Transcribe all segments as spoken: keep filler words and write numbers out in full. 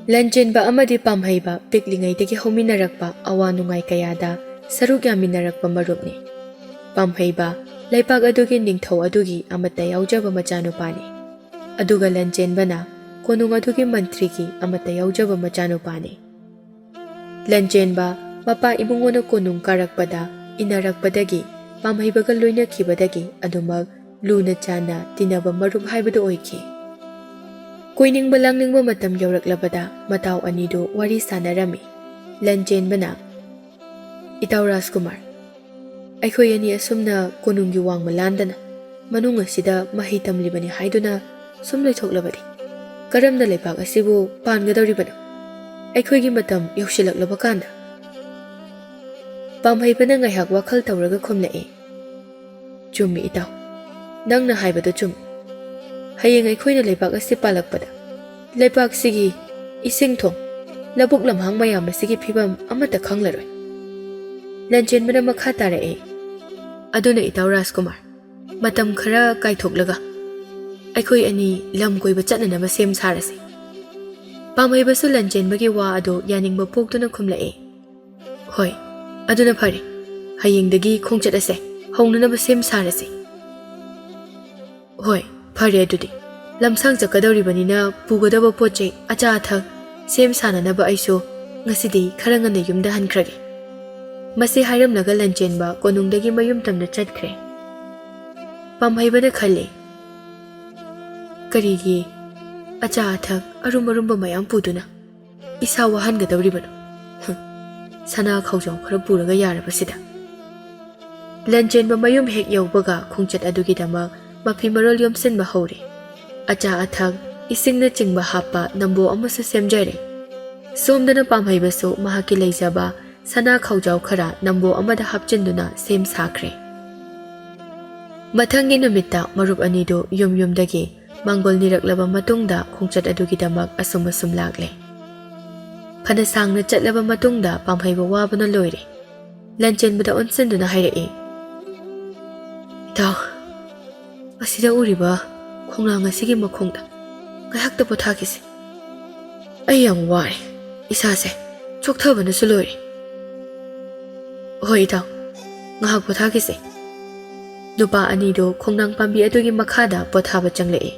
ꯂꯟꯆꯦꯟꯕ ꯑꯃꯗꯤ ꯄꯥꯝꯍꯩꯕ ꯄꯤꯛꯂꯤꯉꯩꯗꯒꯤ ꯍꯧꯃꯤꯟꯅꯔꯛꯄ, ꯑꯋꯥ ꯅꯨꯡꯉꯥꯏ ꯀꯌꯥꯗ ꯁꯔꯨꯛ ꯌꯥꯃꯤꯟꯅꯔꯛꯄ ꯃꯔꯨꯞꯅꯤ꯫ ꯄꯥꯝꯍꯩꯕ ꯂꯩꯄꯥꯛ ꯑꯗꯨꯒꯤ ꯅꯤꯡꯊꯧ ꯑꯗꯨꯒꯤ ꯑꯃꯠꯇ ꯌꯥꯎꯖꯕ ꯃꯆꯥꯅꯨꯄꯥꯅꯤ꯫ ꯑꯗꯨꯒ ꯂꯟꯆꯦꯟꯕꯅ ꯀꯣꯅꯨꯡ ꯑꯗꯨꯒꯤ ꯃꯟꯇ꯭ꯔꯤꯒꯤ ꯑꯃꯠꯇ ꯌꯥꯎꯖꯕ ꯃꯆꯥꯅꯨꯄꯥꯅꯤ꯫ ꯂꯟꯆꯦꯟꯕ ꯃꯄꯥ ꯏꯕꯨꯡꯉꯣꯅ ꯀꯣꯅꯨꯡ ꯀꯥꯔꯛꯄꯗ ꯏꯟꯅꯔꯛꯄꯗꯒꯤ, ꯄꯥꯝꯍꯩꯕꯒ ꯂꯣꯏꯅꯈꯤꯕꯗꯒꯤ ꯑꯗꯨꯃꯛ ꯂꯨꯅ ꯆꯥꯟꯅ ꯇꯤꯟꯅꯕ ꯃꯔꯨꯞ ꯍꯥꯏꯕꯗꯨ ꯑꯣꯏꯈꯤ꯫ ꯀꯣꯏꯅꯤꯡꯕ ꯂꯥꯡꯅꯤꯡꯕ ꯃꯇꯝ ꯌꯧꯔꯛꯂꯕꯗ ꯃꯇꯥꯎ ꯑꯅꯤꯗꯨ ꯋꯥꯔꯤ ꯁꯥꯟꯅꯔꯝꯃꯤ꯫ ꯂꯟꯆꯦꯟꯕꯅ, "ꯏꯇꯥꯎ ꯔꯥꯖꯀꯨꯃꯥꯔ, ꯑꯩꯈꯣꯏ ꯑꯅꯤ ꯑꯁꯨꯝꯅ ꯀꯣꯅꯨꯡꯒꯤ ꯋꯥꯡꯃ ꯂꯥꯟꯗꯅ ꯃꯅꯨꯡ ꯑꯁꯤꯗ ꯃꯍꯩ ꯇꯝꯂꯤꯕꯅꯤ ꯍꯥꯏꯗꯨꯅ ꯁꯨꯝ ꯂꯩꯊꯣꯛꯂꯕꯗꯤ ꯀꯔꯝꯅ ꯂꯩꯕꯥꯛ ꯑꯁꯤꯕꯨ ꯄꯥꯟꯒꯗꯧꯔꯤꯕꯅꯣ? ꯑꯩꯈꯣꯏꯒꯤ ꯃꯇꯝ ꯌꯧꯁꯤꯜꯂꯛꯂꯕ ꯀꯥꯟꯗ?" ꯄꯥꯝꯍꯩꯕꯅ ꯉꯥꯏꯍꯥꯛ ꯋꯥꯈꯜ ꯇꯧꯔꯒ ꯈꯨꯝꯂꯛꯏ, "ꯆꯨꯝꯃꯤ ꯏꯇꯥꯎ, ꯅꯪꯅ ꯍꯥꯏꯕꯗꯨ ꯆꯨꯝꯃꯤ꯫ ꯍꯌꯦꯡ ꯑꯩꯈꯣꯏꯅ ꯂꯩꯕꯥꯛ ꯑꯁꯤ ꯄꯥꯜꯂꯛꯄꯗ ꯂꯩꯕꯥꯛꯁꯤꯒꯤ ꯏꯁꯤꯡ ꯊꯣꯡ, ꯂꯧꯕꯨꯛ ꯂꯝꯍꯥꯡ ꯃꯌꯥꯝ ꯑꯁꯤꯒꯤ ꯐꯤꯕꯝ ꯑꯃꯠꯇ ꯈꯪꯂꯔꯣꯏ꯫" ꯂꯟꯆꯦꯟꯕꯅ ꯃꯈꯥ ꯇꯥꯔꯛꯏ, "ꯑꯗꯨꯅ ꯏꯇꯥꯎ ꯔꯥꯖꯀꯨꯃꯥꯔ, ꯃꯇꯝ ꯈꯔ ꯀꯥꯏꯊꯣꯛꯂꯒ ꯑꯩꯈꯣꯏ ꯑꯅꯤ ꯂꯝ ꯀꯣꯏꯕ ꯆꯠꯅꯅꯕ ꯁꯦꯝ ꯁꯥꯔꯁꯤ꯫" ꯄꯥꯝꯍꯩꯕꯁꯨ ꯂꯟꯆꯦꯟꯕꯒꯤ ꯋꯥ ꯑꯗꯨ ꯌꯥꯅꯤꯡꯕ ꯄꯣꯛꯇꯨꯅ ꯈꯨꯝꯂꯛꯏ, "ꯍꯣꯏ, ꯑꯗꯨꯅ ꯐꯔꯦ꯫ ꯍꯌꯦꯡꯗꯒꯤ ꯈꯣꯡꯆꯠ ꯑꯁꯦ ꯍꯧꯅꯅꯕ ꯁꯦꯝ ꯁꯥꯔꯁꯤ꯫" "ꯍꯣꯏ, ꯐꯔꯦ ꯑꯗꯨꯗꯤ꯫ ꯂꯝꯁꯥꯡ ꯆꯠꯀꯗꯧꯔꯤꯕꯅꯤꯅ ꯄꯨꯒꯗꯕ ꯄꯣꯠ ꯆꯩ, ꯑꯆꯥ ꯑꯊꯛ ꯁꯦꯝ ꯁꯥꯅꯅꯕ ꯑꯩꯁꯨ ꯉꯁꯤꯗꯤ ꯈꯔ ꯉꯟꯅ ꯌꯨꯝꯗ ꯍꯟꯈ꯭ꯔꯒꯦ꯫" ꯃꯁꯤ ꯍꯥꯏꯔꯝꯂꯒ ꯂꯟꯆꯦꯟꯕ ꯀꯣꯅꯨꯡꯗꯒꯤ ꯃꯌꯨꯝ ꯇꯝꯅ ꯆꯠꯈ꯭ꯔꯦ꯫ ꯄꯥꯝꯍꯩꯕꯅ ꯈꯜꯂꯤ, "ꯀꯔꯤꯒꯤ ꯑꯆꯥ ꯑꯊꯛ ꯑꯔꯨꯝ ꯑꯔꯨꯝꯕ ꯃꯌꯥꯝ ꯄꯨꯗꯨꯅ ꯏꯁꯥ ꯋꯥꯍꯟꯒꯗꯧꯔꯤꯕꯅꯣ? ꯍꯝ, ꯁꯅꯥ ꯈꯥꯎꯖꯥꯎ ꯈꯔ ꯄꯨꯔꯒ ꯌꯥꯔꯕꯁꯤꯗ꯫" ꯂꯟꯆꯦꯟꯕ ꯃꯌꯨꯝ ꯍꯦꯛ ꯌꯧꯕꯒ ꯈꯣꯡꯆꯠ ꯑꯗꯨꯒꯤꯗꯃꯛ ꯃꯐꯤ ꯃꯔꯣꯜ ꯌꯣꯝꯁꯤꯟꯕ ꯍꯧꯔꯦ꯫ ꯑꯆꯥ ꯑꯊꯛ, ꯏꯁꯤꯡꯅꯆꯤꯡꯕ ꯍꯥꯞꯄ ꯅꯝꯕꯣ ꯑꯃꯁꯨ ꯁꯦꯝꯖꯔꯦ꯫ ꯁꯣꯝꯗꯅ ꯄꯥꯝꯍꯩꯕꯁꯨ ꯃꯍꯥꯛꯀꯤ ꯂꯩꯖꯕ ꯁꯅꯥ ꯈꯥꯎꯖꯥꯎ ꯈꯔ ꯅꯝꯕꯣ ꯑꯃꯗ ꯍꯥꯞꯆꯤꯟꯗꯨꯅ ꯁꯦꯝ ꯁꯥꯈ꯭ꯔꯦ꯫ ꯃꯊꯪꯒꯤ ꯅꯨꯃꯤꯠꯇ ꯃꯔꯨꯞ ꯑꯅꯤꯗꯨ ꯌꯨꯝ ꯌꯨꯝꯗꯒꯤ ꯃꯥꯡꯒꯣꯜ ꯅꯤꯔꯛꯂꯕ ꯃꯇꯨꯡꯗ ꯈꯣꯡꯆꯠ ꯑꯗꯨꯒꯤꯗꯃꯛ ꯑꯁꯨꯝ ꯑꯁꯨꯝ ꯂꯥꯛꯂꯦ꯫ ꯐꯅ ꯁꯥꯡꯅ ꯆꯠꯂꯕ ꯃꯇꯨꯡꯗ ꯄꯥꯝꯍꯩꯕ ꯋꯥꯕꯅ ꯂꯣꯏꯔꯦ꯫ ꯂꯟꯆꯦꯟꯕꯗ ꯑꯣꯟꯁꯤꯟꯗꯨꯅ ꯍꯥꯏꯔꯛꯏ, "ꯏꯇꯥꯎ, ꯑꯁꯤꯗ ꯎꯔꯤꯕ ꯈꯣꯡꯅꯥꯡ ꯑꯁꯤꯒꯤ ꯃꯈꯣꯡꯗ ꯉꯥꯏꯍꯥꯛꯇ ꯄꯣꯊꯥꯈꯤꯁꯤ꯫" ꯑꯩ ꯌꯥꯝ ꯋꯥꯔꯦ꯫ ꯏꯁꯥꯁꯦ ꯆꯣꯛꯊꯕꯅꯁꯨ ꯂꯣꯏꯔꯦ꯫ ꯍꯣꯏ ꯏꯇꯥꯎ, ꯉꯥꯏꯍꯥꯛ ꯄꯣꯊꯥꯈꯤꯁꯦ꯫ ꯅꯨꯄꯥ ꯑꯅꯤꯗꯨ ꯈꯣꯡꯅꯥꯡ ꯄꯥꯝꯕꯤ ꯑꯗꯨꯒꯤ ꯃꯈꯥꯗ ꯄꯣꯊꯥꯕ ꯆꯪꯂꯛꯏ꯫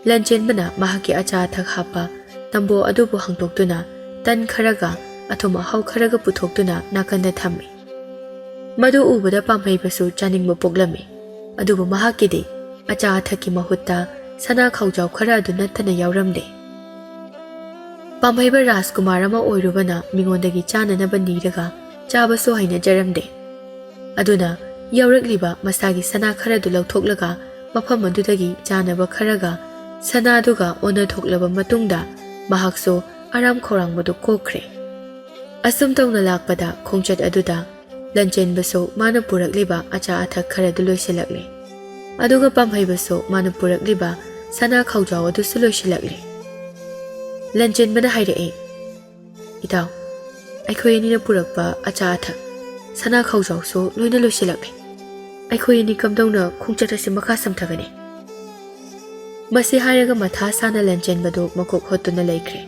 ꯂꯟꯆꯦꯟꯕꯅ ꯃꯍꯥꯛꯀꯤ ꯑꯆꯥ ꯑꯊꯛ ꯍꯥꯞꯄ ꯇꯝꯕꯣ ꯑꯗꯨꯕꯨ ꯍꯥꯡꯗꯣꯛꯇꯨꯅ ꯇꯟ ꯈꯔꯒ ꯑꯊꯨꯝ ꯑꯍꯥꯎ ꯈꯔꯒ ꯄꯨꯊꯣꯛꯇꯨꯅ ꯅꯥꯀꯟꯗ ꯊꯝꯃꯤ꯫ ꯃꯗꯨ ꯎꯕꯗ ꯄꯥꯝꯍꯩꯕꯁꯨ ꯆꯥꯅꯤꯡꯕ ꯄꯣꯛꯂꯝꯃꯤ꯫ ꯑꯗꯨꯕꯨ ꯃꯍꯥꯛꯀꯤꯗꯤ ꯑꯆꯥ ꯑꯊꯛꯀꯤ ꯃꯍꯨꯠꯇ ꯁꯅꯥ ꯈꯥꯎꯖꯥꯎ ꯈꯔ ꯑꯗꯨ ꯅꯠꯇꯅ ꯌꯥꯎꯔꯝꯗꯦ꯫ ꯄꯥꯝꯍꯩꯕ ꯔꯥꯖꯀꯨꯃꯥꯔ ꯑꯃ ꯑꯣꯏꯔꯨꯕꯅ ꯃꯤꯉꯣꯟꯗꯒꯤ ꯆꯥꯅꯅꯕ ꯅꯤꯔꯒ ꯆꯥꯕꯁꯨ ꯍꯩꯅꯖꯔꯝꯗꯦ꯫ ꯑꯗꯨꯅ ꯌꯥꯎꯔꯛꯂꯤꯕ ꯃꯁꯥꯒꯤ ꯁꯅꯥ ꯈꯔꯗꯨ ꯂꯧꯊꯣꯛꯂꯒ ꯃꯐꯝ ꯑꯗꯨꯗꯒꯤ ꯆꯥꯅꯕ ꯈꯔꯒ ꯁꯅꯥꯗꯨꯒ ꯑꯣꯟꯅꯊꯣꯛꯂꯕ ꯃꯇꯨꯡꯗ ꯃꯍꯥꯛꯁꯨ ꯑꯔꯥꯝ ꯈꯧꯔꯥꯡꯕꯗꯨ ꯀꯣꯛꯈ꯭ꯔꯦ꯫ ꯑꯁꯨꯝ ꯇꯧꯅ ꯂꯥꯛꯄꯗ ꯈꯣꯡꯆꯠ ꯑꯗꯨꯗ ꯂꯟꯆꯦꯟꯕꯁꯨ ꯃꯥꯅ ꯄꯨꯔꯛꯂꯤꯕ ꯑꯆꯥ ꯑꯊꯛ ꯈꯔꯗꯨ ꯂꯣꯏꯁꯤꯜꯂꯛꯂꯦ꯫ ꯑꯗꯨꯒ ꯄꯥꯝꯍꯩꯕꯁꯨ ꯃꯥꯅ ꯄꯨꯔꯛꯂꯤꯕ ꯁꯅꯥ ꯈꯥꯎꯖꯥꯎ ꯑꯗꯨꯁꯨ ꯂꯣꯏꯁꯤꯜꯂꯛꯂꯦ꯫ ꯂꯟꯆꯦꯟꯕꯅ ꯍꯥꯏꯔꯛꯑꯦ, "ꯏꯇꯥꯎ, ꯑꯩꯈꯣꯏ ꯑꯅꯤꯅ ꯄꯨꯔꯛꯄ ꯑꯆꯥ ꯑꯊꯛ, ꯁꯅꯥ ꯈꯥꯎꯖꯥꯎꯁꯨ ꯂꯣꯏꯅ ꯂꯣꯏꯁꯤꯜꯂꯛꯂꯦ꯫ ꯑꯩꯈꯣꯏ ꯑꯅꯤ ꯀꯝꯗꯧꯅ ꯈꯣꯡꯆꯠ ꯑꯁꯤ ꯃꯈꯥ ꯁꯝꯊꯒꯅꯤ?" ꯃꯁꯤ ꯍꯥꯏꯔꯒ ꯃꯊꯥ ꯁꯥꯅ ꯂꯟꯆꯦꯟꯕꯗꯨ ꯃꯀꯣꯛ ꯍꯣꯠꯇꯨꯅ ꯂꯩꯈ꯭ꯔꯦ꯫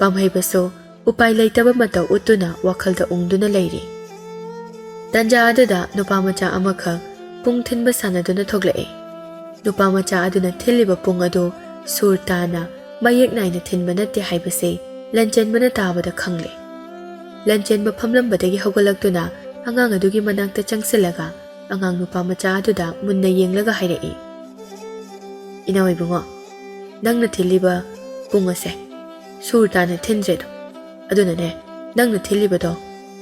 ꯄꯥꯝꯍꯩꯕꯁꯨ ꯎꯄꯥꯏ ꯂꯩꯇꯕ ꯃꯇꯧ ꯎꯠꯇꯨꯅ ꯋꯥꯈꯜꯗ ꯎꯪꯗꯨꯅ ꯂꯩꯔꯤ꯫ ꯇꯟꯖꯥ ꯑꯗꯨꯗ ꯅꯨꯄꯥ ꯃꯆꯥ ꯑꯃꯈꯛ ꯄꯨꯡ ꯊꯤꯟꯕ ꯁꯥꯟꯅꯗꯨꯅ ꯊꯣꯛꯂꯛꯏ꯫ ꯅꯨꯄꯥ ꯃꯆꯥ ꯑꯗꯨꯅ ꯊꯤꯜꯂꯤꯕ ꯄꯨꯡ ꯑꯗꯨ ꯁꯨꯔ ꯇꯥꯅ, ꯃꯌꯦꯛ ꯅꯥꯏꯅ ꯊꯤꯟꯕ ꯅꯠꯇꯦ ꯍꯥꯏꯕꯁꯤ ꯂꯟꯆꯦꯟꯕꯅ ꯇꯥꯕꯗ ꯈꯪꯂꯦ꯫ ꯂꯟꯆꯦꯟꯕ ꯐꯝꯂꯝꯕꯗꯒꯤ ꯍꯧꯒꯠꯂꯛꯇꯨꯅ ꯑꯉꯥꯡ ꯑꯗꯨꯒꯤ ꯃꯅꯥꯛꯇ ꯆꯪꯁꯤꯜꯂꯒ ꯑꯉꯥꯡ ꯅꯨꯄꯥ ꯃꯆꯥ ꯑꯗꯨꯗ ꯃꯨꯟꯅ ꯌꯦꯡꯂꯒ ꯍꯥꯏꯔꯛꯏ, "ꯏꯅꯥꯎ ꯏꯕꯨꯡꯉꯣ, ꯅꯪꯅ ꯊꯤꯜꯂꯤꯕ ꯄꯨꯡ ꯑꯁꯦ ꯁꯨꯔ ꯇꯥꯅ ꯊꯤꯟꯗ꯭ꯔꯦꯗꯣ꯫ ꯑꯗꯨꯅꯅꯦ, ꯅꯪꯅ ꯊꯤꯜꯂꯤꯕꯗꯣ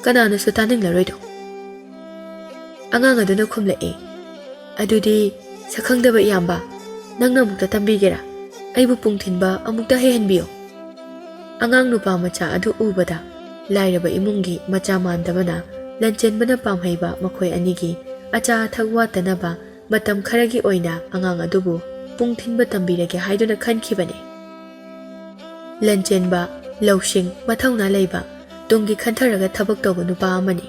ꯀꯅꯥꯅꯁꯨ ꯇꯥꯅꯤꯡꯂꯔꯣꯏꯗꯣ꯫" ꯑꯉꯥꯡ ꯑꯗꯨꯅ ꯈꯨꯝꯂꯛꯏ, "ꯑꯗꯨꯗꯤ ꯁꯛꯈꯪꯗꯕ ꯏꯌꯥꯝꯕ, ꯅꯪꯅ ꯑꯃꯨꯛꯇ ꯇꯝꯕꯤꯒꯦꯔꯥ? ꯑꯩꯕꯨ ꯄꯨꯡ ꯊꯤꯟꯕ ꯑꯃꯨꯛꯇ ꯍꯩꯍꯟꯕꯤꯌꯨ꯫" ꯑꯉꯥꯡ ꯅꯨꯄꯥ ꯃꯆꯥ ꯑꯗꯨ ꯎꯕꯗ ꯂꯥꯏꯔꯕ ꯏꯃꯨꯡꯒꯤ ꯃꯆꯥ ꯃꯥꯟꯗꯕꯅ ꯂꯟꯆꯦꯟꯕꯅ ꯄꯥꯝꯍꯩꯕ ꯃꯈꯣꯏ ꯑꯅꯤꯒꯤ ꯑꯆꯥ ꯑꯊꯛ ꯋꯥꯠꯇꯅꯕ ꯃꯇꯝ ꯈꯔꯒꯤ ꯑꯣꯏꯅ ꯑꯉꯥꯡ ꯑꯗꯨꯕꯨ ꯄꯨꯡ ꯊꯤꯟꯕ ꯇꯝꯕꯤꯔꯒꯦ ꯍꯥꯏꯗꯨꯅ ꯈꯟꯈꯤꯕꯅꯤ꯫ ꯂꯟꯆꯦꯟꯕ, ꯂꯧꯁꯤꯡ, ꯃꯊꯧꯅꯥ ꯂꯩꯕ, ꯇꯨꯡꯒꯤ ꯈꯟꯊꯔꯒ ꯊꯕꯛ ꯇꯧꯕ ꯅꯨꯄꯥ ꯑꯃꯅꯤ꯫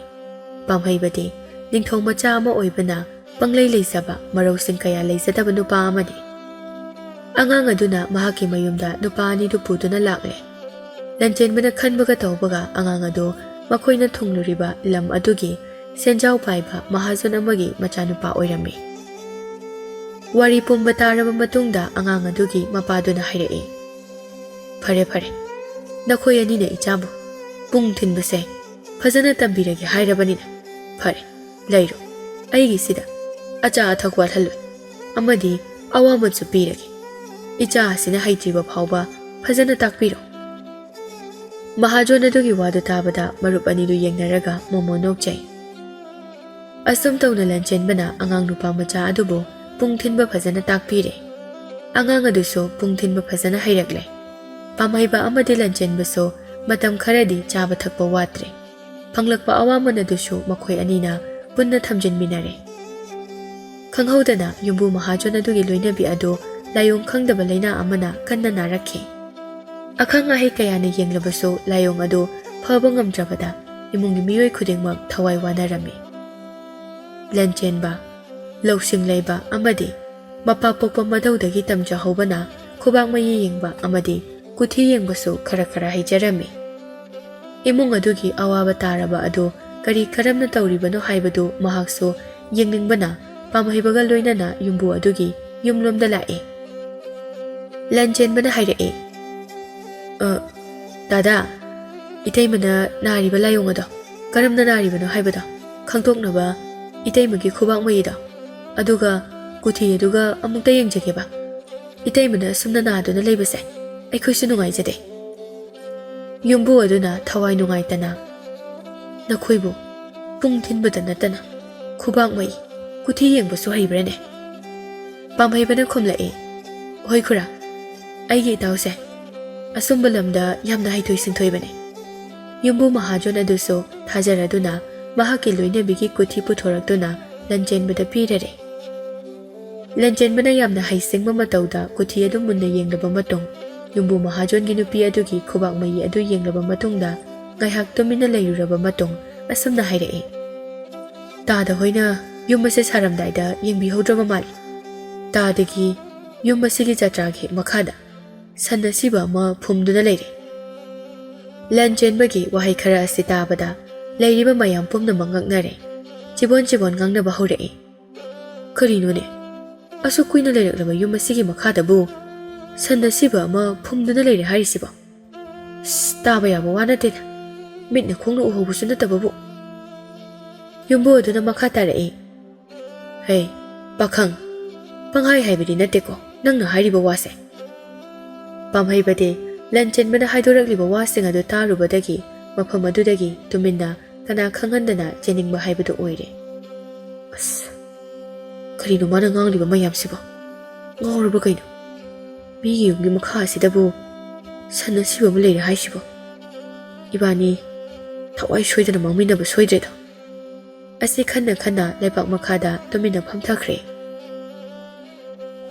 ꯄꯥꯝꯍꯩꯕꯗꯤ ꯅꯤꯡꯊꯧ ꯃꯆꯥ ꯑꯃ ꯑꯣꯏꯕꯅ ꯄꯪꯂꯩ ꯂꯩꯖꯕ, ꯃꯔꯧꯁꯤꯡ ꯀꯌꯥ ꯂꯩꯖꯗꯕ ꯅꯨꯄꯥ ꯑꯃꯅꯤ꯫ ꯑꯉꯥꯡ ꯑꯗꯨꯅ ꯃꯍꯥꯛꯀꯤ ꯃꯌꯨꯝꯗ ꯅꯨꯄꯥ ꯑꯅꯤꯗꯨ ꯄꯨꯗꯨꯅ ꯂꯥꯛꯂꯦ꯫ ꯂꯟꯆꯦꯟꯕꯅ ꯈꯟꯕꯒ ꯇꯧꯕꯒ ꯑꯉꯥꯡ ꯑꯗꯨ ꯃꯈꯣꯏꯅ ꯊꯨꯡꯂꯨꯔꯤꯕ ꯂꯝ ꯑꯗꯨꯒꯤ ꯁꯦꯟꯖꯥꯎ ꯄꯥꯏꯕ ꯃꯍꯥꯖꯣꯟ ꯑꯃꯒꯤ ꯃꯆꯥꯅꯨꯄꯥ ꯑꯣꯏꯔꯝꯃꯤ꯫ ꯋꯥꯔꯤ ꯄꯨꯝꯕ ꯇꯥꯔꯕ ꯃꯇꯨꯡꯗ ꯑꯉꯥꯡ ꯑꯗꯨꯒꯤ ꯃꯄꯥꯗꯨꯅ ꯍꯥꯏꯔꯛꯏ, "ꯐꯔꯦ, ꯐꯔꯦ, ꯅꯈꯣꯏ ꯑꯅꯤꯅ ꯏꯆꯥꯕꯨ ꯄꯨꯡ ꯊꯤꯟꯕꯁꯦ ꯐꯖꯅ ꯇꯝꯕꯤꯔꯒꯦ ꯍꯥꯏꯔꯕꯅꯤꯅ, ꯐꯔꯦ, ꯂꯩꯔꯣ꯫ ꯑꯩꯒꯤꯁꯤꯗ ꯑꯆꯥ ꯑꯊꯛ ꯋꯥꯠꯍꯜꯂꯣꯏ, ꯑꯃꯗꯤ ꯑꯋꯥꯃꯟꯁꯨ ꯄꯤꯔꯒꯦ꯫ ꯏꯆꯥ ꯑꯁꯤꯅ ꯍꯩꯇ꯭ꯔꯤꯕ ꯐꯥꯎꯕ ꯐꯖꯅ ꯇꯥꯛꯄꯤꯔꯣ꯫" ꯃꯍꯥꯖꯣꯟ ꯑꯗꯨꯒꯤ ꯋꯥꯗꯨ ꯇꯥꯕꯗ ꯃꯔꯨꯞ ꯑꯅꯤꯗꯨ ꯌꯦꯡꯅꯔꯒ ꯃꯣꯃꯣꯟ ꯅꯣꯛꯆꯩ꯫ ꯑꯁꯨꯝ ꯇꯧꯅ ꯂꯟꯆꯦꯟꯕꯅ ꯑꯉꯥꯡ ꯅꯨꯄꯥ ꯃꯆꯥ ꯑꯗꯨꯕꯨ ꯄꯨꯡ ꯊꯤꯟꯕ ꯐꯖꯅ ꯇꯥꯛꯄꯤꯔꯦ꯫ ꯑꯉꯥꯡ ꯑꯗꯨꯁꯨ ꯄꯨꯡ ꯊꯤꯟꯕ ꯐꯖꯅ ꯍꯩꯔꯛꯂꯦ꯫ ꯄꯥꯝꯍꯩꯕ ꯑꯃꯗꯤ ꯂꯟꯆꯦꯟꯕꯁꯨ ꯃꯇꯝ ꯈꯔꯗꯤ ꯆꯥꯕ ꯊꯛꯄ ꯋꯥꯠꯇ꯭ꯔꯦ꯫ ꯐꯪꯂꯛꯄ ꯑꯋꯥꯃꯟ ꯑꯗꯨꯁꯨ ꯃꯈꯣꯏ ꯑꯅꯤꯅ ꯄꯨꯟꯅ ꯊꯝꯖꯤꯟꯃꯤꯟꯅꯔꯦ꯫ ꯈꯪꯍꯧꯗꯅ ꯌꯨꯝꯕꯨ ꯃꯍꯥꯖꯣꯟ ꯑꯗꯨꯒꯤ ꯂꯣꯏꯅꯕꯤ ꯑꯗꯨ ꯂꯥꯏꯑꯣꯡ ꯈꯪꯗꯕ ꯂꯩꯅꯥ ꯑꯃꯅ ꯀꯟꯅ ꯅꯥꯔꯛꯈꯤ꯫ ꯑꯈꯪ ꯑꯍꯩ ꯀꯌꯥꯅ ꯌꯦꯡꯂꯕꯁꯨ ꯂꯥꯏꯑꯣꯡ ꯑꯗꯨ ꯐꯕ ꯉꯝꯗ꯭ꯔꯕꯗ ꯏꯃꯨꯡꯒꯤ ꯃꯤꯑꯣꯏ ꯈꯨꯗꯤꯡꯃꯛ ꯊꯋꯥꯏ ꯋꯥꯅꯔꯝꯃꯤ꯫ ꯂꯟꯆꯦꯟꯕ, ꯂꯧꯁꯤꯡ ꯂꯩꯕ ꯑꯃꯗꯤ ꯃꯄꯥ ꯄꯣꯛꯄ ꯃꯙꯧꯗꯒꯤ ꯇꯝꯖꯍꯧꯕꯅ ꯈꯨꯕꯥꯛ ꯃꯌꯤ ꯌꯦꯡꯕ ꯑꯃꯗꯤ ꯀꯨꯊꯤ ꯌꯦꯡꯕꯁꯨ ꯈꯔ ꯈꯔ ꯍꯩꯖꯔꯝꯃꯤ꯫ ꯏꯃꯨꯡ ꯑꯗꯨꯒꯤ ꯑꯋꯥꯕ ꯇꯥꯔꯕ ꯑꯗꯨ ꯀꯔꯤ ꯀꯔꯝꯅ ꯇꯧꯔꯤꯕꯅꯣ ꯍꯥꯏꯕꯗꯨ ꯃꯍꯥꯛꯁꯨ ꯌꯦꯡꯅꯤꯡꯕꯅ ꯄꯥꯝꯍꯩꯕꯒ ꯂꯣꯏꯅꯅ ꯌꯨꯝꯕꯨ ꯑꯗꯨꯒꯤ ꯌꯨꯝꯂꯣꯝꯗ ꯂꯥꯛꯏ꯫ ꯂꯟꯆꯦꯟꯕꯅ ꯍꯥꯏꯔꯛꯏ, "ꯑ, ꯗꯥꯗꯥ, ꯏꯇꯩꯃꯅ ꯅꯥꯔꯤꯕ ꯂꯥꯏꯑꯣꯡ ꯑꯗꯣ ꯀꯔꯝꯅ ꯅꯥꯔꯤꯕꯅꯣ ꯍꯥꯏꯕꯗꯣ ꯈꯪꯗꯣꯛꯅꯕ ꯏꯇꯩꯃꯒꯤ ꯈꯨꯕꯥꯛ ꯃꯌꯤꯗꯣ, ꯑꯗꯨꯒ ꯀꯨꯊꯤ ꯑꯗꯨꯒ ꯑꯃꯨꯛꯇ ꯌꯦꯡꯖꯒꯦꯕ꯫ ꯏꯇꯩꯃꯅ ꯑꯁꯨꯝꯅ ꯅꯥꯗꯨꯅ ꯂꯩꯕꯁꯦ ꯑꯩꯈꯣꯏꯁꯨ ꯅꯨꯡꯉꯥꯏꯖꯗꯦ꯫" ꯌꯨꯝꯕꯨ ꯑꯗꯨꯅ ꯊꯋꯥꯏ ꯅꯨꯡꯉꯥꯏꯇꯅ, "ꯅꯈꯣꯏꯕꯨ ꯄꯨꯡ ꯊꯤꯟꯕꯗ ꯅꯠꯇꯅ ꯈꯨꯕꯥꯛ ꯃꯩ, ꯀꯨꯊꯤ ꯌꯦꯡꯕꯁꯨ ꯍꯩꯕ꯭ꯔꯅꯦ?" ꯄꯥꯝꯍꯩꯕꯅ ꯈꯨꯝꯂꯛꯏ, "ꯍꯣꯏ ꯈꯨꯔꯥ, ꯑꯩꯒꯤ ꯏꯇꯥꯎꯁꯦ ꯑꯁꯨꯝꯕ ꯂꯝꯗ ꯌꯥꯝꯅ ꯍꯩꯊꯣꯏ ꯁꯤꯡꯊꯣꯏꯕꯅꯦ꯫" ꯌꯨꯝꯕꯨ ꯃꯍꯥꯖꯣꯟ ꯑꯗꯨꯁꯨ ꯊꯥꯖꯔꯗꯨꯅ ꯃꯍꯥꯛꯀꯤ ꯂꯣꯏꯅꯕꯤꯒꯤ ꯀꯨꯊꯤ ꯄꯨꯊꯣꯔꯛꯇꯨꯅ ꯂꯟꯆꯦꯟꯕꯗ ꯄꯤꯔꯔꯦ꯫ ꯂꯟꯆꯦꯟꯕꯅ ꯌꯥꯝꯅ ꯍꯩꯁꯤꯡꯕ ꯃꯇꯧꯗ ꯀꯨꯊꯤ ꯑꯗꯨ ꯃꯨꯟꯅ ꯌꯦꯡꯂꯕ ꯃꯇꯨꯡ, ꯌꯨꯝꯕꯨ ꯃꯍꯥꯖꯣꯟꯒꯤ ꯅꯨꯄꯤ ꯑꯗꯨꯒꯤ ꯈꯨꯕꯥꯛ ꯃꯌꯤ ꯑꯗꯨ ꯌꯦꯡꯂꯕ ꯃꯇꯨꯡꯗ, ꯉꯥꯏꯍꯥꯛ ꯇꯨꯃꯤꯟꯅ ꯂꯩꯔꯨꯔꯕ ꯃꯇꯨꯡ, ꯑꯁꯨꯝꯅ ꯍꯥꯏꯔꯛꯏ, "ꯇꯥꯗ ꯍꯣꯏꯅ ꯌꯨꯝ ꯑꯁꯦ ꯁꯥꯔꯝꯗꯥꯏꯗ ꯌꯦꯡꯕꯤꯍꯧꯗ꯭ꯔꯕ ꯃꯥꯜꯂꯤ꯫ ꯇꯥꯗꯒꯤ ꯌꯨꯝ ꯑꯁꯤꯒꯤ ꯖꯇ꯭ꯔꯥꯒꯤ ꯃꯈꯥꯗ ꯁꯟ ꯑꯁꯤꯕ ꯑꯃ ꯐꯨꯝꯗꯨꯅ ꯂꯩꯔꯦ꯫ ꯂꯟ ꯆꯦꯟꯕꯒꯤ ꯋꯥꯍꯩ ꯈꯔ ꯑꯁꯤ ꯇꯥꯕꯗ ꯂꯩꯔꯤꯕ ꯃꯌꯥꯝ ꯄꯨꯝꯅꯃꯛ ꯉꯛꯅꯔꯦ꯫ ꯆꯤꯕꯣꯟ ꯆꯤꯕꯣꯟ ꯉꯥꯡꯅꯕ ꯍꯧꯔꯛꯏ꯫ "ꯀꯔꯤꯅꯣꯅꯦ? ꯑꯁꯨꯛ ꯀꯨꯏꯅ ꯂꯩꯔꯛꯂꯕ ꯌꯨꯝ ꯑꯁꯤꯒꯤ ꯃꯈꯥꯗꯕꯨ ꯁꯟ ꯑꯁꯤꯕ ꯑꯃ ꯐꯨꯝꯗꯨꯅ ꯂꯩꯔꯦ ꯍꯥꯏꯔꯤꯁꯤꯕꯣ? ꯑꯁ, ꯇꯥꯕ ꯌꯥꯕ ꯋꯥ ꯅꯠꯇꯦꯗ꯫ ꯃꯤꯠꯅ ꯈꯣꯡꯅ ꯎꯍꯧꯕꯁꯨ ꯅꯠꯇꯕꯕꯨ꯫" ꯌꯨꯝꯕꯨ ꯑꯗꯨꯅ ꯃꯈꯥ ꯇꯥꯔꯛꯏ꯫ "ꯍꯦ, ꯄꯥꯈꯪ, ꯄꯪꯍꯥꯏ ꯍꯥꯏꯕꯗꯤ ꯅꯠꯇꯦꯀꯣ ꯅꯪꯅ ꯍꯥꯏꯔꯤꯕ ꯋꯥꯁꯦ꯫" ꯄꯥꯝꯍꯩꯕꯗꯤ ꯂꯟꯆꯦꯟꯕꯅ ꯍꯥꯏꯗꯣꯔꯛꯂꯤꯕ ꯋꯥꯁꯤꯡ ꯑꯗꯨ ꯇꯥꯔꯨꯕꯗꯒꯤ ꯃꯐꯝ ꯑꯗꯨꯗꯒꯤ ꯇꯨꯃꯤꯟꯅ ꯀꯅꯥ ꯈꯪꯍꯟꯗꯅ ꯆꯦꯟꯅꯤꯡꯕ ꯍꯥꯏꯕꯗꯨ ꯑꯣꯏꯔꯦ꯫ "ꯑꯁ, ꯀꯔꯤꯅꯣ ꯃꯥꯅ ꯉꯥꯡꯂꯤꯕ ꯃꯌꯥꯝꯁꯤꯕꯣ? ꯉꯥꯎꯔꯕ ꯀꯩꯅꯣ? ꯃꯤꯒꯤ ꯌꯨꯝꯒꯤ ꯃꯈꯥ ꯑꯁꯤꯗꯕꯨ ꯁꯟ ꯑꯁꯤꯕ ꯑꯃ ꯂꯩꯔꯦ ꯍꯥꯏꯁꯤꯕꯣ? ꯏꯕꯥꯅꯤ ꯊꯋꯥꯏ ꯁꯣꯏꯗꯅ ꯃꯥꯡꯃꯤꯟꯅꯕ ꯁꯣꯏꯗ꯭ꯔꯦꯗ꯫" ꯑꯁꯤ ꯈꯟꯅ ꯈꯟꯅ ꯂꯩꯕꯥꯛ ꯃꯈꯥꯗ ꯇꯨꯃꯤꯟꯅ ꯐꯝꯊꯈ꯭ꯔꯦ꯫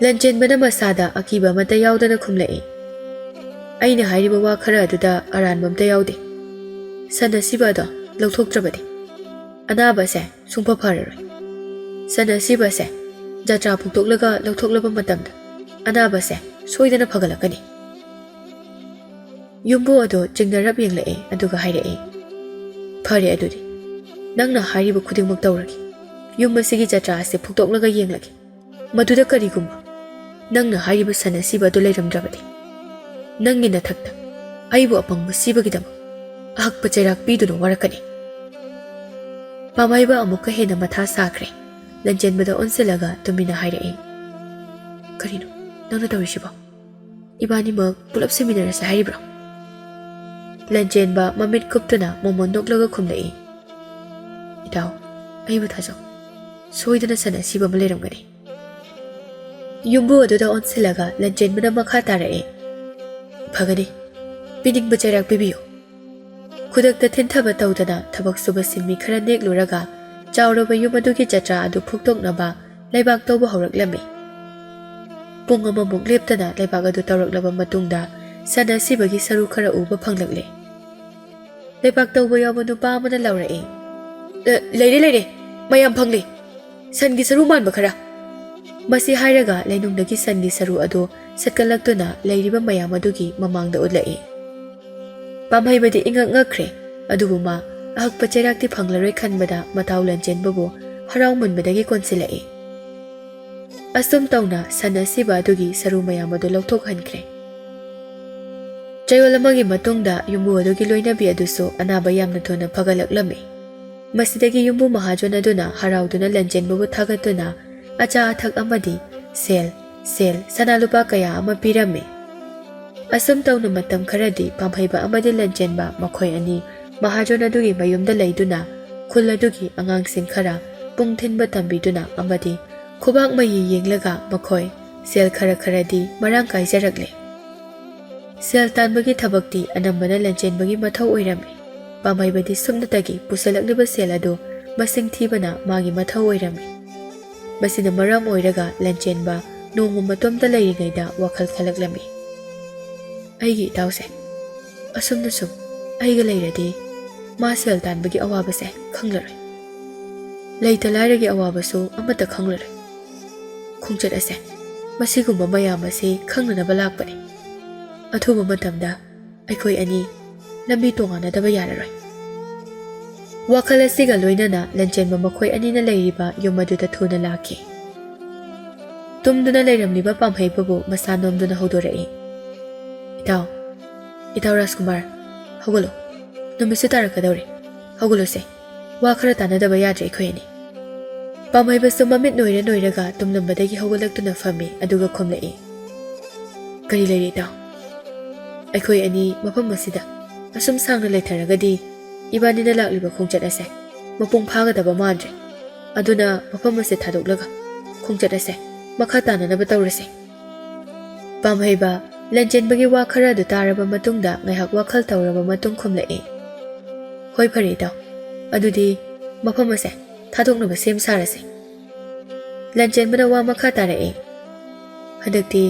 ꯂꯟꯆꯦꯟꯕꯅ ꯃꯁꯥꯗ ꯑꯀꯤꯕ ꯑꯃꯠꯇ ꯌꯥꯎꯗꯅ ꯈꯨꯝꯂꯛꯏ꯫ "ꯑꯩꯅ ꯍꯥꯏꯔꯤꯕ ꯋꯥ ꯈꯔ ꯑꯗꯨꯗ ꯑꯔꯥꯟꯕ ꯑꯝꯇ ꯌꯥꯎꯗꯦ꯫ ꯁꯟ ꯑꯁꯤꯕ ꯑꯗꯣ ꯂꯧꯊꯣꯛꯇ꯭ꯔꯕꯗꯤ ꯑꯅꯥꯕꯁꯦ ꯁꯨꯡꯐ ꯐꯔꯔꯣꯏ꯫ ꯁꯟ ꯑꯁꯤꯕꯁꯦ ꯖꯇ꯭ꯔꯥ ꯐꯨꯛꯇꯣꯛꯂꯒ ꯂꯧꯊꯣꯛꯂꯕ ꯃꯇꯝꯗ ꯑꯅꯥꯕꯁꯦ ꯁꯣꯏꯗꯅ ꯐꯒꯠꯂꯛꯀꯅꯤ꯫" ꯌꯨꯝꯕꯨ ꯑꯗꯨ ꯆꯤꯡꯅꯔꯞ ꯌꯦꯡꯂꯛꯑꯦ, ꯑꯗꯨꯒ ꯍꯥꯏꯔꯛꯑꯦ, "ꯐꯔꯦ ꯑꯗꯨꯗꯤ, ꯅꯪꯅ ꯍꯥꯏꯔꯤꯕ ꯈꯨꯗꯤꯡꯃꯛ ꯇꯧꯔꯒꯦ꯫ ꯌꯨꯝ ꯑꯁꯤꯒꯤ ꯖꯇ꯭ꯔꯥ ꯑꯁꯤ ꯐꯨꯛꯇꯣꯛꯂꯒ ꯌꯦꯡꯂꯒꯦ꯫ ꯃꯗꯨꯗ ꯀꯔꯤꯒꯨꯝꯕ ꯅꯪꯅ ꯍꯥꯏꯔꯤꯕ ꯁꯟ ꯑꯁꯤꯕ ꯑꯗꯨ ꯂꯩꯔꯝꯗ꯭ꯔꯕꯗꯤ, ꯅꯪꯒꯤ ꯅꯊꯛꯇ ꯑꯩꯕꯨ ꯑꯄꯪꯕ ꯁꯤꯕꯒꯤꯗꯃꯛ ꯑꯍꯛꯄ ꯆꯩꯔꯥꯛ ꯄꯤꯗꯨꯅ ꯋꯥꯔꯛꯀꯅꯤ꯫" ꯄꯥꯝꯍꯩꯕ ꯑꯃꯨꯛꯀ ꯍꯦꯟꯅ ꯃꯊꯥ ꯁꯥꯈ꯭ꯔꯦ꯫ ꯂꯟꯆꯦꯟꯕꯗ ꯑꯣꯟꯁꯤꯜꯂꯒ ꯇꯨꯃꯤꯟꯅ ꯍꯥꯏꯔꯛꯑꯦ, "ꯀꯔꯤꯅꯣ ꯅꯪꯅ ꯇꯧꯔꯤꯁꯤꯕꯣ? ꯏꯕꯥꯅꯤꯃꯛ ꯄꯨꯂꯞ ꯁꯤꯃꯤꯟꯅꯔꯁꯦ ꯍꯥꯏꯔꯤꯕ꯭ꯔꯣ?" ꯂꯟꯆꯦꯟꯕ ꯃꯃꯤꯠ ꯀꯨꯞꯇꯨꯅ ꯃꯣꯃꯣꯟ ꯅꯣꯛꯂꯒ ꯈꯨꯝꯂꯛꯏ, "ꯏꯇꯥꯎ, ꯑꯩꯕꯨ ꯊꯥꯖꯧ꯫ ꯁꯣꯏꯗꯅ ꯁꯟ ꯑꯁꯤꯕ ꯑꯃ ꯂꯩꯔꯝꯒꯅꯤ꯫" ꯌꯨꯝꯕꯨ ꯑꯗꯨꯗ ꯑꯣꯟꯁꯤꯜꯂꯒ ꯂꯟꯆꯦꯟꯕꯅ ꯃꯈꯥ ꯇꯥꯔꯛꯑꯦ, "ꯐꯒꯅꯤ, ꯄꯤꯅꯤꯡꯕ ꯆꯩꯔꯥꯛ ꯄꯤꯕꯤꯌꯨ꯫" ꯈꯨꯗꯛꯇ ꯊꯤꯟꯊꯕ ꯇꯧꯗꯅ ꯊꯕꯛ ꯁꯨꯕ ꯁꯤꯟꯃꯤ ꯈꯔ ꯅꯦꯛꯂꯨꯔꯒ ꯆꯥꯎꯔꯕ ꯌꯨꯝ ꯑꯗꯨꯒꯤ ꯖꯇ꯭ꯔꯥ ꯑꯗꯨ ꯐꯨꯛꯇꯣꯛꯅꯕ ꯂꯩꯕꯥꯛ ꯇꯧꯕ ꯍꯧꯔꯛꯂꯝꯃꯤ꯫ ꯄꯨꯡ ꯑꯃꯃꯨꯛ ꯂꯦꯞꯇꯅ ꯂꯩꯕꯥꯛ ꯑꯗꯨ ꯇꯧꯔꯛꯂꯕ ꯃꯇꯨꯡꯗ ꯁꯟ ꯑꯁꯤꯕꯒꯤ ꯁꯔꯨ ꯈꯔ ꯎꯕ ꯐꯪꯂꯛꯂꯦ꯫ ꯂꯩꯕꯥꯛ ꯇꯧꯕ ꯌꯥꯎꯕ ꯅꯨꯄꯥ ꯑꯃꯅ ꯂꯥꯎꯔꯛꯏ, "ꯑ, ꯂꯩꯔꯦ, ꯂꯩꯔꯦ, ꯃꯌꯥꯝ ꯐꯪꯂꯦ꯫ ꯁꯟꯒꯤ ꯁꯔꯨ ꯃꯥꯟꯕ ꯈꯔ꯫" ꯃꯁꯤ ꯍꯥꯏꯔꯒ ꯂꯩꯅꯨꯡꯗꯒꯤ ꯁꯟꯒꯤ ꯁꯔꯨ ꯑꯗꯨ ꯁꯠꯀꯠꯂꯛꯇꯨꯅ ꯂꯩꯔꯤꯕ ꯃꯌꯥꯝ ꯑꯗꯨꯒꯤ ꯃꯃꯥꯡꯗ ꯎꯠꯂꯛꯏ꯫ ꯄꯥꯝꯍꯩꯕꯗꯤ ꯏꯉꯛ ꯉꯛꯈ꯭ꯔꯦ, ꯑꯗꯨꯕꯨ ꯃꯥ ꯑꯍꯛꯄ ꯆꯩꯔꯥꯛꯇꯤ ꯐꯪꯂꯔꯣꯏ ꯈꯟꯕꯗ ꯃꯇꯥꯎ ꯂꯟꯆꯦꯟꯕꯕꯨ ꯍꯔꯥꯎꯃꯟꯕꯗꯒꯤ ꯀꯣꯟꯁꯤꯜꯂꯛꯏ꯫ ꯑꯁꯨꯝ ꯇꯧꯅ ꯁꯟ ꯑꯁꯤꯕ ꯑꯗꯨꯒꯤ ꯁꯔꯨ ꯃꯌꯥꯝ ꯑꯗꯨ ꯂꯧꯊꯣꯛꯍꯟꯈ꯭ꯔꯦ꯫ ꯆꯌꯣꯜ ꯑꯃꯒꯤ ꯃꯇꯨꯡꯗ ꯌꯨꯝꯕꯨ ꯑꯗꯨꯒꯤ ꯂꯣꯏꯅꯕꯤ ꯑꯗꯨꯁꯨ ꯑꯅꯥꯕ ꯌꯥꯝꯅ ꯊꯨꯅ ꯐꯒꯠꯂꯛꯂꯝꯃꯤ꯫ ꯃꯁꯤꯗꯒꯤ ꯌꯨꯝꯕꯨ ꯃꯍꯥꯖꯣꯟ ꯑꯗꯨꯅ ꯍꯔꯥꯎꯗꯨꯅ ꯂꯟꯆꯦꯟꯕꯕꯨ ꯊꯥꯒꯠꯇꯨꯅ ꯑꯆꯥ ꯑꯊꯛ ꯑꯃꯗꯤ ꯁꯦꯜ, ꯁꯦꯜ, ꯁꯅꯥ ꯂꯨꯄꯥ ꯀꯌꯥ ꯑꯃ ꯄꯤꯔꯝꯃꯤ꯫ ꯑꯁꯨꯝ ꯇꯧꯅ ꯃꯇꯝ ꯈꯔꯗꯤ ꯄꯥꯝꯍꯩꯕ ꯑꯃꯗꯤ ꯂꯟꯆꯦꯟꯕ ꯃꯈꯣꯏ ꯑꯅꯤ ꯃꯍꯥꯖꯣꯟ ꯑꯗꯨꯒꯤ ꯃꯌꯨꯝꯗ ꯂꯩꯗꯨꯅ ꯈꯨꯜ ꯑꯗꯨꯒꯤ ꯑꯉꯥꯡꯁꯤꯡ ꯈꯔ ꯄꯨꯡ ꯊꯤꯟꯕ ꯇꯝꯕꯤꯗꯨꯅ ꯑꯃꯗꯤ ꯈꯨꯕꯥꯛ ꯃꯌꯤ ꯌꯦꯡꯂꯒ ꯃꯈꯣꯏ ꯁꯦꯜ ꯈꯔ ꯈꯔꯗꯤ ꯃꯔꯥꯡ ꯀꯥꯏꯖꯔꯛꯂꯦ꯫ ꯁꯦꯜ ꯇꯥꯟꯕꯒꯤ ꯊꯕꯛꯇꯤ ꯑꯅꯝꯕꯅ ꯂꯟꯆꯦꯟꯕꯒꯤ ꯃꯊꯧ ꯑꯣꯏꯔꯝꯃꯤ꯫ ꯄꯥꯝꯍꯩꯕꯗꯤ ꯁꯨꯞꯅꯇꯒꯤ ꯄꯨꯁꯜꯂꯛꯂꯤꯕ ꯁꯦꯜ ꯑꯗꯨ ꯃꯁꯤꯡ ꯊꯤꯕꯅ ꯃꯥꯒꯤ ꯃꯊꯧ ꯑꯣꯏꯔꯝꯃꯤ꯫ ꯃꯁꯤꯅ ꯃꯔꯝ ꯑꯣꯏꯔꯒ ꯂꯟꯆꯦꯟꯕ ꯅꯣꯡꯃ ꯃꯇꯣꯝꯇ ꯂꯩꯔꯤꯉꯩꯗ ꯋꯥꯈꯜ ꯈꯜꯂꯛꯂꯝꯃꯤ꯫ "ꯑꯩꯒꯤ ꯏꯇꯥꯎꯁꯦ ꯑꯁꯨꯝꯅ ꯁꯨꯝ ꯑꯩꯒ ꯂꯩꯔꯗꯤ ꯃꯥ ꯁꯦꯜ ꯇꯥꯟꯕꯒꯤ ꯑꯋꯥꯕꯁꯦ ꯈꯪꯂꯔꯣꯏ꯫ ꯂꯩꯇ ꯂꯥꯏꯔꯒꯤ ꯑꯋꯥꯕꯁꯨ ꯑꯃꯠꯇ ꯈꯪꯂꯔꯣꯏ꯫ ꯈꯣꯡꯆꯠ ꯑꯁꯦ ꯃꯁꯤꯒꯨꯝꯕ ꯃꯌꯥꯝ ꯑꯁꯤ ꯈꯪꯅꯅꯕ ꯂꯥꯛꯄꯅꯤ꯫ ꯑꯊꯨꯕ ꯃꯇꯝꯗ ꯑꯩꯈꯣꯏ ꯑꯅꯤ ꯂꯝꯕꯤ ꯇꯣꯉꯥꯟꯅꯗꯕ ꯌꯥꯔꯔꯣꯏ"꯫ ꯋꯥꯈꯜ ꯑꯁꯤꯒ ꯂꯣꯏꯅꯅ ꯂꯟꯆꯦꯟꯕ ꯃꯈꯣꯏ ꯑꯅꯤꯅ ꯂꯩꯔꯤꯕ ꯌꯨꯝ ꯑꯗꯨꯗ ꯊꯨꯅ ꯂꯥꯛꯈꯤ꯫ ꯇꯨꯝꯗꯨꯅ ꯂꯩꯔꯝꯂꯤꯕ ꯄꯥꯝꯍꯩꯕꯕꯨ ꯃꯁꯥ ꯅꯣꯝꯗꯨꯅ ꯍꯧꯗꯣꯔꯛꯏ꯫ "ꯏꯇꯥꯎ, ꯏꯇꯥꯎ ꯔꯥꯖꯀꯨꯃꯥꯔ, ꯍꯧꯒꯠꯂꯣ꯫ ꯅꯨꯃꯤꯠꯁꯨ ꯇꯥꯔꯛꯀꯗꯧꯔꯦ꯫ ꯍꯧꯒꯠꯂꯣꯁꯦ꯫ ꯋꯥ ꯈꯔ ꯇꯥꯟꯅꯗꯕ ꯌꯥꯗ꯭ꯔꯦ ꯑꯩꯈꯣꯏ ꯑꯅꯤ"꯫ ꯄꯥꯝꯍꯩꯕꯁꯨ ꯃꯃꯤꯠ ꯅꯣꯏꯔ ꯅꯣꯏꯔꯒ ꯇꯨꯝꯂꯝꯕꯗꯒꯤ ꯍꯧꯒꯠꯂꯛꯇꯨꯅ ꯐꯝꯃꯤ, ꯑꯗꯨꯒ ꯈꯨꯝꯂꯛꯏ, "ꯀꯔꯤ ꯂꯩꯔꯦ ꯏꯇꯥꯎ?" "ꯑꯩꯈꯣꯏ ꯑꯅꯤ ꯃꯐꯝ ꯑꯁꯤꯗ ꯑꯁꯨꯝ ꯁꯥꯡꯅ ꯂꯩꯊꯔꯒꯗꯤ ꯏꯕꯥꯅꯤꯅ ꯂꯥꯛꯂꯤꯕ ꯈꯣꯡꯆꯠ ꯑꯁꯦ ꯃꯄꯨꯡ ꯐꯥꯒꯗꯕ ꯃꯥꯟꯗ꯭ꯔꯦ꯫ ꯑꯗꯨꯅ ꯃꯐꯝ ꯑꯁꯦ ꯊꯥꯗꯣꯛꯂꯒ ꯈꯣꯡꯆꯠ ꯑꯁꯦ ꯃꯈꯥ ꯇꯥꯅꯅꯕ ꯇꯧꯔꯁꯦ"꯫ ꯄꯥꯝꯍꯩꯕ ꯂꯟꯆꯦꯟꯕꯒꯤ ꯋꯥ ꯈꯔ ꯑꯗꯨ ꯇꯥꯔꯕ ꯃꯇꯨꯡꯗ ꯉꯥꯏꯍꯥꯛ ꯋꯥꯈꯜ ꯇꯧꯔꯕ ꯃꯇꯨꯡ ꯈꯨꯝꯂꯛꯏ, "ꯍꯣꯏ, ꯐꯔꯦ ꯏꯇꯥꯎ, ꯑꯗꯨꯗꯤ ꯃꯐꯝ ꯑꯁꯦ ꯊꯥꯗꯣꯛꯅꯕ ꯁꯦꯝ ꯁꯥꯔꯁꯦ"꯫ ꯂꯟꯆꯦꯟꯕꯅ ꯋꯥ ꯃꯈꯥ ꯇꯥꯔꯛꯏ, "ꯍꯟꯗꯛꯇꯤ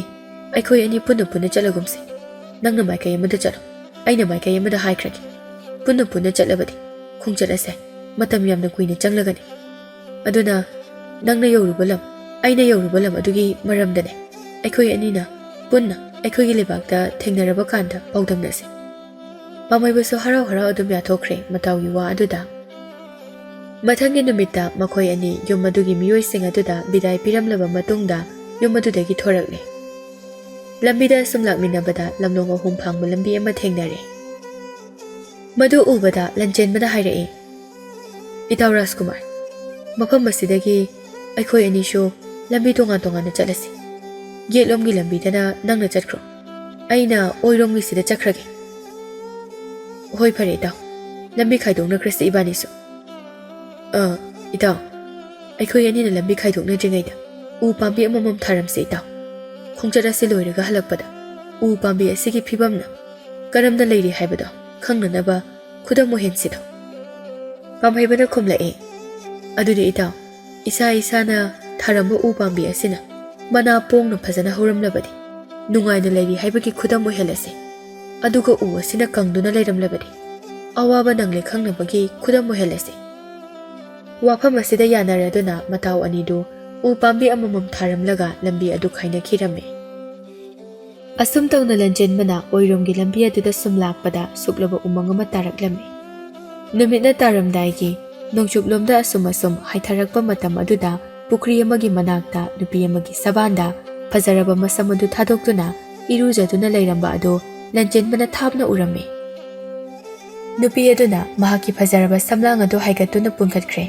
ꯑꯩꯈꯣꯏ ꯑꯅꯤ ꯄꯨꯟꯅ ꯄꯨꯟꯅ ꯆꯠꯂꯒꯨꯝꯁꯦ꯫ ꯅꯪꯅ ꯃꯥꯏꯀꯩ ꯑꯃꯗ ꯆꯠꯂꯣ, ꯑꯩꯅ ꯃꯥꯏꯀꯩ ꯑꯃꯗ ꯍꯥꯏꯈ꯭ꯔꯒꯦ꯫ ꯄꯨꯟꯅ ꯄꯨꯟꯅ ꯆꯠꯂꯕꯗꯤ ꯈꯣꯡꯆꯠ ꯑꯁꯦ ꯃꯇꯝ ꯌꯥꯝꯅ ꯀꯨꯏꯅ ꯆꯪꯂꯒꯅꯤ꯫ ꯑꯗꯨꯅ ꯅꯪꯅ ꯌꯧꯔꯨꯕ ꯂꯝ, ꯑꯩꯅ ꯌꯧꯔꯨꯕ ꯂꯝ ꯑꯗꯨꯒꯤ ꯃꯔꯝꯗꯅꯦ꯫ ꯑꯩꯈꯣꯏ ꯑꯅꯤꯅ ꯄꯨꯟꯅ ꯑꯩꯈꯣꯏꯒꯤ ꯂꯩꯕꯥꯛꯇ ꯊꯦꯡꯅꯔꯕ ꯀꯥꯟꯗ ꯄꯥꯎꯗꯝꯅꯁꯤ꯫ ꯄꯥꯝꯍꯩꯕꯁꯨ ꯍꯔꯥꯎ ꯍꯔꯥꯎ ꯑꯗꯨꯝ ꯌꯥꯊꯣꯛꯈ꯭ꯔꯦ ꯃꯇꯥꯎꯒꯤ ꯋꯥ ꯑꯗꯨꯗ꯫ ꯃꯊꯪꯒꯤ ꯅꯨꯃꯤꯠꯇ ꯃꯈꯣꯏ ꯑꯅꯤ ꯌꯨꯝ ꯑꯗꯨꯒꯤ ꯃꯤꯑꯣꯏꯁꯤꯡ ꯑꯗꯨꯗ ꯕꯤꯗꯥꯏ ꯄꯤꯔꯝꯂꯕ ꯃꯇꯨꯡꯗ ꯌꯨꯝ ꯑꯗꯨꯗꯒꯤ ꯊꯣꯔꯛꯂꯦ꯫ ꯂꯝꯕꯤꯗ ꯁꯨꯝ ꯂꯥꯛꯃꯤꯟꯅꯕꯗ ꯂꯝꯂꯣꯡ ꯑꯍꯨꯝ ꯐꯥꯡꯕ ꯂꯝꯕꯤ ꯑꯃ ꯊꯦꯡꯅꯔꯦ꯫ ꯃꯗꯨ ꯎꯕꯗ ꯂꯟꯆꯦꯟꯕꯅ ꯍꯥꯏꯔꯛꯏ, "ꯏꯇꯥꯎ ꯔꯥꯖꯀꯨꯃꯥꯔ, ꯃꯐꯝ ꯑꯁꯤꯗꯒꯤ ꯑꯩꯈꯣꯏ ꯑꯅꯤꯁꯨ ꯂꯝꯕꯤ ꯇꯣꯉꯥꯟ ꯇꯣꯉꯥꯟꯅ ꯆꯠꯂꯁꯤ꯫ ꯌꯦꯠꯂꯣꯝꯒꯤ ꯂꯝꯕꯤꯗꯅ ꯅꯪꯅ ꯆꯠꯈ꯭ꯔꯣ, ꯑꯩꯅ ꯑꯣꯏꯔꯣꯝꯒꯤꯁꯤꯗ ꯆꯠꯈ꯭ꯔꯒꯦ꯫" "ꯍꯣꯏ, ꯐꯔꯦ ꯏꯇꯥꯎ, ꯂꯝꯕꯤ ꯈꯥꯏꯗꯣꯛꯅꯈ꯭ꯔꯁꯤ ꯏꯕꯥꯅꯤꯁꯨ꯫" "ꯑ, ꯏꯇꯥꯎ, ꯑꯩꯈꯣꯏ ꯑꯅꯤꯅ ꯂꯝꯕꯤ ꯈꯥꯏꯗꯣꯛꯅꯗ꯭ꯔꯤꯉꯩꯗ ꯎ ꯄꯥꯝꯕꯤ ꯑꯃꯃꯝ ꯊꯥꯔꯝꯁꯤ ꯏꯇꯥꯎ꯫ ꯈꯣꯡꯆꯠ ꯑꯁꯤ ꯂꯣꯏꯔꯒ ꯍꯜꯂꯛꯄꯗ ꯎ ꯄꯥꯝꯕꯤ ꯑꯁꯤꯒꯤ ꯐꯤꯕꯝꯅ ꯀꯔꯝꯅ ꯂꯩꯔꯤ ꯍꯥꯏꯕꯗꯣ ꯈꯪꯅꯅꯕ ꯈꯨꯗꯝ ꯑꯣꯏꯍꯟꯁꯤꯗꯣ꯫" ꯄꯥꯝꯍꯩꯕꯅ ꯈꯨꯝꯂꯛꯏ, "ꯑꯗꯨꯗꯤ ꯏꯇꯥꯎ, ꯏꯁꯥ ꯏꯁꯥꯅ ꯊꯥꯔꯝꯕ ꯎ ꯄꯥꯝꯕꯤ ꯑꯁꯤꯅ ꯃꯅꯥ ꯄꯣꯡꯅ ꯐꯖꯅ ꯍꯧꯔꯝꯂꯕꯗꯤ ꯅꯨꯡꯉꯥꯏꯅ ꯂꯩꯔꯤ ꯍꯥꯏꯕꯒꯤ ꯈꯨꯗꯝ ꯑꯣꯏꯍꯜꯂꯁꯤ꯫ ꯑꯗꯨꯒ ꯎ ꯑꯁꯤꯅ ꯀꯪꯗꯨꯅ ꯂꯩꯔꯝꯂꯕꯗꯤ ꯑꯋꯥꯕ ꯅꯪꯂꯦ ꯈꯪꯅꯕꯒꯤ ꯈꯨꯗꯝ ꯑꯣꯏꯍꯜꯂꯁꯤ꯫" ꯋꯥꯐꯝ ꯑꯁꯤꯗ ꯌꯥꯅꯔꯗꯨꯅ ꯃꯇꯥꯎ ꯑꯅꯤꯗꯨ ꯎ ꯄꯥꯝꯕꯤ ꯑꯃꯃꯝ ꯊꯥꯔꯝꯂꯒ ꯂꯝꯕꯤ ꯑꯗꯨ ꯈꯥꯏꯅꯈꯤꯔꯝꯃꯤ꯫ ꯑꯁꯨꯝ ꯇꯧꯅ ꯂꯟꯆꯦꯟꯕꯅ ꯑꯣꯏꯔꯣꯝꯒꯤ ꯂꯝꯕꯤ ꯑꯗꯨꯗ ꯁꯨꯝ ꯂꯥꯛꯄꯗ ꯁꯨꯛꯂꯕ ꯎꯃꯪ ꯑꯃ ꯇꯥꯔꯛꯂꯝꯃꯤ꯫ ꯅꯨꯃꯤꯠꯅ ꯇꯥꯔꯝꯗꯥꯏꯒꯤ ꯅꯣꯡꯆꯨꯞꯂꯣꯝꯗ ꯑꯁꯨꯝ ꯑꯁꯨꯝ ꯍꯥꯏꯊꯔꯛꯄ ꯃꯇꯝ ꯑꯗꯨꯗ ꯄꯨꯈ꯭ꯔꯤ ꯑꯃꯒꯤ ꯃꯅꯥꯛꯇ ꯅꯨꯄꯤ ꯑꯃꯒꯤ ꯁꯕꯥꯟꯗ ꯐꯖꯔꯕ ꯃꯁꯝ ꯑꯗꯨ ꯊꯥꯗꯣꯛꯇꯨꯅ ꯏꯔꯨꯖꯗꯨꯅ ꯂꯩꯔꯝꯕ ꯑꯗꯨ ꯂꯟꯆꯦꯟꯕꯅ ꯊꯥꯞꯅ ꯎꯔꯝꯃꯤ꯫ ꯅꯨꯄꯤ ꯑꯗꯨꯅ ꯃꯍꯥꯛꯀꯤ ꯐꯖꯔꯕ ꯁꯝꯂꯥꯡ ꯑꯗꯨ ꯍꯥꯏꯒꯠꯇꯨꯅ ꯄꯨꯟꯈꯠꯈ꯭ꯔꯦ꯫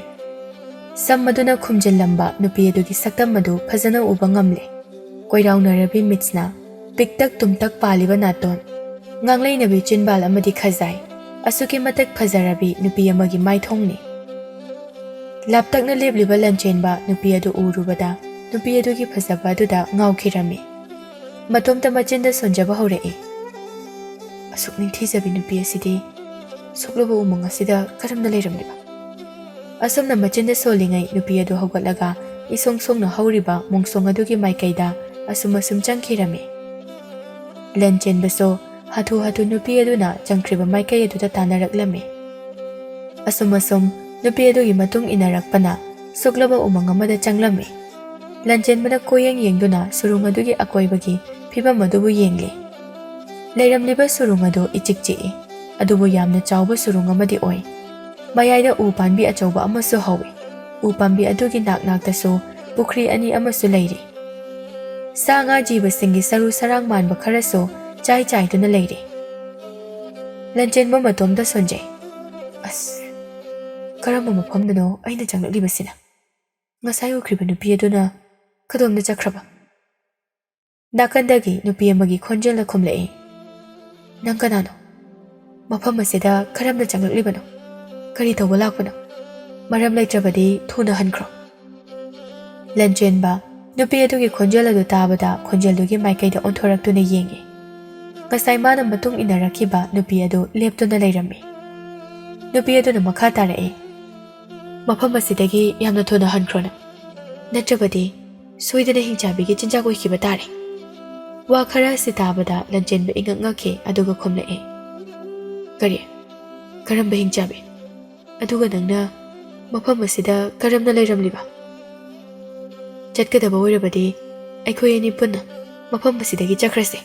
ꯁꯝ ꯑꯗꯨꯅ ꯈꯨꯝꯖꯤꯜꯂꯝꯕ ꯅꯨꯄꯤ ꯑꯗꯨꯒꯤ ꯁꯛꯇꯝ ꯑꯗꯨ ꯐꯖꯅ ꯎꯕ ꯉꯝꯂꯦ꯫ ꯀꯣꯏꯔꯥꯎꯅꯔꯕꯤ ꯃꯤꯠꯁꯅ, ꯄꯤꯛꯇꯛ ꯇꯨꯝꯇꯛ ꯄꯥꯜꯂꯤꯕ ꯅꯥꯇꯣꯟ, ꯉꯥꯡꯂꯩꯅꯕꯤ ꯆꯤꯟꯕꯥꯜ ꯑꯃꯗꯤ ꯈꯖꯥꯏ, ꯑꯁꯨꯛꯀꯤ ꯃꯇꯤꯛ ꯐꯖꯔꯕꯤ ꯅꯨꯄꯤ ꯑꯃꯒꯤ ꯃꯥꯏꯊꯣꯡꯅꯤ꯫ ꯂꯥꯞꯇꯛꯅ ꯂꯦꯞꯂꯤꯕ ꯂꯟꯆꯦꯟꯕ ꯅꯨꯄꯤ ꯑꯗꯨ ꯎꯔꯨꯕꯗ ꯅꯨꯄꯤ ꯑꯗꯨꯒꯤ ꯐꯖꯕ ꯑꯗꯨꯗ ꯉꯥꯎꯈꯤꯔꯝꯃꯤ꯫ ꯃꯇꯣꯝꯇ ꯃꯆꯤꯟꯗ ꯁꯣꯟꯖꯕ ꯍꯧꯔꯛꯏ꯫ "ꯑꯁꯨꯛ ꯅꯤꯡꯊꯤꯖꯕꯤ ꯅꯨꯄꯤ ꯑꯁꯤꯗꯤ ꯁꯨꯛꯂꯕ ꯎꯃꯪ ꯑꯁꯤꯗ ꯀꯔꯝꯅ ꯂꯩꯔꯝꯂꯤꯕ?" ꯑꯁꯨꯝꯅ ꯃꯆꯤꯟꯗ ꯁꯣꯜꯂꯤꯉꯩ ꯅꯨꯄꯤ ꯑꯗꯨ ꯍꯧꯒꯠꯂꯒ ꯏꯁꯣꯡ ꯁꯣꯡꯅ ꯍꯧꯔꯤꯕ ꯃꯣꯡꯁꯣꯡ ꯑꯗꯨꯒꯤ ꯃꯥꯏꯀꯩꯗ ꯑꯁꯨꯝ ꯑꯁꯨꯝ ꯆꯪꯈꯤꯔꯝꯃꯤ꯫ ꯂꯟꯆꯦꯟꯕꯁꯨ ꯍꯥꯊꯨ ꯍꯥꯊꯨ ꯅꯨꯄꯤ ꯑꯗꯨꯅ ꯆꯪꯈ꯭ꯔꯤꯕ ꯃꯥꯏꯀꯩ ꯑꯗꯨꯗ ꯇꯥꯟꯅꯔꯛꯂꯝꯃꯤ꯫ ꯑꯁꯨꯝ ꯑꯁꯨꯝ ꯅꯨꯄꯤ ꯑꯗꯨꯒꯤ ꯃꯇꯨꯡ ꯏꯟꯅꯔꯛꯄꯅ ꯁꯨꯛꯂꯕ ꯎꯃꯪ ꯑꯃꯗ ꯆꯪꯂꯝꯃꯤ꯫ ꯂꯟꯆꯦꯟꯕꯅ ꯀꯣꯏꯌꯦꯡ ꯌꯦꯡꯗꯨꯅ ꯁꯨꯔꯨꯡ ꯑꯗꯨꯒꯤ ꯑꯀꯣꯏꯕꯒꯤ ꯐꯤꯕꯝ ꯑꯗꯨꯕꯨ ꯌꯦꯡꯂꯤ꯫ ꯂꯩꯔꯝꯂꯤꯕ ꯁꯨꯔꯨꯡ ꯑꯗꯨ ꯏꯆꯤꯛ ꯆꯤꯛꯏ, ꯑꯗꯨꯕꯨ ꯌꯥꯝꯅ ꯆꯥꯎꯕ ꯁꯨꯔꯨꯡ ꯑꯃꯗꯤ ꯑꯣꯏ꯫ ꯃꯌꯥꯏꯗ ꯎ ꯄꯥꯝꯕꯤ ꯑꯆꯧꯕ ꯑꯃꯁꯨ ꯍꯧꯏ꯫ ꯎ ꯄꯥꯝꯕꯤ ꯑꯗꯨꯒꯤ ꯅꯥꯛ ꯅꯥꯛꯇꯁꯨ ꯄꯨꯈ꯭ꯔꯤ ꯑꯅꯤ ꯑꯃꯁꯨ ꯂꯩꯔꯤ꯫ ꯁꯥ ꯉꯥ ꯖꯤꯕꯁꯤꯡꯒꯤ ꯁꯔꯨ ꯁꯔꯥꯡ ꯃꯥꯟꯕ ꯈꯔꯁꯨ ꯆꯥꯏ ꯆꯥꯏꯗꯨꯅ ꯂꯩꯔꯤ꯫ ꯂꯟꯆꯦꯟꯕ ꯃꯇꯣꯝꯇ ꯁꯣꯟꯖꯩ꯫ ꯑꯁ, ꯀꯔꯝꯕ ꯃꯐꯝꯗꯅꯣ ꯑꯩꯅ ꯆꯪꯂꯛꯂꯤꯕꯁꯤꯅ? ꯉꯁꯥꯏ ꯎꯈ꯭ꯔꯤꯕ ꯅꯨꯄꯤ ꯑꯗꯨꯅ ꯀꯗꯣꯝꯗ ꯆꯠꯈ꯭ꯔꯕ? ꯅꯥꯀꯟꯗꯒꯤ ꯅꯨꯄꯤ ꯑꯃꯒꯤ ꯈꯣꯟꯖꯦꯜꯅ ꯈꯨꯝꯂꯛꯏ, "ꯅꯪ ꯀꯅꯥꯅꯣ? ꯃꯐꯝ ꯑꯁꯤꯗ ꯀꯔꯝꯅ ꯆꯪꯂꯛꯂꯤꯕꯅꯣ? ꯀꯔꯤ ꯇꯧꯕ ꯂꯥꯛꯄꯅꯣ? ꯃꯔꯝ ꯂꯩꯇ꯭ꯔꯕꯗꯤ ꯊꯨꯅ ꯍꯟꯈ꯭ꯔꯣ꯫" ꯂꯟꯆꯦꯟꯕ ꯅꯨꯄꯤ ꯑꯗꯨꯒꯤ ꯈꯣꯟꯖꯦꯜ ꯑꯗꯨ ꯇꯥꯕꯗ ꯈꯣꯟꯖꯦꯜꯗꯨꯒꯤ ꯃꯥꯏꯀꯩꯗ ꯑꯣꯟꯊꯣꯔꯛꯇꯨꯅ ꯌꯦꯡꯉꯤ꯫ ꯉꯁꯥꯏ ꯃꯥꯅ ꯃꯇꯨꯡ ꯏꯟꯅꯔꯛꯈꯤꯕ ꯅꯨꯄꯤ ꯑꯗꯨ ꯂꯦꯞꯇꯨꯅ ꯂꯩꯔꯝꯃꯤ꯫ ꯅꯨꯄꯤ ꯑꯗꯨꯅ ꯃꯈꯥ ꯇꯥꯔꯛꯏ, "ꯃꯐꯝ ꯑꯁꯤꯗꯒꯤ ꯌꯥꯝꯅ ꯊꯨꯅ ꯍꯟꯈ꯭ꯔꯣ ꯅꯪ, ꯅꯠꯇ꯭ꯔꯕꯗꯤ ꯁꯣꯏꯗꯅ ꯍꯤꯡꯆꯥꯕꯤꯒꯤ ꯆꯤꯟꯖꯥꯛ ꯑꯣꯏꯈꯤꯕ ꯇꯥꯔꯦ꯫" ꯋꯥ ꯈꯔ ꯑꯁꯤ ꯇꯥꯕꯗ ꯂꯟꯆꯦꯟꯕ ꯏꯉꯛ ꯉꯛꯈꯤ, ꯑꯗꯨꯒ ꯈꯨꯝꯂꯛꯏ, "ꯀꯔꯤ? ꯀꯔꯝꯕ ꯍꯤꯡꯆꯥꯕꯤ? ꯑꯗꯨꯒ ꯅꯪꯅ ꯃꯐꯝ ꯑꯁꯤꯗ ꯀꯔꯝꯅ ꯂꯩꯔꯝꯂꯤꯕ? ꯆꯠꯀꯗꯕ ꯑꯣꯏꯔꯕꯗꯤ ꯑꯩꯈꯣꯏ ꯑꯅꯤ ꯄꯨꯟꯅ ꯃꯐꯝ ꯑꯁꯤꯗꯒꯤ ꯆꯠꯈ꯭ꯔꯁꯦ꯫"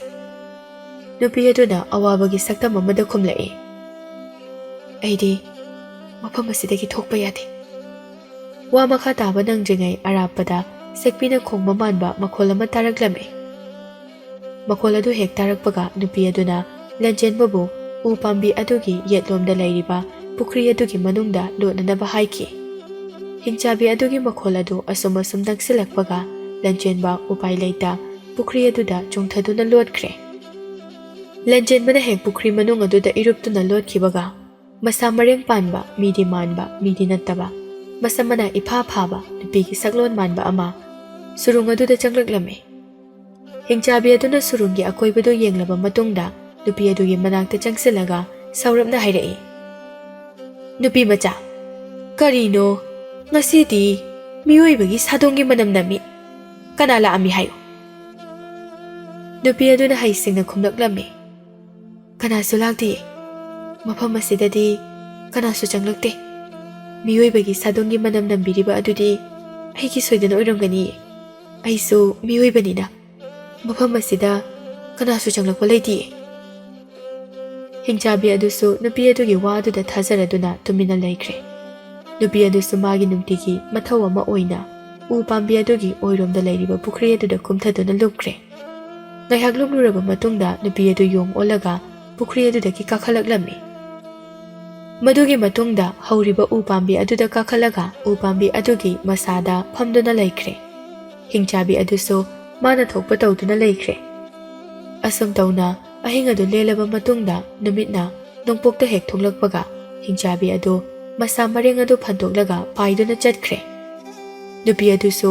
ꯅꯨꯄꯤ ꯑꯗꯨꯅ ꯑꯋꯥꯕꯒꯤ ꯁꯛꯇꯝ ꯑꯃꯗ ꯈꯨꯝꯂꯛꯏ, "ꯑꯩꯗꯤ ꯃꯐꯝ ꯑꯁꯤꯗꯒꯤ ꯊꯣꯛꯄ ꯌꯥꯗꯦ꯫" ꯋꯥ ꯃꯈꯥ ꯇꯥꯕ ꯅꯪꯗ꯭ꯔꯤꯉꯩ ꯑꯔꯥꯞꯄꯗ ꯁꯦꯛꯄꯤꯅ ꯈꯣꯡꯕ ꯃꯥꯟꯕ ꯃꯈꯣꯜ ꯑꯃ ꯇꯥꯔꯛꯂꯝꯃꯤ꯫ ꯃꯈꯣꯜ ꯑꯗꯨ ꯍꯦꯛ ꯇꯥꯔꯛꯄꯒ ꯅꯨꯄꯤ ꯑꯗꯨꯅ ꯂꯟꯆꯦꯟꯕꯕꯨ ꯎ ꯄꯥꯝꯕꯤ ꯑꯗꯨꯒꯤ ꯌꯦꯠꯂꯣꯝꯗ ꯂꯩꯔꯤꯕ ꯄꯨꯈ꯭ꯔꯤ ꯑꯗꯨꯒꯤ ꯃꯅꯨꯡꯗ ꯂꯣꯠꯅꯅꯕ ꯍꯥꯏꯈꯤ꯫ ꯍꯤꯡꯆꯥꯕꯤ ꯑꯗꯨꯒꯤ ꯃꯈꯣꯜ ꯑꯗꯨ ꯑꯁꯨꯝ ꯑꯁꯨꯝ ꯅꯛꯁꯤꯜꯂꯛꯄꯒ ꯂꯟꯆꯦꯟꯕ ꯎꯄꯥꯏ ꯂꯩꯇ ꯄꯨꯈ꯭ꯔꯤ ꯑꯗꯨꯗ ꯆꯣꯡꯊꯗꯨꯅ ꯂꯣꯠꯈ꯭ꯔꯦ꯫ ꯂꯟꯆꯦꯟꯕꯅ ꯍꯦꯛ ꯄꯨꯈ꯭ꯔꯤ ꯃꯅꯨꯡ ꯑꯗꯨꯗ ꯏꯔꯨꯞꯇꯨꯅ ꯂꯣꯠꯈꯤꯕꯒ, ꯃꯁꯥ ꯃꯔꯦꯡ ꯄꯥꯟꯕ, ꯃꯤꯗꯤ ꯃꯥꯟꯕ, ꯃꯤꯗꯤ ꯅꯠꯇꯕ, ꯃꯁꯝ ꯃꯅꯥ ꯏꯐꯥ ꯐꯥꯕ ꯅꯨꯄꯤꯒꯤ ꯁꯛꯂꯣꯟ ꯃꯥꯟꯕ ꯑꯃ ꯁꯨꯔꯨꯡ ꯑꯗꯨꯗ ꯆꯪꯂꯛꯂꯝꯃꯤ꯫ ꯍꯤꯡꯆꯥꯕꯤ ꯑꯗꯨꯅ ꯁꯨꯔꯨꯡꯒꯤ ꯑꯀꯣꯏꯕꯗꯨ ꯌꯦꯡꯂꯕ ꯃꯇꯨꯡꯗ ꯅꯨꯄꯤ ꯑꯗꯨꯒꯤ ꯃꯅꯥꯛꯇ ꯆꯪꯁꯤꯜꯂꯒ ꯁꯥꯎꯔꯞꯅ ꯍꯥꯏꯔꯛꯏ, "ꯅꯨꯄꯤ ꯃꯆꯥ, ꯀꯔꯤꯅꯣ? ꯉꯁꯤꯗꯤ ꯃꯤꯑꯣꯏꯕꯒꯤ ꯁꯥꯗꯣꯡꯒꯤ ꯃꯅꯝ ꯅꯝꯃꯤ꯫ ꯀꯅꯥ ꯂꯥꯛꯑꯝꯃꯤ ꯍꯥꯏꯌꯨ?" ꯅꯨꯄꯤ ꯑꯗꯨꯅ ꯍꯩꯁꯤꯡꯅ ꯈꯨꯝꯂꯛꯂꯝꯃꯤ, "ꯀꯅꯥꯁꯨ ꯂꯥꯛꯇꯦ꯫ ꯃꯐꯝ ꯑꯁꯤꯗꯗꯤ ꯀꯅꯥꯁꯨ ꯆꯪꯂꯛꯇꯦ꯫ ꯃꯤꯑꯣꯏꯕꯒꯤ ꯁꯥꯗꯣꯡꯒꯤ ꯃꯅꯝ ꯅꯝꯕꯤꯔꯤꯕ ꯑꯗꯨꯗꯤ ꯑꯩꯒꯤ ꯁꯣꯏꯗꯅ ꯑꯣꯏꯔꯝꯒꯅꯤꯌꯦ꯫" ꯑꯩꯁꯨ ꯃꯤꯑꯣꯏꯕꯅꯤꯅ ꯃꯐꯝ ꯑꯁꯤꯗ ꯀꯅꯥꯁꯨ ꯆꯪꯂꯛꯄ ꯂꯩꯇꯤꯌꯦ꯫ ꯍꯤꯡꯆꯥꯕꯤ ꯑꯗꯨꯁꯨ ꯅꯨꯄꯤ ꯑꯗꯨꯒꯤ ꯋꯥ ꯑꯗꯨꯗ ꯊꯥꯖꯔꯗꯨꯅ ꯇꯨꯃꯤꯟꯅ ꯂꯩꯈ꯭ꯔꯦ꯫ ꯅꯨꯄꯤ ꯑꯗꯨꯁꯨ ꯃꯥꯒꯤ ꯅꯨꯡꯇꯤꯒꯤ ꯃꯊꯧ ꯑꯃ ꯑꯣꯏꯅ ꯎ ꯄꯥꯝꯕꯤ ꯑꯗꯨꯒꯤ ꯑꯣꯏꯔꯣꯝꯗ ꯂꯩꯔꯤꯕ ꯄꯨꯈ꯭ꯔꯤ ꯑꯗꯨꯗ ꯀꯨꯝꯊꯗꯨꯅ ꯂꯨꯞꯈ꯭ꯔꯦ꯫ ꯉꯥꯏꯍꯥꯛ ꯂꯨꯞꯂꯨꯔꯕ ꯃꯇꯨꯡꯗ ꯅꯨꯄꯤ ꯑꯗꯨ ꯌꯣꯡ ꯑꯣꯜꯂꯒ ꯄꯨꯈ꯭ꯔꯤ ꯑꯗꯨꯗꯒꯤ ꯀꯥꯈꯠꯂꯛꯂꯝꯃꯤ꯫ ꯃꯗꯨꯒꯤ ꯃꯇꯨꯡꯗ ꯍꯧꯔꯤꯕ ꯎ ꯄꯥꯝꯕꯤ ꯑꯗꯨꯗ ꯀꯥꯈꯠꯂꯒ ꯎ ꯄꯥꯝꯕꯤ ꯑꯗꯨꯒꯤ ꯃꯁꯥꯗ ꯐꯝꯗꯨꯅ ꯂꯩꯈ꯭ꯔꯦ꯫ ꯍꯤꯡꯆꯥꯕꯤ ꯑꯗꯨꯁꯨ ꯃꯥꯅ ꯊꯣꯛꯄ ꯇꯧꯗꯨꯅ ꯂꯩꯈ꯭ꯔꯦ꯫ ꯑꯁꯨꯝ ꯇꯧꯅ ꯑꯍꯤꯡ ꯑꯗꯨ ꯂꯦꯜꯂꯕ ꯃꯇꯨꯡꯗ ꯅꯨꯃꯤꯠꯅ ꯅꯣꯡꯄꯣꯛꯇ ꯍꯦꯛ ꯊꯣꯛꯂꯛꯄꯒ ꯍꯤꯡꯆꯥꯕꯤ ꯑꯗꯨ ꯃꯁꯥ ꯃꯔꯦꯡ ꯑꯗꯨ ꯐꯟꯗꯣꯛꯂꯒ ꯄꯥꯏꯗꯨꯅ ꯆꯠꯈ꯭ꯔꯦ꯫ ꯅꯨꯄꯤ ꯑꯗꯨꯁꯨ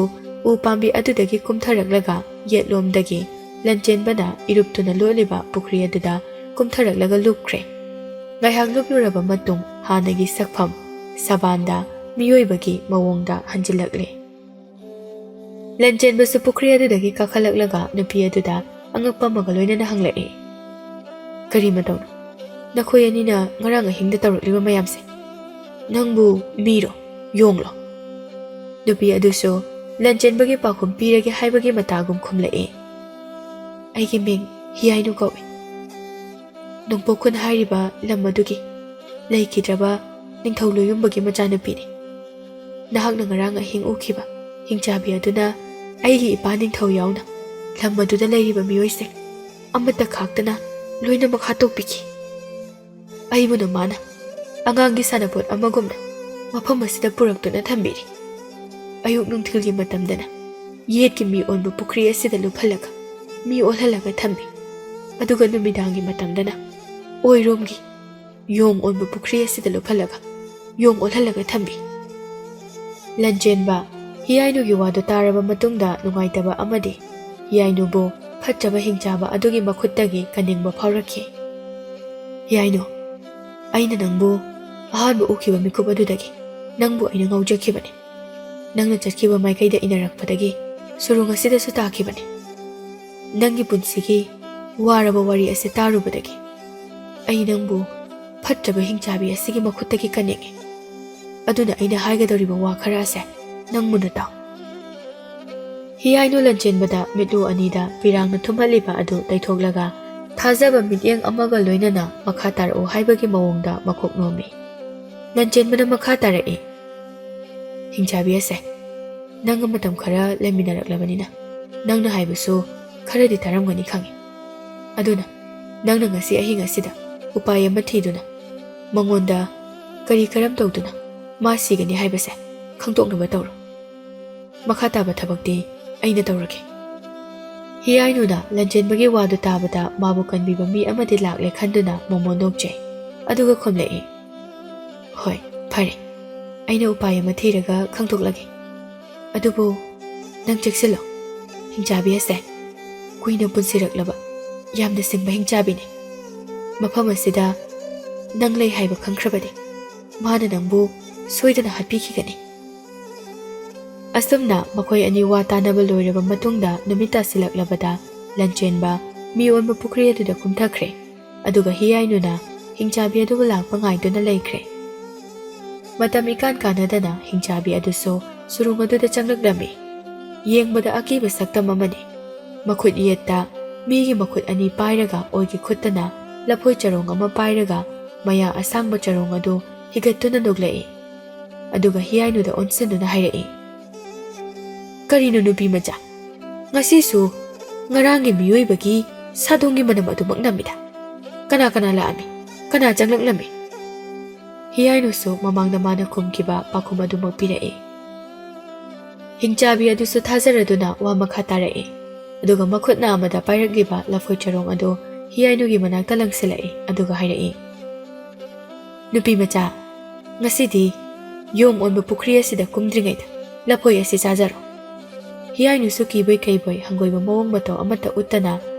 ꯎ ꯄꯥꯝꯕꯤ ꯑꯗꯨꯗꯒꯤ ꯀꯨꯝꯊꯔꯛꯂꯒ ꯌꯦꯠꯂꯣꯝꯗꯒꯤ ꯂꯟꯆꯦꯟꯕꯅ ꯏꯔꯨꯞꯇꯨꯅ ꯂꯣꯠꯂꯤꯕ ꯄꯨꯈ꯭ꯔꯤ ꯑꯗꯨꯗ ꯀꯨꯝꯊꯔꯛꯂꯒ ꯂꯨꯞꯈ꯭ꯔꯦ꯫ ꯉꯥꯏꯍꯥꯛ ꯂꯨꯞꯂꯨꯔꯕ ꯃꯇꯨꯡ ꯍꯥꯟꯅꯒꯤ ꯁꯛꯐꯝ ꯁꯕꯥꯟꯗ ꯃꯤꯑꯣꯏꯕꯒꯤ ꯃꯑꯣꯡꯗ ꯍꯟꯖꯤꯜꯂꯛꯂꯦ꯫ ꯂꯟꯆꯦꯟꯕꯁꯨ ꯄꯨꯈ꯭ꯔꯤ ꯑꯗꯨꯗꯒꯤ ꯀꯥꯈꯠꯂꯛꯂꯒ ꯅꯨꯄꯤ ꯑꯗꯨꯗ ꯑꯉꯛꯄ ꯑꯃꯒ ꯂꯣꯏꯅꯅ ꯍꯪꯂꯛꯏ, "ꯀꯔꯤ ꯃꯇꯧꯅꯣ? ꯅꯈꯣꯏ ꯑꯅꯤꯅ ꯉꯔꯥꯡ ꯑꯍꯤꯡꯗ ꯇꯧꯔꯛꯂꯤꯕ ꯃꯌꯥꯝꯁꯦ? ꯅꯪꯕꯨ ꯃꯤꯔꯣ, ꯌꯣꯡꯂꯣ?" ꯅꯨꯄꯤ ꯑꯗꯨꯁꯨ ꯂꯟꯆꯦꯟꯕꯒꯤ ꯄꯥꯎꯈꯨꯝ ꯄꯤꯔꯒꯦ ꯍꯥꯏꯕꯒꯤ ꯃꯇꯥꯒꯨꯝ ꯈꯨꯝꯂꯛꯏ, "ꯑꯩꯒꯤ ꯃꯤꯡ ꯍꯤꯌꯥꯏꯅꯨ ꯀꯧꯏ꯫ ꯅꯣꯡꯄꯣꯛ ꯈꯨꯟ ꯍꯥꯏꯔꯤꯕ ꯂꯝ ꯑꯗꯨꯒꯤ ꯂꯩꯈꯤꯗ꯭ꯔꯕ ꯅꯤꯡꯊꯧ ꯂꯣꯌꯨꯝꯕꯒꯤ ꯃꯆꯥꯅꯨꯄꯤꯅꯤ꯫ ꯅꯍꯥꯛꯅ ꯉꯔꯥꯡ ꯑꯍꯤꯡ ꯎꯈꯤꯕ ꯍꯤꯡꯆꯥꯕꯤ ꯑꯗꯨꯅ ꯑꯩꯒꯤ ꯏꯄꯥ ꯅꯤꯡꯊꯧ ꯌꯥꯎꯅ ꯂꯝ ꯑꯗꯨꯗ ꯂꯩꯔꯤꯕ ꯃꯤꯑꯣꯏꯁꯤꯡ ꯑꯃꯠꯇ ꯈꯥꯛꯇꯅ ꯂꯣꯏꯅꯃꯛ ꯍꯥꯠꯇꯣꯛꯄꯤꯈꯤ꯫ ꯑꯩꯕꯨꯅ ꯃꯥꯅ ꯑꯉꯥꯡꯒꯤ ꯁꯥꯟꯅꯄꯣꯠ ꯑꯃꯒꯨꯝꯅ ꯃꯐꯝ ꯑꯁꯤꯗ ꯄꯨꯔꯛꯇꯨꯅ ꯊꯝꯕꯤꯔꯤ꯫ ꯑꯌꯨꯛ ꯅꯨꯡꯊꯤꯜꯒꯤ ꯃꯇꯝꯗꯅ ꯌꯦꯠꯀꯤ ꯃꯤ ꯑꯣꯟꯕ ꯄꯨꯈ꯭ꯔꯤ ꯑꯁꯤꯗ ꯂꯨꯞꯍꯜꯂꯒ ꯃꯤ ꯑꯣꯜꯍꯜꯂꯒ ꯊꯝꯕꯤ꯫ ꯑꯗꯨꯒ ꯅꯨꯃꯤꯗꯥꯡꯒꯤ ꯃꯇꯝꯗꯅ ꯑꯣꯏꯔꯣꯝꯒꯤ ꯌꯣꯡ ꯑꯣꯟꯕ ꯄꯨꯈ꯭ꯔꯤ ꯑꯁꯤꯗ ꯂꯨꯞꯍꯜꯂꯒ ꯌꯣꯡ ꯑꯣꯜꯍꯜꯂꯒ ꯊꯝꯕꯤ꯫" ꯂꯟꯆꯦꯟꯕ ꯍꯤꯌꯥꯏꯅꯨꯒꯤ ꯋꯥꯗꯨ ꯇꯥꯔꯕ ꯃꯇꯨꯡꯗ ꯅꯨꯡꯉꯥꯏꯇꯕ ꯑꯃꯗꯤ ꯍꯤꯌꯥꯏꯅꯨꯕꯨ ꯐꯠꯇ꯭ꯔꯕ ꯍꯤꯡꯆꯥꯕ ꯑꯗꯨꯒꯤ ꯃꯈꯨꯠꯇꯒꯤ ꯀꯟꯅꯤꯡꯕ ꯐꯥꯎꯔꯛꯈꯤ꯫ "ꯍꯤꯌꯥꯏꯅꯨ, ꯑꯩꯅ ꯅꯪꯕꯨ ꯑꯍꯥꯟꯕ ꯎꯈꯤꯕ ꯃꯤꯀꯨꯞ ꯑꯗꯨꯗꯒꯤ ꯅꯪꯕꯨ ꯑꯩꯅ ꯉꯥꯎꯖꯈꯤꯕꯅꯤ꯫ ꯅꯪꯅ ꯆꯠꯈꯤꯕ ꯃꯥꯏꯀꯩꯗ ꯏꯟꯅꯔꯛꯄꯗꯒꯤ ꯁꯨꯔꯨꯡ ꯑꯁꯤꯗꯁꯨ ꯇꯥꯈꯤꯕꯅꯤ꯫ ꯅꯪꯒꯤ ꯄꯨꯟꯁꯤꯒꯤ ꯋꯥꯔꯕ ꯋꯥꯔꯤ ꯑꯁꯤ ꯇꯥꯔꯨꯕꯗꯒꯤ ꯑꯩ ꯅꯪꯕꯨ ꯐꯠꯇ꯭ꯔꯕ ꯍꯤꯡꯆꯥꯕꯤ ꯑꯁꯤꯒꯤ ꯃꯈꯨꯠꯇꯒꯤ ꯀꯟꯅꯤꯡꯏ꯫ ꯑꯗꯨꯅ ꯑꯩꯅ ꯍꯥꯏꯒꯗꯧꯔꯤꯕ ꯋꯥ ꯈꯔ ꯑꯁꯦ ꯅꯪ ꯃꯨꯟꯅ ꯇꯥꯎ꯫" ꯍꯤꯌꯥꯏꯅꯨ ꯂꯟꯆꯦꯟꯕꯗ ꯃꯤꯠꯂꯨ ꯑꯅꯤꯗ ꯄꯤꯔꯥꯡꯅ ꯊꯨꯝꯍꯜꯂꯤꯕ ꯑꯗꯨ ꯇꯩꯊꯣꯛꯂꯒ, ꯊꯥꯖꯕ ꯃꯤꯠꯌꯦꯡ ꯑꯃꯒ ꯂꯣꯏꯅꯅ ꯃꯈꯥ ꯇꯥꯔꯛꯎ ꯍꯥꯏꯕꯒꯤ ꯃꯑꯣꯡꯗ ꯃꯀꯣꯛ ꯅꯣꯝꯃꯤ꯫ ꯂꯟꯆꯦꯟꯕꯅ ꯃꯈꯥ ꯇꯥꯔꯛꯏ, "ꯍꯤꯡꯆꯥꯕꯤ ꯑꯁꯦ, ꯅꯪꯒ ꯃꯇꯝ ꯈꯔ ꯂꯩꯃꯤꯟꯅꯔꯛꯂꯕꯅꯤꯅ, ꯅꯪꯅ ꯍꯥꯏꯕꯁꯨ ꯈꯔꯗꯤ ꯇꯥꯔꯝꯒꯅꯤ ꯈꯪꯏ꯫ ꯑꯗꯨꯅ ꯅꯪꯅ ꯉꯁꯤ ꯑꯍꯤꯡ ꯑꯁꯤꯗ ꯎꯄꯥꯏ ꯑꯃ ꯊꯤꯗꯨꯅ, ꯃꯉꯣꯟꯗ ꯀꯔꯤ ꯀꯔꯝ ꯇꯧꯗꯨꯅ ꯃꯥ ꯁꯤꯒꯅꯤ ꯍꯥꯏꯕꯁꯦ ꯈꯪꯗꯣꯛꯅꯕ ꯇꯧꯔꯣ꯫ ꯃꯈꯥ ꯇꯥꯕ ꯊꯕꯛꯇꯤ ꯑꯩꯅ ꯇꯧꯔꯒꯦ꯫" ꯍꯤꯌꯥꯏꯅꯨꯅ ꯂꯟꯆꯦꯟꯕꯒꯤ ꯋꯥꯗꯨ ꯇꯥꯕꯗ ꯃꯥꯕꯨ ꯀꯟꯕꯤꯕ ꯃꯤ ꯑꯃꯗꯤ ꯂꯥꯛꯂꯦ ꯈꯟꯗꯨꯅ ꯃꯣꯃꯣꯟ ꯅꯣꯛꯆꯩ꯫ ꯑꯗꯨꯒ ꯈꯨꯝꯂꯛꯏ, "ꯍꯣꯏ, ꯐꯔꯦ꯫ ꯑꯩꯅ ꯎꯄꯥꯏ ꯑꯃ ꯊꯤꯔꯒ ꯈꯪꯗꯣꯛꯂꯒꯦ꯫ ꯑꯗꯨꯕꯨ ꯅꯪ ꯆꯦꯛꯁꯤꯜꯂꯣ꯫ ꯍꯤꯡꯆꯥꯕꯤ ꯑꯁꯦ ꯀꯨꯏꯅ ꯄꯨꯟꯁꯤꯔꯛꯂꯕ ꯌꯥꯝꯅ ꯁꯤꯡꯕ ꯍꯤꯡꯆꯥꯕꯤꯅꯤ꯫ ꯃꯐꯝ ꯑꯁꯤꯗ ꯅꯪ ꯂꯩ ꯍꯥꯏꯕ ꯈꯪꯈ꯭ꯔꯕꯗꯤ ꯃꯥꯅ ꯅꯪꯕꯨ ꯁꯣꯏꯗꯅ ꯍꯥꯠꯄꯤꯈꯤꯒꯅꯤ꯫" ꯑꯁꯨꯝꯅ ꯃꯈꯣꯏ ꯑꯅꯤ ꯋꯥ ꯇꯥꯅꯕ ꯂꯣꯏꯔꯕ ꯃꯇꯨꯡꯗ ꯅꯨꯃꯤꯠ ꯇꯥꯁꯤꯜꯂꯛꯂꯕꯗ ꯂꯟꯆꯦꯟꯕ ꯃꯤ ꯑꯣꯟꯕ ꯄꯨꯈ꯭ꯔꯤ ꯑꯗꯨꯗ ꯀꯨꯝꯊꯈ꯭ꯔꯦ꯫ ꯑꯗꯨꯒ ꯍꯤꯌꯥꯏꯅꯨꯅ ꯍꯤꯡꯆꯥꯕꯤ ꯑꯗꯨꯕꯨ ꯂꯥꯛꯄ ꯉꯥꯏꯗꯨꯅ ꯂꯩꯈ꯭ꯔꯦ꯫ ꯃꯇꯝ ꯏꯀꯥꯟ ꯀꯥꯟꯅꯗꯅ ꯍꯤꯡꯆꯥꯕꯤ ꯑꯗꯨꯁꯨ ꯁꯨꯔꯨꯡ ꯑꯗꯨꯗ ꯆꯪꯂꯛꯂꯝꯃꯤ꯫ ꯌꯦꯡꯕꯗ ꯑꯀꯤꯕ ꯁꯛꯇꯝ ꯑꯃꯅꯤ꯫ ꯃꯈꯨꯠ ꯌꯦꯠꯇ ꯃꯤꯒꯤ ꯃꯈꯨꯠ ꯑꯅꯤ ꯄꯥꯏꯔꯒ ꯑꯣꯏꯒꯤ ꯈꯨꯠꯇꯅ ꯂꯐꯣꯏ ꯆꯔꯣꯡ ꯑꯃ ꯄꯥꯏꯔꯒ ꯃꯌꯥ ꯑꯁꯥꯡꯕ ꯆꯔꯣꯡ ꯑꯗꯨ ꯍꯤꯒꯠꯇꯨꯅ ꯅꯣꯛꯂꯛꯏ꯫ ꯑꯗꯨꯒ ꯍꯤꯌꯥꯏꯅꯨꯗ ꯑꯣꯟꯁꯤꯟꯗꯨꯅ ꯍꯥꯏꯔꯛꯏ, "ꯀꯔꯤꯅꯣ ꯅꯨꯄꯤ ꯃꯆꯥ? ꯉꯁꯤꯁꯨ ꯉꯔꯥꯡꯒꯤ ꯃꯤꯑꯣꯏꯕꯒꯤ ꯁꯥꯗꯣꯡꯒꯤ ꯃꯅꯝ ꯑꯗꯨꯃꯛ ꯅꯝꯃꯤꯗ꯫ ꯀꯅꯥ ꯀꯅꯥ ꯂꯥꯛꯑꯝꯃꯤ? ꯀꯅꯥ ꯆꯪꯂꯛꯂꯝꯃꯤ?" ꯍꯤꯌꯥꯏꯅꯨꯁꯨ ꯃꯃꯥꯡꯗ ꯃꯥꯅ ꯈꯨꯝꯈꯤꯕ ꯄꯥꯎꯈꯨꯝ ꯑꯗꯨꯃꯛ ꯄꯤꯔꯛꯏ꯫ ꯍꯤꯡꯆꯥꯕꯤ ꯑꯗꯨꯁꯨ ꯊꯥꯖꯔꯗꯨꯅ ꯋꯥ ꯃꯈꯥ ꯇꯥꯔꯛꯏ꯫ ꯑꯗꯨꯒ ꯃꯈꯨꯠꯅ ꯑꯃꯗ ꯄꯥꯏꯔꯛꯂꯤꯕ ꯂꯐꯣꯏ ꯆꯔꯣꯡ ꯑꯗꯨ ꯍꯤꯌꯥꯏꯅꯨꯒꯤ ꯃꯅꯥꯛꯇ ꯂꯪꯁꯤꯜꯂꯛꯏ꯫ ꯑꯗꯨꯒ ꯍꯥꯏꯔꯛꯏ, "ꯅꯨꯄꯤ ꯃꯆꯥ, ꯉꯁꯤꯗꯤ ꯌꯣꯡ ꯑꯣꯟꯕ ꯄꯨꯈ꯭ꯔꯤ ꯑꯁꯤꯗ ꯀꯨꯝꯗ꯭ꯔꯤꯉꯩꯗ ꯂꯐꯣꯏ ꯑꯁꯤ ꯆꯥꯖꯔꯣ꯫" ꯍꯤꯌꯥꯏꯅꯨꯁꯨ ꯀꯤꯕꯣꯏ ꯀꯩꯕꯣꯏ ꯍꯪꯒꯣꯏꯕ ꯃꯑꯣꯡ ꯃꯇꯧ ꯑꯃꯠꯇ ꯎꯠꯇꯅ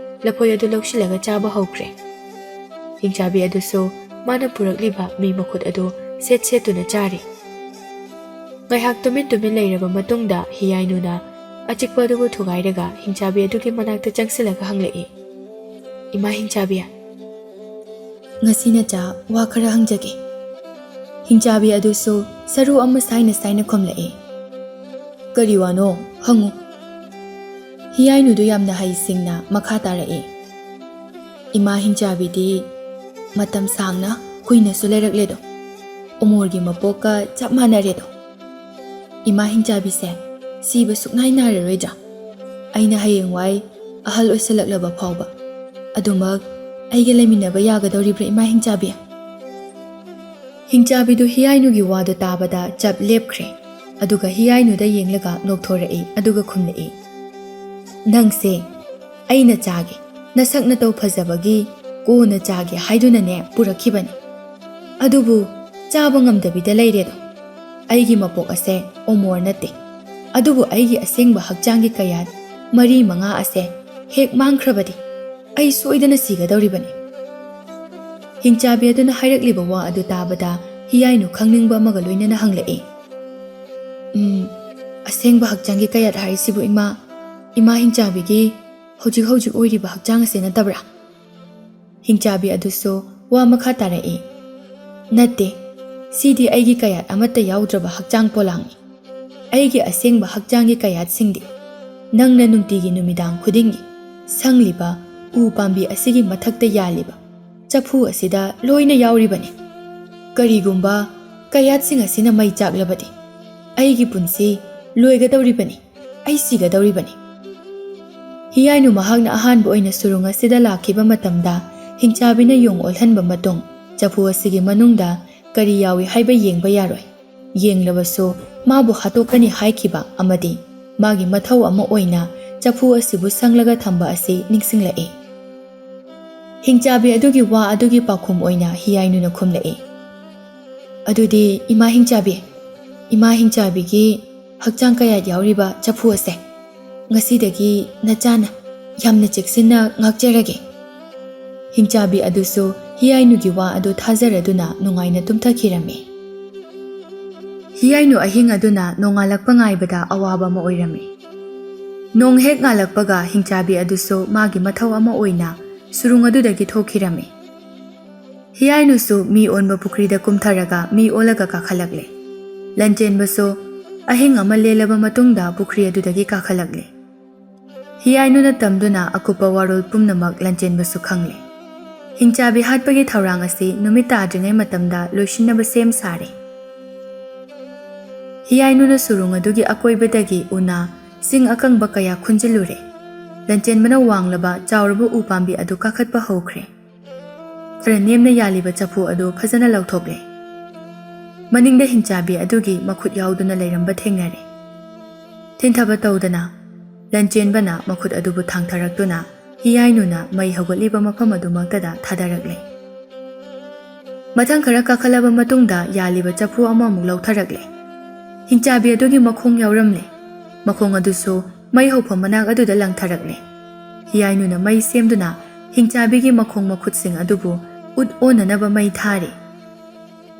ꯂꯐꯣꯏ ꯑꯗꯨ ꯂꯧꯁꯤꯜꯂꯒ ꯆꯥꯕ ꯍꯧꯈ꯭ꯔꯦ꯫ ꯍꯤꯡꯆꯥꯕꯤ ꯑꯗꯨꯁꯨ ꯃꯥꯅ ꯄꯨꯔꯛꯂꯤꯕ ꯃꯤ ꯃꯈꯨꯠ ꯑꯗꯨ ꯁꯦꯠ ꯁꯦꯠꯇꯨꯅ ꯆꯥꯔꯤ꯫ ꯉꯥꯏꯍꯥꯛ ꯇꯨꯃꯤꯟ ꯇꯨꯃꯤꯟ ꯂꯩꯔꯕ ꯃꯇꯨꯡꯗ ꯍꯤꯌꯥꯏꯅꯨꯅ ꯑꯆꯤꯛꯄ ꯑꯗꯨꯕꯨ ꯊꯨꯒꯥꯏꯔꯒ ꯍꯤꯡꯆꯥꯕꯤ ꯑꯗꯨꯒꯤ ꯃꯅꯥꯛꯇ ꯆꯪꯁꯤꯜꯂꯒ ꯍꯪꯂꯛꯏ, "ꯏꯃꯥ ꯍꯤꯡꯆꯥꯕꯤ, ꯉꯁꯤ ꯅꯆꯥ ꯋꯥ ꯈꯔ ꯍꯪꯖꯒꯦ꯫" ꯍꯤꯡꯆꯥꯕꯤ ꯑꯗꯨꯁꯨ ꯁꯔꯨ ꯑꯃ ꯁꯥꯏꯅ ꯁꯥꯏꯅ ꯈꯨꯝꯂꯛꯏ, "ꯀꯔꯤ ꯋꯥꯅꯣ? ꯍꯪꯉꯨ꯫" ꯍꯤꯌꯥꯏꯅꯨꯗꯨ ꯌꯥꯝꯅ ꯍꯩꯁꯤꯡꯅ ꯃꯈꯥ ꯇꯥꯔꯛꯏ꯫ ꯏꯃꯥ ꯍꯤꯡꯆꯥꯕꯤꯗꯤ ꯃꯇꯝ ꯁꯥꯡꯅ ꯀꯨꯏꯅꯁꯨ ꯂꯩꯔꯛꯂꯦꯗꯣ꯫ ꯎꯃꯣꯔꯒꯤ ꯃꯄꯣꯛꯀ ꯆꯞ ꯃꯥꯟꯅꯔꯦꯗꯣ꯫ ꯏꯃꯥ ꯍꯤꯡꯆꯥꯕꯤꯁꯦ ꯁꯤꯕ ꯁꯨꯛꯅꯥꯏ ꯅꯥꯏꯔꯔꯣꯏꯗ꯭ꯔꯥ? ꯑꯩꯅ ꯍꯌꯦꯡꯋꯥꯏ ꯑꯍꯜ ꯑꯣꯏꯁꯜꯂꯛꯂꯕ ꯐꯥꯎꯕ ꯑꯗꯨꯃꯛ ꯑꯩꯒ ꯂꯩꯃꯤꯟꯅꯕ ꯌꯥꯒꯗꯧꯔꯤꯕ꯭ꯔꯥ, ꯏꯃꯥ ꯍꯤꯡꯆꯥꯕꯤ? ꯍꯤꯡꯆꯥꯕꯤꯗꯨ ꯍꯤꯌꯥꯏꯅꯨꯒꯤ ꯋꯥꯗꯨ ꯇꯥꯕꯗ ꯆꯞ ꯂꯦꯞꯈ꯭ꯔꯦ꯫ ꯑꯗꯨꯒ ꯍꯤꯌꯥꯏꯅꯨꯗ ꯌꯦꯡꯂꯒ ꯅꯣꯛꯊꯣꯔꯛꯏ, ꯑꯗꯨꯒ ꯈꯨꯝꯂꯛꯏ, "ꯅꯪꯁꯦ ꯑꯩꯅ ꯆꯥꯒꯦ, ꯅꯁꯛ ꯅꯇꯧ ꯐꯖꯕꯒꯤ ꯀꯣꯟꯅ ꯆꯥꯒꯦ ꯍꯥꯏꯗꯨꯅꯅꯦ ꯄꯨꯔꯛꯈꯤꯕꯅꯤ꯫ ꯑꯗꯨꯕꯨ ꯆꯥꯕ ꯉꯝꯗꯕꯤꯗ ꯂꯩꯔꯦꯗꯣ꯫ ꯑꯩꯒꯤ ꯃꯄꯣꯛ ꯑꯁꯦ ꯑꯣꯃꯣꯔ ꯅꯠꯇꯦ, ꯑꯗꯨꯕꯨ ꯑꯩꯒꯤ ꯑꯁꯦꯡꯕ ꯍꯛꯆꯥꯡꯒꯤ ꯀꯌꯥꯠ ꯃꯔꯤ ꯃꯉꯥ ꯑꯁꯦ ꯍꯦꯛ ꯃꯥꯡꯈ꯭ꯔꯕꯗꯤ ꯑꯩ ꯁꯣꯏꯗꯅ ꯁꯤꯒꯗꯧꯔꯤꯕꯅꯤ꯫" ꯍꯤꯡꯆꯥꯕꯤ ꯑꯗꯨꯅ ꯍꯥꯏꯔꯛꯂꯤꯕ ꯋꯥ ꯑꯗꯨ ꯇꯥꯕꯗ ꯍꯤꯌꯥꯏꯅꯨ ꯈꯪꯅꯤꯡꯕ ꯑꯃꯒ ꯂꯣꯏꯅꯅ ꯍꯪꯂꯛꯏ, "ꯎꯝ, ꯑꯁꯦꯡꯕ ꯍꯛꯆꯥꯡꯒꯤ ꯀꯌꯥꯠ ꯍꯥꯏꯔꯤꯁꯤꯕꯨ ꯏꯃꯥ, ꯏꯃꯥ ꯍꯤꯡꯆꯥꯕꯤꯒꯤ ꯍꯧꯖꯤꯛ ꯍꯧꯖꯤꯛ ꯑꯣꯏꯔꯤꯕ ꯍꯛꯆꯥꯡ ꯑꯁꯤ ꯅꯠꯇꯕ꯭ꯔꯥ?" ꯍꯤꯡꯆꯥꯕꯤ ꯑꯗꯨꯁꯨ ꯋꯥ ꯃꯈꯥ ꯇꯥꯔꯛꯏ, "ꯅꯠꯇꯦ, ꯁꯤꯗꯤ ꯑꯩꯒꯤ ꯀꯌꯥꯠ ꯑꯃꯠꯇ ꯌꯥꯎꯗ꯭ꯔꯕ ꯍꯛꯆꯥꯡ ꯄꯣꯂꯥꯡꯅꯤ꯫ ꯑꯩꯒꯤ ꯑꯁꯦꯡꯕ ꯍꯛꯆꯥꯡꯒꯤ ꯀꯌꯥꯠꯁꯤꯡꯗꯤ ꯅꯪꯅ ꯅꯨꯡꯇꯤꯒꯤ ꯅꯨꯃꯤꯗꯥꯡ ꯈꯨꯗꯤꯡꯒꯤ ꯁꯪꯂꯤꯕ ꯎ ꯄꯥꯝꯕꯤ ꯑꯁꯤꯒꯤ ꯃꯊꯛꯇ ꯌꯥꯜꯂꯤꯕ ꯆꯐꯨ ꯑꯁꯤꯗ ꯂꯣꯏꯅ ꯌꯥꯎꯔꯤꯕꯅꯤ꯫ ꯀꯔꯤꯒꯨꯝꯕ ꯀꯌꯥꯠꯁꯤꯡ ꯑꯁꯤꯅ ꯃꯩ ꯆꯥꯛꯂꯕꯗꯤ ꯑꯩꯒꯤ ꯄꯨꯟꯁꯤ ꯂꯣꯏꯒꯗꯧꯔꯤꯕꯅꯤ, ꯑꯩ ꯁꯤꯒꯗꯧꯔꯤꯕꯅꯤ꯫" ꯍꯤꯌꯥꯏꯅꯨ ꯃꯍꯥꯛꯅ ꯑꯍꯥꯟꯕ ꯑꯣꯏꯅ ꯁꯨꯔꯨꯡ ꯑꯁꯤꯗ ꯂꯥꯛꯈꯤꯕ ꯃꯇꯝꯗ ꯍꯤꯡꯆꯥꯕꯤꯅ ꯌꯣꯡ ꯑꯣꯜꯍꯟꯕ ꯃꯇꯨꯡ ꯆꯐꯨ ꯑꯁꯤꯒꯤ ꯃꯅꯨꯡꯗ ꯀꯔꯤ ꯌꯥꯎꯏ ꯍꯥꯏꯕ ꯌꯦꯡꯕ ꯌꯥꯔꯣꯏ꯫ ꯌꯦꯡꯂꯕꯁꯨ ꯃꯥꯕꯨ ꯍꯥꯠꯇꯣꯛꯀꯅꯤ ꯍꯥꯏꯈꯤꯕ ꯑꯃꯗꯤ ꯃꯥꯒꯤ ꯃꯊꯧ ꯑꯃ ꯑꯣꯏꯅ ꯆꯐꯨ ꯑꯁꯤꯕꯨ ꯁꯪꯂꯒ ꯊꯝꯕ ꯑꯁꯤ ꯅꯤꯡꯁꯤꯡꯂꯛꯏ꯫ ꯍꯤꯡꯆꯥꯕꯤ ꯑꯗꯨꯒꯤ ꯋꯥ ꯑꯗꯨꯒꯤ ꯄꯥꯎꯈꯨꯝ ꯑꯣꯏꯅ ꯍꯤꯌꯥꯏꯅꯨꯅ ꯈꯨꯝꯂꯛꯏ, "ꯑꯗꯨꯗꯤ ꯏꯃꯥ ꯍꯤꯡꯆꯥꯕꯤ, ꯏꯃꯥ ꯍꯤꯡꯆꯥꯕꯤꯒꯤ ꯍꯛꯆꯥꯡ ꯀꯌꯥꯠ ꯌꯥꯎꯔꯤꯕ ꯆꯐꯨ ꯑꯁꯦ ꯉꯁꯤꯗꯒꯤ ꯅꯆꯥꯅ ꯌꯥꯝꯅ ꯆꯦꯛꯁꯤꯟꯅ ꯉꯥꯛꯆꯔꯒꯦ꯫" ꯍꯤꯡꯆꯥꯕꯤ ꯑꯗꯨꯁꯨ ꯍꯤꯌꯥꯏꯅꯨꯒꯤ ꯋꯥ ꯑꯗꯨ ꯊꯥꯖꯔꯗꯨꯅ ꯅꯨꯡꯉꯥꯏꯅ ꯇꯨꯝꯊꯈꯤꯔꯝꯃꯤ꯫ ꯍꯤꯌꯥꯏꯅꯨ ꯑꯍꯤꯡ ꯑꯗꯨꯅ ꯅꯣꯡꯉꯥꯜꯂꯛꯄ ꯉꯥꯏꯕꯗ ꯑꯋꯥꯕ ꯑꯃ ꯑꯣꯏꯔꯝꯃꯤ꯫ ꯅꯣꯡ ꯍꯦꯛ ꯉꯥꯜꯂꯛꯄꯒ ꯍꯤꯡꯆꯥꯕꯤ ꯑꯗꯨꯁꯨ ꯃꯥꯒꯤ ꯃꯊꯧ ꯑꯃ ꯑꯣꯏꯅ ꯁꯨꯔꯨꯡ ꯑꯗꯨꯗꯒꯤ ꯊꯣꯛꯈꯤꯔꯝꯃꯤ꯫ ꯍꯤꯌꯥꯏꯅꯨꯁꯨ ꯃꯤ ꯑꯣꯟꯕ ꯄꯨꯈ꯭ꯔꯤꯗ ꯀꯨꯝꯊꯔꯒ ꯃꯤ ꯑꯣꯜꯂꯒ ꯀꯥꯈꯠꯂꯛꯂꯦ꯫ ꯂꯟꯆꯦꯟꯕꯁꯨ ꯑꯍꯤꯡ ꯑꯃ ꯂꯦꯜꯂꯕ ꯃꯇꯨꯡꯗ ꯄꯨꯈ꯭ꯔꯤ ꯑꯗꯨꯗꯒꯤ ꯀꯥꯈꯠꯂꯛꯂꯦ꯫ ꯍꯤꯌꯥꯏꯅꯨꯅ ꯇꯝꯗꯨꯅ ꯑꯀꯨꯞꯄ ꯋꯥꯔꯣꯜ ꯄꯨꯝꯅꯃꯛ ꯂꯟꯆꯦꯟꯕꯁꯨ ꯈꯪꯂꯦ꯫ ꯍꯤꯡꯆꯥꯕꯤ ꯍꯥꯠꯄꯒꯤ ꯊꯧꯔꯥꯡ ꯑꯁꯤ ꯅꯨꯃꯤꯠ ꯇꯥꯗ꯭ꯔꯤꯉꯩ ꯃꯇꯝꯗ ꯂꯣꯏꯁꯤꯟꯅꯕ ꯁꯦꯝ ꯁꯥꯔꯦ꯫ ꯍꯤꯌꯥꯏꯅꯨꯅ ꯁꯨꯔꯨꯡ ꯑꯗꯨꯒꯤ ꯑꯀꯣꯏꯕꯗꯒꯤ ꯎꯅꯥ, ꯁꯤꯡ ꯑꯀꯪꯕ ꯀꯌꯥ ꯈꯨꯟꯖꯤꯜꯂꯨꯔꯦ꯫ ꯂꯟꯆꯦꯟꯕꯅ ꯋꯥꯡꯂꯕ ꯆꯥꯎꯔꯕ ꯎ ꯄꯥꯝꯕꯤ ꯑꯗꯨ ꯀꯥꯈꯠꯄ ꯍꯧꯈ꯭ꯔꯦ꯫ ꯈꯔ ꯅꯦꯝꯅ ꯌꯥꯜꯂꯤꯕ ꯆꯐꯨ ꯑꯗꯨ ꯐꯖꯅ ꯂꯧꯊꯣꯛꯂꯦ꯫ ꯃꯅꯤꯡꯗ ꯍꯤꯡꯆꯥꯕꯤ ꯑꯗꯨꯒꯤ ꯃꯈꯨꯠ ꯌꯥꯎꯗꯨꯅ ꯂꯩꯔꯝꯕ ꯊꯦꯡꯅꯔꯦ꯫ ꯊꯤꯟꯊꯕ ꯇꯧꯗꯅ ꯂꯟꯆꯦꯟꯕꯅ ꯃꯈꯨꯠ ꯑꯗꯨꯕꯨ ꯊꯥꯡꯊꯔꯛꯇꯨꯅ ꯍꯤꯌꯥꯏꯅꯨꯅ ꯃꯩ ꯍꯧꯒꯠꯂꯤꯕ ꯃꯐꯝ ꯑꯗꯨꯃꯛꯇꯗ ꯊꯥꯗꯔꯛꯂꯦ꯫ ꯃꯊꯪ ꯈꯔ ꯀꯥꯈꯠꯂꯕ ꯃꯇꯨꯡꯗ ꯌꯥꯜꯂꯤꯕ ꯆꯐꯨ ꯑꯃꯃꯨꯛ ꯂꯧꯊꯔꯛꯂꯦ꯫ ꯍꯤꯡꯆꯥꯕꯤ ꯑꯗꯨꯒꯤ ꯃꯈꯣꯡ ꯌꯥꯎꯔꯝꯂꯦ꯫ ꯃꯈꯣꯡ ꯑꯗꯨꯁꯨ ꯃꯩ ꯍꯧꯐꯝ ꯃꯅꯥꯛ ꯑꯗꯨꯗ ꯂꯪꯊꯔꯛꯂꯦ꯫ ꯍꯤꯌꯥꯏꯅꯨꯅ ꯃꯩ ꯁꯦꯝꯗꯨꯅ ꯍꯤꯡꯆꯥꯕꯤꯒꯤ ꯃꯈꯣꯡ ꯃꯈꯨꯠꯁꯤꯡ ꯑꯗꯨꯕꯨ ꯎꯠ ꯑꯣꯟꯅꯅꯕ ꯃꯩ ꯊꯥꯔꯤ꯫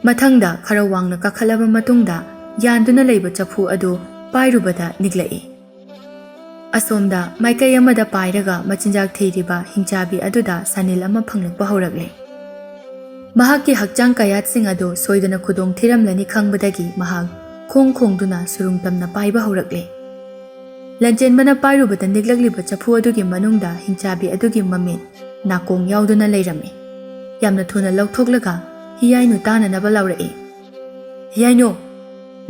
ꯃꯊꯪꯗ ꯈꯔ ꯋꯥꯡꯅ ꯀꯥꯈꯠꯂꯕ ꯃꯇꯨꯡꯗ ꯌꯥꯟꯗꯨꯅ ꯂꯩꯕ ꯆꯐꯨ ꯑꯗꯨ ꯄꯥꯏꯔꯨꯕꯗ ꯅꯤꯛꯂꯛꯏ꯫ ꯑꯁꯣꯝꯗ ꯃꯥꯏꯀꯩ ꯑꯃꯗ ꯄꯥꯏꯔꯒ ꯃꯆꯤꯟꯖꯥꯛ ꯊꯤꯔꯤꯕ ꯍꯤꯡꯆꯥꯕꯤ ꯑꯗꯨꯗ ꯁꯥꯅꯤꯜ ꯑꯃ ꯐꯪꯂꯛꯄ ꯍꯧꯔꯛꯂꯦ꯫ ꯃꯍꯥꯛꯀꯤ ꯍꯛꯆꯥꯡ ꯀꯌꯥꯠꯁꯤꯡ ꯑꯗꯨ ꯁꯣꯏꯗꯅ ꯈꯨꯗꯣꯡ ꯊꯤꯔꯝꯂꯅꯤ ꯈꯪꯕꯗꯒꯤ ꯃꯍꯥꯛ ꯈꯣꯡ ꯈꯣꯡꯗꯨꯅ ꯁꯨꯔꯨꯡ ꯇꯝꯅ ꯄꯥꯏꯕ ꯍꯧꯔꯛꯂꯦ꯫ ꯂꯟꯆꯦꯟꯕꯅ ꯄꯥꯏꯔꯨꯕꯗ ꯅꯤꯛꯂꯛꯂꯤꯕ ꯆꯐꯨ ꯑꯗꯨꯒꯤ ꯃꯅꯨꯡꯗ ꯍꯤꯡꯆꯥꯕꯤ ꯑꯗꯨꯒꯤ ꯃꯃꯤꯠ ꯅꯥꯀꯣꯡ ꯌꯥꯎꯗꯨꯅ ꯂꯩꯔꯝꯃꯤ꯫ ꯌꯥꯝꯅ ꯊꯨꯅ ꯂꯧꯊꯣꯛꯂꯒ ꯍꯤꯌꯥꯏꯅꯨ ꯇꯥꯅꯅꯕ ꯂꯥꯎꯔꯛꯏ꯫ "ꯍꯤꯌꯥꯏꯅꯨ,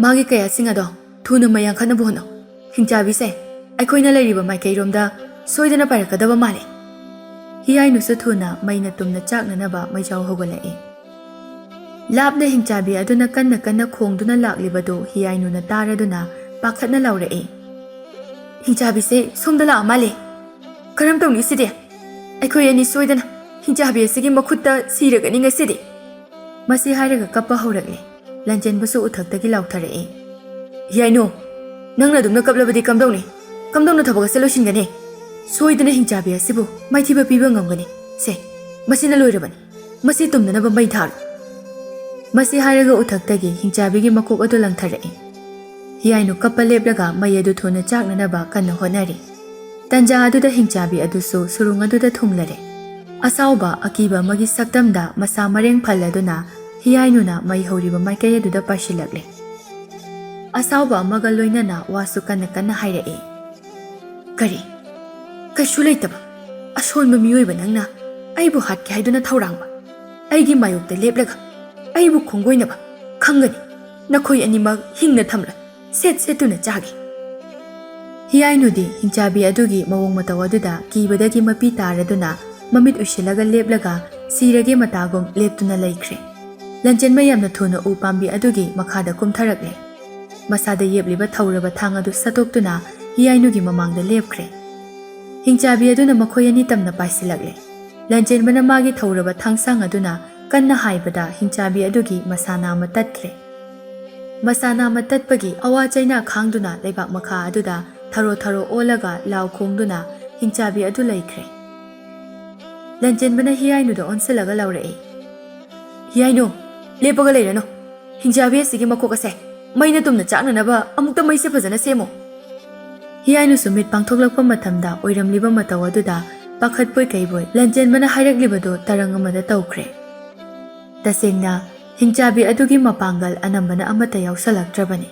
ꯃꯥꯒꯤ ꯀꯌꯥꯠꯁꯤꯡ ꯑꯗꯣ ꯊꯨꯅ ꯃꯩ ꯌꯥꯡꯈꯠꯅꯕ ꯍꯣꯠꯅꯧ꯫ ꯍꯤꯡꯆꯥꯕꯤꯁꯦ ꯑꯩꯈꯣꯏꯅ ꯂꯩꯔꯤꯕ ꯃꯥꯏꯀꯩꯔꯣꯝꯗ ꯁꯣꯏꯗꯅ ꯄꯥꯏꯔꯛꯀꯗꯕ ꯃꯥꯜꯂꯦ꯫" ꯍꯤꯌꯥꯏꯅꯨꯁꯨ ꯊꯨꯅ ꯃꯩꯅ ꯇꯨꯝꯅ ꯆꯥꯛꯅꯅꯕ ꯃꯩꯖꯥꯎ ꯍꯧꯒꯠꯂꯛꯏ꯫ ꯂꯥꯞꯅ ꯍꯤꯡꯆꯥꯕꯤ ꯑꯗꯨꯅ ꯀꯟꯅ ꯀꯟꯅ ꯈꯣꯡꯗꯨꯅ ꯂꯥꯛꯂꯤꯕꯗꯨ ꯍꯤꯌꯥꯏꯅꯨꯅ ꯇꯥꯔꯗꯨꯅ ꯄꯥꯈꯠꯅ ꯂꯥꯎꯔꯛꯏ꯫ "ꯍꯤꯡꯆꯥꯕꯤꯁꯦ ꯁꯣꯝꯗ ꯂꯥꯛꯑ ꯃꯥꯜꯂꯦ꯫ ꯀꯔꯝ ꯇꯧꯅꯤ ꯁꯤꯗꯤ? ꯑꯩꯈꯣꯏ ꯑꯅꯤ ꯁꯣꯏꯗꯅ ꯍꯤꯡꯆꯥꯕꯤ ꯑꯁꯤꯒꯤ ꯃꯈꯨꯠꯇ ꯁꯤꯔꯒꯅꯤ ꯉꯁꯤꯗꯤ꯫" ꯃꯁꯤ ꯍꯥꯏꯔꯒ ꯀꯞꯄ ꯍꯧꯔꯛꯂꯦ꯫ ꯂꯟꯆꯦꯟꯕꯁꯨ ꯎꯊꯛꯇꯒꯤ ꯂꯥꯎꯊꯔꯛꯏ꯫ "ꯍꯤꯌꯥꯏꯅꯨ, ꯅꯪꯅ ꯑꯗꯨꯝꯅ ꯀꯞꯂꯕꯗꯤ ꯀꯝꯗꯧꯅꯤ? ꯀꯝꯗꯧꯅ ꯊꯕꯛ ꯑꯁꯤ ꯂꯣꯏꯁꯤꯟꯒꯅꯤ? ꯁꯣꯏꯗꯅ ꯍꯤꯡꯆꯥꯕꯤ ꯑꯁꯤꯕꯨ ꯃꯥꯏꯊꯤꯕ ꯄꯤꯕ ꯉꯝꯒꯅꯤ꯫ ꯁꯦ, ꯃꯁꯤꯅ ꯂꯣꯏꯔꯕꯅꯤ꯫ ꯃꯁꯤ ꯇꯨꯝꯅꯅꯕ ꯃꯩ ꯊꯥꯔꯣ꯫" ꯃꯁꯤ ꯍꯥꯏꯔꯒ ꯎꯊꯛꯇꯒꯤ ꯍꯤꯡꯆꯥꯕꯤꯒꯤ ꯃꯀꯣꯛ ꯑꯗꯨ ꯂꯪꯊꯔꯛꯏ꯫ ꯍꯤꯌꯥꯏꯅꯨ ꯀꯞꯄ ꯂꯦꯞꯂꯒ ꯃꯩ ꯑꯗꯨ ꯊꯨꯅ ꯆꯥꯛꯅꯅꯕ ꯀꯟꯅ ꯍꯣꯠꯅꯔꯤ꯫ ꯇꯟꯖꯥ ꯑꯗꯨꯗ ꯍꯤꯡꯆꯥꯕꯤ ꯑꯗꯨꯁꯨ ꯁꯨꯔꯨꯡ ꯑꯗꯨꯗ ꯊꯨꯡꯂꯔꯦ꯫ ꯑꯁꯥꯎꯕ ꯑꯀꯤꯕ ꯑꯃꯒꯤ ꯁꯛꯇꯝꯗ ꯃꯁꯥ ꯃꯔꯦꯡ ꯐꯜꯂꯗꯨꯅ ꯍꯤꯌꯥꯏꯅꯨꯅ ꯃꯩ ꯍꯧꯔꯤꯕ ꯃꯥꯏꯀꯩ ꯑꯗꯨꯗ ꯄꯥꯏꯁꯤꯜꯂꯛꯂꯦ꯫ ꯑꯁꯥꯎꯕ ꯑꯃꯒ ꯂꯣꯏꯅꯅ ꯋꯥꯁꯨ ꯀꯟꯅ ꯀꯟꯅ ꯍꯥꯏꯔꯛꯏ꯫ "ꯀꯔꯤ? "ꯀꯩꯁꯨ ꯂꯩꯇꯕ ꯑꯁꯣꯟꯕ ꯃꯤꯑꯣꯏꯕ ꯅꯪꯅ ꯑꯩꯕꯨ ꯍꯥꯠꯀꯦ ꯍꯥꯏꯗꯨꯅ ꯊꯧꯔꯥꯡꯕ? ꯑꯩꯒꯤ ꯃꯥꯌꯣꯛꯇ ꯂꯦꯞꯂꯒ ꯑꯩꯕꯨ ꯈꯣꯡꯒꯣꯏꯅꯕ ꯈꯪꯒꯅꯤ꯫ ꯅꯈꯣꯏ ꯑꯅꯤꯃꯛ ꯍꯤꯡꯅ ꯊꯝꯂꯣꯏ, ꯁꯦꯠ ꯁꯦꯠꯇꯨꯅ ꯆꯥꯒꯦ꯫" ꯍꯤꯌꯥꯏꯅꯨꯗꯤ ꯍꯤꯡꯆꯥꯕꯤ ꯑꯗꯨꯒꯤ ꯃꯑꯣꯡ ꯃꯇꯧ ꯑꯗꯨꯗ ꯀꯤꯕꯗꯒꯤ ꯃꯄꯤ ꯇꯥꯔꯗꯨꯅ ꯃꯃꯤꯠ ꯎꯏꯁꯤꯜꯂꯒ ꯂꯦꯞꯂꯒ ꯁꯤꯔꯒꯦ ꯃꯇꯥꯒꯨꯝ ꯂꯦꯞꯇꯨꯅ ꯂꯩꯈ꯭ꯔꯦ꯫ ꯂꯟꯆꯦꯟꯕ ꯌꯥꯝꯅ ꯊꯨꯅ ꯎ ꯄꯥꯝꯕꯤ ꯑꯗꯨꯒꯤ ꯃꯈꯥꯗ ꯀꯨꯝꯊꯔꯛꯂꯦ꯫ ꯃꯁꯥꯗ ꯌꯦꯞꯂꯤꯕ ꯊꯧꯔꯕ ꯊꯥꯡ ꯑꯗꯨ ꯁꯠꯇꯣꯛꯇꯨꯅ ꯍꯤꯌꯥꯏꯅꯨꯒꯤ ꯃꯃꯥꯡꯗ ꯂꯦꯞꯈ꯭ꯔꯦ꯫ ꯍꯤꯡꯆꯥꯕꯤ ꯑꯗꯨꯅ ꯃꯈꯣꯏ ꯑꯅꯤ ꯇꯝꯅ ꯄꯥꯏꯁꯤꯜꯂꯛꯂꯦ꯫ ꯂꯟꯆꯦꯟꯕꯅ ꯃꯥꯒꯤ ꯊꯧꯔꯕ ꯊꯥꯡꯁꯥꯡ ꯑꯗꯨꯅ ꯀꯟꯅ ꯍꯥꯏꯕꯗ ꯍꯤꯡꯆꯥꯕꯤ ꯑꯗꯨꯒꯤ ꯃꯁꯥ ꯅꯥꯝꯃ ꯇꯠꯈ꯭ꯔꯦ꯫ ꯃꯁꯥ ꯅꯥꯝꯃ ꯇꯠꯄꯒꯤ ꯑꯋꯥ ꯆꯩꯅꯥ ꯈꯥꯡꯗꯨꯅ ꯂꯩꯕꯥꯛ ꯃꯈꯥ ꯑꯗꯨꯗ ꯊꯔꯣ ꯊꯔꯣ ꯑꯣꯜꯂꯒ ꯂꯥꯎ ꯈꯣꯡꯗꯨꯅ ꯍꯤꯡꯆꯥꯕꯤ ꯑꯗꯨ ꯂꯩꯈ꯭ꯔꯦ꯫ ꯂꯟꯆꯦꯟꯕꯅ ꯍꯤꯌꯥꯏꯅꯨꯗ ꯑꯣꯟꯁꯤꯜꯂꯒ ꯂꯥꯎꯔꯛꯏ, "ꯍꯤꯌꯥꯏꯅꯨ, ꯂꯦꯞꯄꯒ ꯂꯩꯔꯅꯨ꯫ ꯍꯤꯡꯆꯥꯕꯤ ꯑꯁꯤꯒꯤ ꯃꯀꯣꯛ ꯑꯁꯦ ꯃꯩꯅ ꯇꯨꯝꯅ ꯆꯥꯛꯅꯅꯕ ꯑꯃꯨꯛꯇ ꯃꯩꯁꯦ ꯐꯖꯅ ꯁꯦꯝꯃꯨ꯫" ꯍꯤꯌꯥꯏꯅꯨꯁꯨ ꯃꯤꯠ ꯄꯥꯡꯊꯣꯛꯂꯛꯄ ꯃꯇꯝꯗ ꯑꯣꯏꯔꯝꯂꯤꯕ ꯃꯇꯧ ꯑꯗꯨꯗ ꯄꯥꯈꯠꯄꯣꯏ ꯀꯩꯕꯣꯏ ꯂꯟꯆꯦꯟꯕꯅ ꯍꯥꯏꯔꯛꯂꯤꯕꯗꯨ ꯇꯔꯪ ꯑꯃꯗ ꯇꯧꯈ꯭ꯔꯦ꯫ ꯇꯁꯦꯡꯅ, ꯍꯤꯡꯆꯥꯕꯤ ꯑꯗꯨꯒꯤ ꯃꯄꯥꯡꯒꯜ ꯑꯅꯝꯕꯅ ꯑꯃꯠꯇ ꯌꯥꯎꯁꯜꯂꯛꯇ꯭ꯔꯕꯅꯤ꯫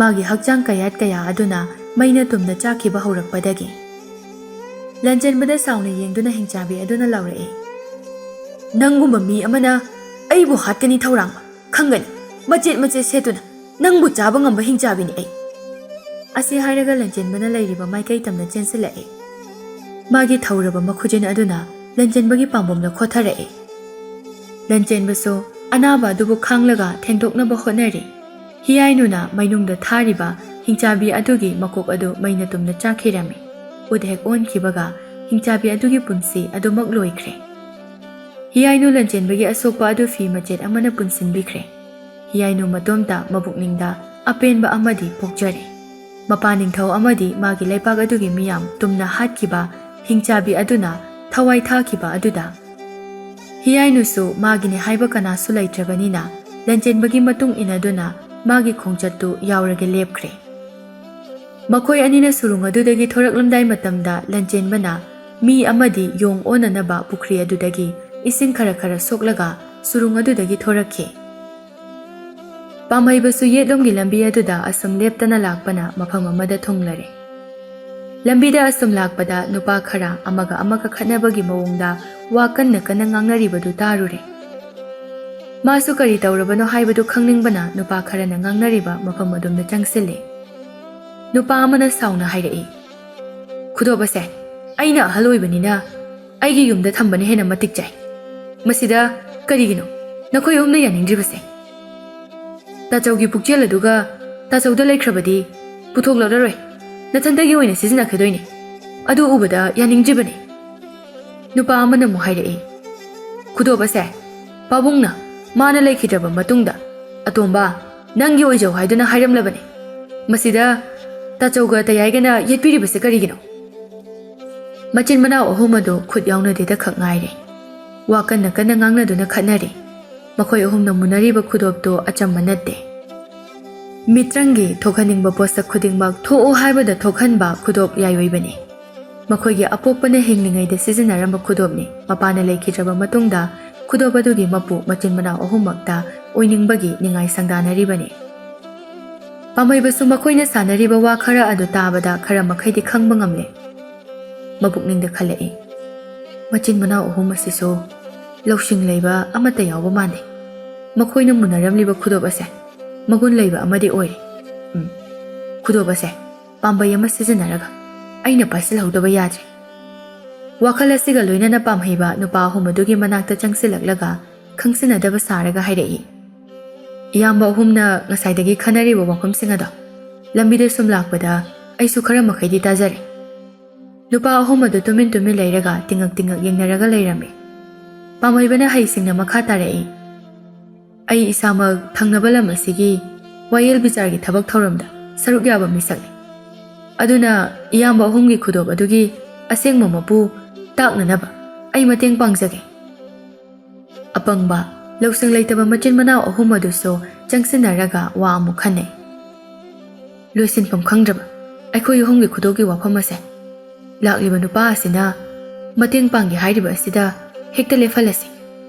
ꯃꯥꯒꯤ ꯍꯛꯆꯥꯡ ꯀꯌꯥꯠ ꯀꯌꯥ ꯑꯗꯨꯅ ꯃꯩꯅ ꯇꯨꯝꯅ ꯆꯥꯛꯈꯤꯕ ꯍꯧꯔꯛꯄꯗꯒꯤ꯫ ꯂꯟꯆꯦꯟꯕꯗ ꯁꯥꯎꯅ ꯌꯦꯡꯗꯨꯅ ꯍꯤꯡꯆꯥꯕꯤ ꯑꯗꯨꯅ ꯂꯥꯎꯔꯛꯏ, "ꯅꯪꯒꯨꯝꯕ ꯃꯤ ꯑꯃꯅ ꯑꯩꯕꯨ ꯍꯥꯠꯀꯅꯤ ꯊꯧꯔꯥꯡꯕ ꯈꯪꯒꯅꯤ꯫ ꯃꯆꯦꯠ ꯃꯆꯦꯠ ꯁꯦꯠꯇꯨꯅ ꯅꯪꯕꯨ ꯆꯥꯕ ꯉꯝꯕ ꯍꯤꯡꯆꯥꯕꯤꯅꯤ ꯑꯩ꯫" ꯑꯁꯤ ꯍꯥꯏꯔꯒ ꯂꯟꯆꯦꯟꯕꯅ ꯂꯩꯔꯤꯕ ꯃꯥꯏꯀꯩ ꯇꯝꯅ ꯆꯦꯟꯁꯤꯜꯂꯛꯏ꯫ ꯃꯥꯒꯤ ꯊꯧꯔꯕ ꯃꯈꯨꯖꯤꯟ ꯑꯗꯨꯅ ꯂꯟꯆꯦꯟꯕꯒꯤ ꯄꯥꯝꯕꯣꯝꯗ ꯈꯣꯠꯊꯔꯛꯏ꯫ ꯂꯟꯆꯦꯟꯕꯁꯨ ꯑꯅꯥꯕ ꯑꯗꯨꯕꯨ ꯈꯥꯡꯂꯒ ꯊꯦꯡꯗꯣꯛꯅꯕ ꯍꯣꯠꯅꯔꯤ꯫ ꯍꯤꯌꯥꯏꯅꯨꯅ ꯃꯩꯅꯨꯡꯗ ꯊꯥꯔꯤꯕ ꯍꯤꯡꯆꯥꯕꯤ ꯑꯗꯨꯒꯤ ꯃꯀꯣꯛ ꯑꯗꯨ ꯃꯩꯅ ꯇꯨꯝꯅ ꯆꯥꯛꯈꯤꯔꯝꯃꯤ꯫ ꯎꯠ ꯍꯦꯛ ꯑꯣꯟꯈꯤꯕꯒ ꯍꯤꯡꯆꯥꯕꯤ ꯑꯗꯨꯒꯤ ꯄꯨꯟꯁꯤ ꯑꯗꯨꯃꯛ ꯂꯣꯏꯈ꯭ꯔꯦ꯫ ꯍꯤꯌꯥꯏꯅꯨ ꯂꯟꯆꯦꯟꯕꯒꯤ ꯑꯁꯣꯛꯄ ꯑꯗꯨ ꯐꯤ ꯃꯆꯦꯠ ꯑꯃꯅ ꯄꯨꯟꯁꯤꯟꯕꯤꯈ꯭ꯔꯦ꯫ ꯍꯤꯌꯥꯏꯅꯨ ꯃꯇꯣꯝꯇ ꯃꯕꯨꯛꯅꯤꯡꯗ ꯑꯄꯦꯟꯕ ꯑꯃꯗꯤ ꯄꯣꯛꯆꯔꯦ꯫ ꯃꯄꯥ ꯅꯤꯡꯊꯧ ꯑꯃꯗꯤ ꯃꯥꯒꯤ ꯂꯩꯄꯥꯛ ꯑꯗꯨꯒꯤ ꯃꯤꯌꯥꯝ ꯇꯨꯝꯅ ꯍꯥꯠꯈꯤꯕ ꯍꯤꯡꯆꯥꯕꯤ ꯑꯗꯨꯅ ꯊꯋꯥꯏ ꯊꯥꯈꯤꯕ ꯑꯗꯨꯗ ꯍꯤꯌꯥꯏꯅꯨꯁꯨ ꯃꯥꯒꯤꯅꯤ ꯍꯥꯏꯕ ꯀꯅꯥꯁꯨ ꯂꯩꯇ꯭ꯔꯕꯅꯤꯅ ꯂꯟꯆꯦꯟꯕꯒꯤ ꯃꯇꯨꯡ ꯏꯟꯅꯗꯨꯅ ꯃꯥꯒꯤ ꯈꯣꯡꯆꯠꯇꯨ ꯌꯥꯎꯔꯒ ꯂꯦꯞꯈ꯭ꯔꯦ꯫ ꯃꯈꯣꯏ ꯑꯅꯤꯅ ꯁꯨꯔꯨꯡ ꯑꯗꯨꯗꯒꯤ ꯊꯣꯔꯛꯂꯝꯗꯥꯏ ꯃꯇꯝꯗ ꯂꯟꯆꯦꯟꯕꯅ ꯃꯤ ꯑꯃꯗꯤ ꯌꯣꯡ ꯑꯣꯟꯅꯅꯕ ꯄꯨꯈ꯭ꯔꯤ ꯑꯗꯨꯗꯒꯤ ꯏꯁꯤꯡ ꯈꯔ ꯈꯔ ꯁꯣꯛꯂꯒ ꯁꯨꯔꯨꯡ ꯑꯗꯨꯗꯒꯤ ꯊꯣꯔꯛꯈꯤ꯫ ꯄꯥꯝꯍꯩꯕꯁꯨ ꯌꯦꯠꯂꯣꯝꯒꯤ ꯂꯝꯕꯤ ꯑꯗꯨꯗ ꯑꯁꯨꯝ ꯂꯦꯞꯇꯅ ꯂꯥꯛꯄꯅ ꯃꯐꯝ ꯑꯃꯗ ꯊꯨꯡꯂꯔꯦ꯫ ꯂꯝꯕꯤꯗ ꯑꯁꯨꯝ ꯂꯥꯛꯄꯗ ꯅꯨꯄꯥ ꯈꯔ ꯑꯃꯒ ꯑꯃꯒ ꯈꯠꯅꯕꯒꯤ ꯃꯑꯣꯡꯗ ꯋꯥ ꯀꯟꯅ ꯀꯟꯅ ꯉꯥꯡꯅꯔꯤꯕꯗꯨ ꯇꯥꯔꯨꯔꯦ꯫ ꯃꯥꯁꯨ ꯀꯔꯤ ꯇꯧꯔꯕꯅꯣ ꯍꯥꯏꯕꯗꯨ ꯈꯪꯅꯤꯡꯕꯅ ꯅꯨꯄꯥ ꯈꯔꯅ ꯉꯥꯡꯅꯔꯤꯕ ꯃꯐꯝ ꯑꯗꯣꯝꯗ ꯆꯪꯁꯤꯜꯂꯦ꯫ ꯅꯨꯄꯥ ꯑꯃꯅ ꯁꯥꯎꯅ ꯍꯥꯏꯔꯛꯏ, "ꯈꯨꯗꯣꯞ ꯑꯁꯦ, ꯑꯩꯅ ꯑꯍꯜ ꯑꯣꯏꯕꯅꯤꯅ ꯑꯩꯒꯤ ꯌꯨꯝꯗ ꯊꯝꯕꯅ ꯍꯦꯟꯅ ꯃꯇꯤꯛ ꯆꯥꯏ꯫ ꯃꯁꯤꯗ ꯀꯔꯤꯒꯤꯅꯣ ꯅꯈꯣꯏ ꯑꯍꯨꯝꯅ ꯌꯥꯅꯤꯡꯗ꯭ꯔꯤꯕꯁꯦ? ꯇꯥꯆꯧꯒꯤ ꯄꯨꯛꯆꯦꯜ ꯑꯗꯨꯒ ꯇꯥꯆꯧꯗ ꯂꯩꯈ꯭ꯔꯕꯗꯤ ꯄꯨꯊꯣꯛꯂꯛꯂꯔꯣꯏ, ꯅꯊꯟꯇꯒꯤ ꯑꯣꯏꯅ ꯁꯤꯖꯤꯟꯅꯈꯤꯗꯣꯏꯅꯤ꯫ ꯑꯗꯨ ꯎꯕꯗ ꯌꯥꯅꯤꯡꯗ꯭ꯔꯤꯕꯅꯤ꯫" ꯅꯨꯄꯥ ꯑꯃꯅ ꯑꯃꯨꯛ ꯍꯥꯏꯔꯛꯏ, "ꯈꯨꯗꯣꯞ ꯑꯁꯦ ꯄꯥꯕꯨꯡꯅ ꯃꯥꯅ ꯂꯩꯈꯤꯗ꯭ꯔꯕ ꯃꯇꯨꯡꯗ, "ꯑꯇꯣꯝꯕ, ꯅꯪꯒꯤ ꯑꯣꯏꯖꯧ" ꯍꯥꯏꯗꯨꯅ ꯍꯥꯏꯔꯝꯂꯕꯅꯤ꯫ ꯃꯁꯤꯗ ꯇꯥꯆꯧꯒ ꯇꯌꯥꯏꯒꯅ ꯌꯦꯠꯄꯤꯔꯤꯕꯁꯦ ꯀꯔꯤꯒꯤꯅꯣ?" ꯃꯆꯤꯟ ꯃꯅꯥꯎ ꯑꯍꯨꯝ ꯑꯗꯨ ꯈꯨꯠ ꯌꯥꯎꯅꯗꯦꯗ ꯈꯛ ꯉꯥꯏꯔꯦ꯫ ꯋꯥ ꯀꯟꯅ ꯀꯟꯅ ꯉꯥꯡꯅꯗꯨꯅ ꯈꯠꯅꯔꯤ꯫ ꯃꯈꯣꯏ ꯑꯍꯨꯝꯅ ꯃꯨꯟꯅꯔꯤꯕ ꯈꯨꯗꯣꯞꯇꯨ ꯑꯆꯝꯕ ꯅꯠꯇꯦ꯫ ꯃꯤꯇ꯭ꯔꯪꯒꯤ ꯊꯣꯛꯍꯟꯅꯤꯡꯕ ꯄꯣꯠꯁꯛ ꯈꯨꯗꯤꯡꯃꯛ ꯊꯣꯛꯎ ꯍꯥꯏꯕꯗ ꯊꯣꯛꯍꯟꯕ ꯈꯨꯗꯣꯞ ꯌꯥꯏꯑꯣꯏꯕꯅꯤ꯫ ꯃꯈꯣꯏꯒꯤ ꯑꯄꯣꯛꯄꯅ ꯍꯤꯡꯂꯤꯉꯩꯗ ꯁꯤꯖꯤꯟꯅꯔꯝꯕ ꯈꯨꯗꯣꯞꯅꯤ꯫ ꯃꯄꯥꯅ ꯂꯩꯈꯤꯗ꯭ꯔꯕ ꯃꯇꯨꯡꯗ ꯈꯨꯗꯣꯞ ꯑꯗꯨꯒꯤ ꯃꯄꯨ ꯃꯆꯤꯟ ꯃꯅꯥꯎ ꯑꯍꯨꯝꯃꯛꯇ ꯑꯣꯏꯅꯤꯡꯕꯒꯤ ꯅꯤꯡꯉꯥꯏ ꯁꯪꯗꯥꯅꯔꯤꯕꯅꯤ꯫ ꯄꯥꯝꯍꯩꯕꯁꯨ ꯃꯈꯣꯏꯅ ꯁꯥꯟꯅꯔꯤꯕ ꯋꯥ ꯈꯔ ꯑꯗꯨ ꯇꯥꯕꯗ ꯈꯔ ꯃꯈꯩꯗꯤ ꯈꯪꯕ ꯉꯝꯂꯦ꯫ ꯃꯄꯨꯛꯅꯤꯡꯗ ꯈꯜꯂꯛꯏ, "ꯃꯆꯤꯟ ꯃꯅꯥꯎ ꯑꯍꯨꯝ ꯑꯁꯤꯁꯨ ꯂꯧꯁꯤꯡ ꯂꯩꯕ ꯑꯃꯠꯇ ꯌꯥꯎꯕ ꯃꯥꯟꯗꯦ꯫ ꯃꯈꯣꯏꯅ ꯃꯨꯟꯅꯔꯝꯂꯤꯕ ꯈꯨꯗꯣꯞ ꯑꯁꯦ ꯃꯒꯨꯟ ꯂꯩꯕ ꯑꯃꯗꯤ ꯑꯣꯏꯔꯦ꯫ ꯎꯝ, ꯈꯨꯗꯣꯞ ꯑꯁꯦ ꯄꯥꯝꯕꯩ ꯑꯃ ꯁꯤꯖꯤꯟꯅꯔꯒ ꯑꯩꯅ ꯄꯥꯏꯁꯤꯜꯍꯧꯗꯕ ꯌꯥꯗ꯭ꯔꯦ꯫" ꯋꯥꯈꯜ ꯑꯁꯤꯒ ꯂꯣꯏꯅꯅ ꯄꯥꯝꯍꯩꯕ ꯅꯨꯄꯥ ꯑꯍꯨꯝ ꯑꯗꯨꯒꯤ ꯃꯅꯥꯛꯇ ꯆꯪꯁꯤꯜꯂꯛꯂꯒ ꯈꯪꯁꯤꯟꯅꯗꯕ ꯁꯥꯔꯒ ꯍꯥꯏꯔꯛꯏ, "ꯏꯌꯥꯝꯕ ꯑꯍꯨꯝꯅ ꯉꯁꯥꯏꯗꯒꯤ ꯈꯟꯅꯔꯤꯕ ꯋꯥꯐꯝꯁꯤꯡ ꯑꯗꯣ ꯂꯝꯕꯤꯗ ꯁꯨꯝ ꯂꯥꯛꯄꯗ ꯑꯩꯁꯨ ꯈꯔ ꯃꯈꯩꯗꯤ ꯇꯥꯖꯔꯦ꯫" ꯅꯨꯄꯥ ꯑꯍꯨꯝ ꯑꯗꯨ ꯇꯨꯃꯤꯟ ꯇꯨꯃꯤꯟ ꯂꯩꯔꯒ ꯇꯤꯉꯛ ꯇꯤꯉꯛ ꯌꯦꯡꯅꯔꯒ ꯂꯩꯔꯝꯃꯤ꯫ ꯄꯥꯝꯍꯩꯕꯅ ꯍꯩꯁꯤꯡꯅ ꯃꯈꯥ ꯇꯥꯔꯛꯏ, "ꯑꯩ ꯏꯁꯥꯃꯛ ꯊꯪꯅꯕ ꯂꯝ ꯑꯁꯤꯒꯤ ꯋꯥꯌꯦꯜ ꯕꯤꯆꯥꯔꯒꯤ ꯊꯕꯛ ꯊꯧꯔꯝꯗ ꯁꯔꯨꯛ ꯌꯥꯕ ꯃꯤꯁꯛꯅꯤ꯫ ꯑꯗꯨꯅ ꯏꯌꯥꯝꯕ ꯑꯍꯨꯝꯒꯤ ꯈꯨꯗꯣꯞ ꯑꯗꯨꯒꯤ ꯑꯁꯦꯡꯕ ꯃꯄꯨ ꯇꯥꯛꯅꯅꯕ ꯑꯩ ꯃꯇꯦꯡ ꯄꯥꯡꯖꯒꯦ꯫" ꯑꯄꯪꯕ, ꯂꯧꯁꯤꯡ ꯂꯩꯇꯕ ꯃꯆꯤꯟ ꯃꯅꯥꯎ ꯑꯍꯨꯝ ꯑꯗꯨꯁꯨ ꯆꯪꯁꯤꯟꯅꯔꯒ ꯋꯥ ꯑꯃꯨꯛ ꯈꯟꯅꯩ꯫ "ꯂꯣꯏꯁꯤꯟꯐꯝ ꯈꯪꯗ꯭ꯔꯕ ꯑꯩꯈꯣꯏ ꯑꯍꯨꯝꯒꯤ ꯈꯨꯗꯣꯞꯀꯤ ꯋꯥꯐꯝ ꯑꯁꯦ ꯂꯥꯛꯂꯤꯕ ꯅꯨꯄꯥ ꯑꯁꯤꯅ ꯃꯇꯦꯡ ꯄꯥꯡꯒꯦ ꯍꯥꯏꯔꯤꯕ ꯑꯁꯤꯗ ꯍꯦꯛꯇ ꯂꯦꯞꯍꯜꯂꯁꯤ꯫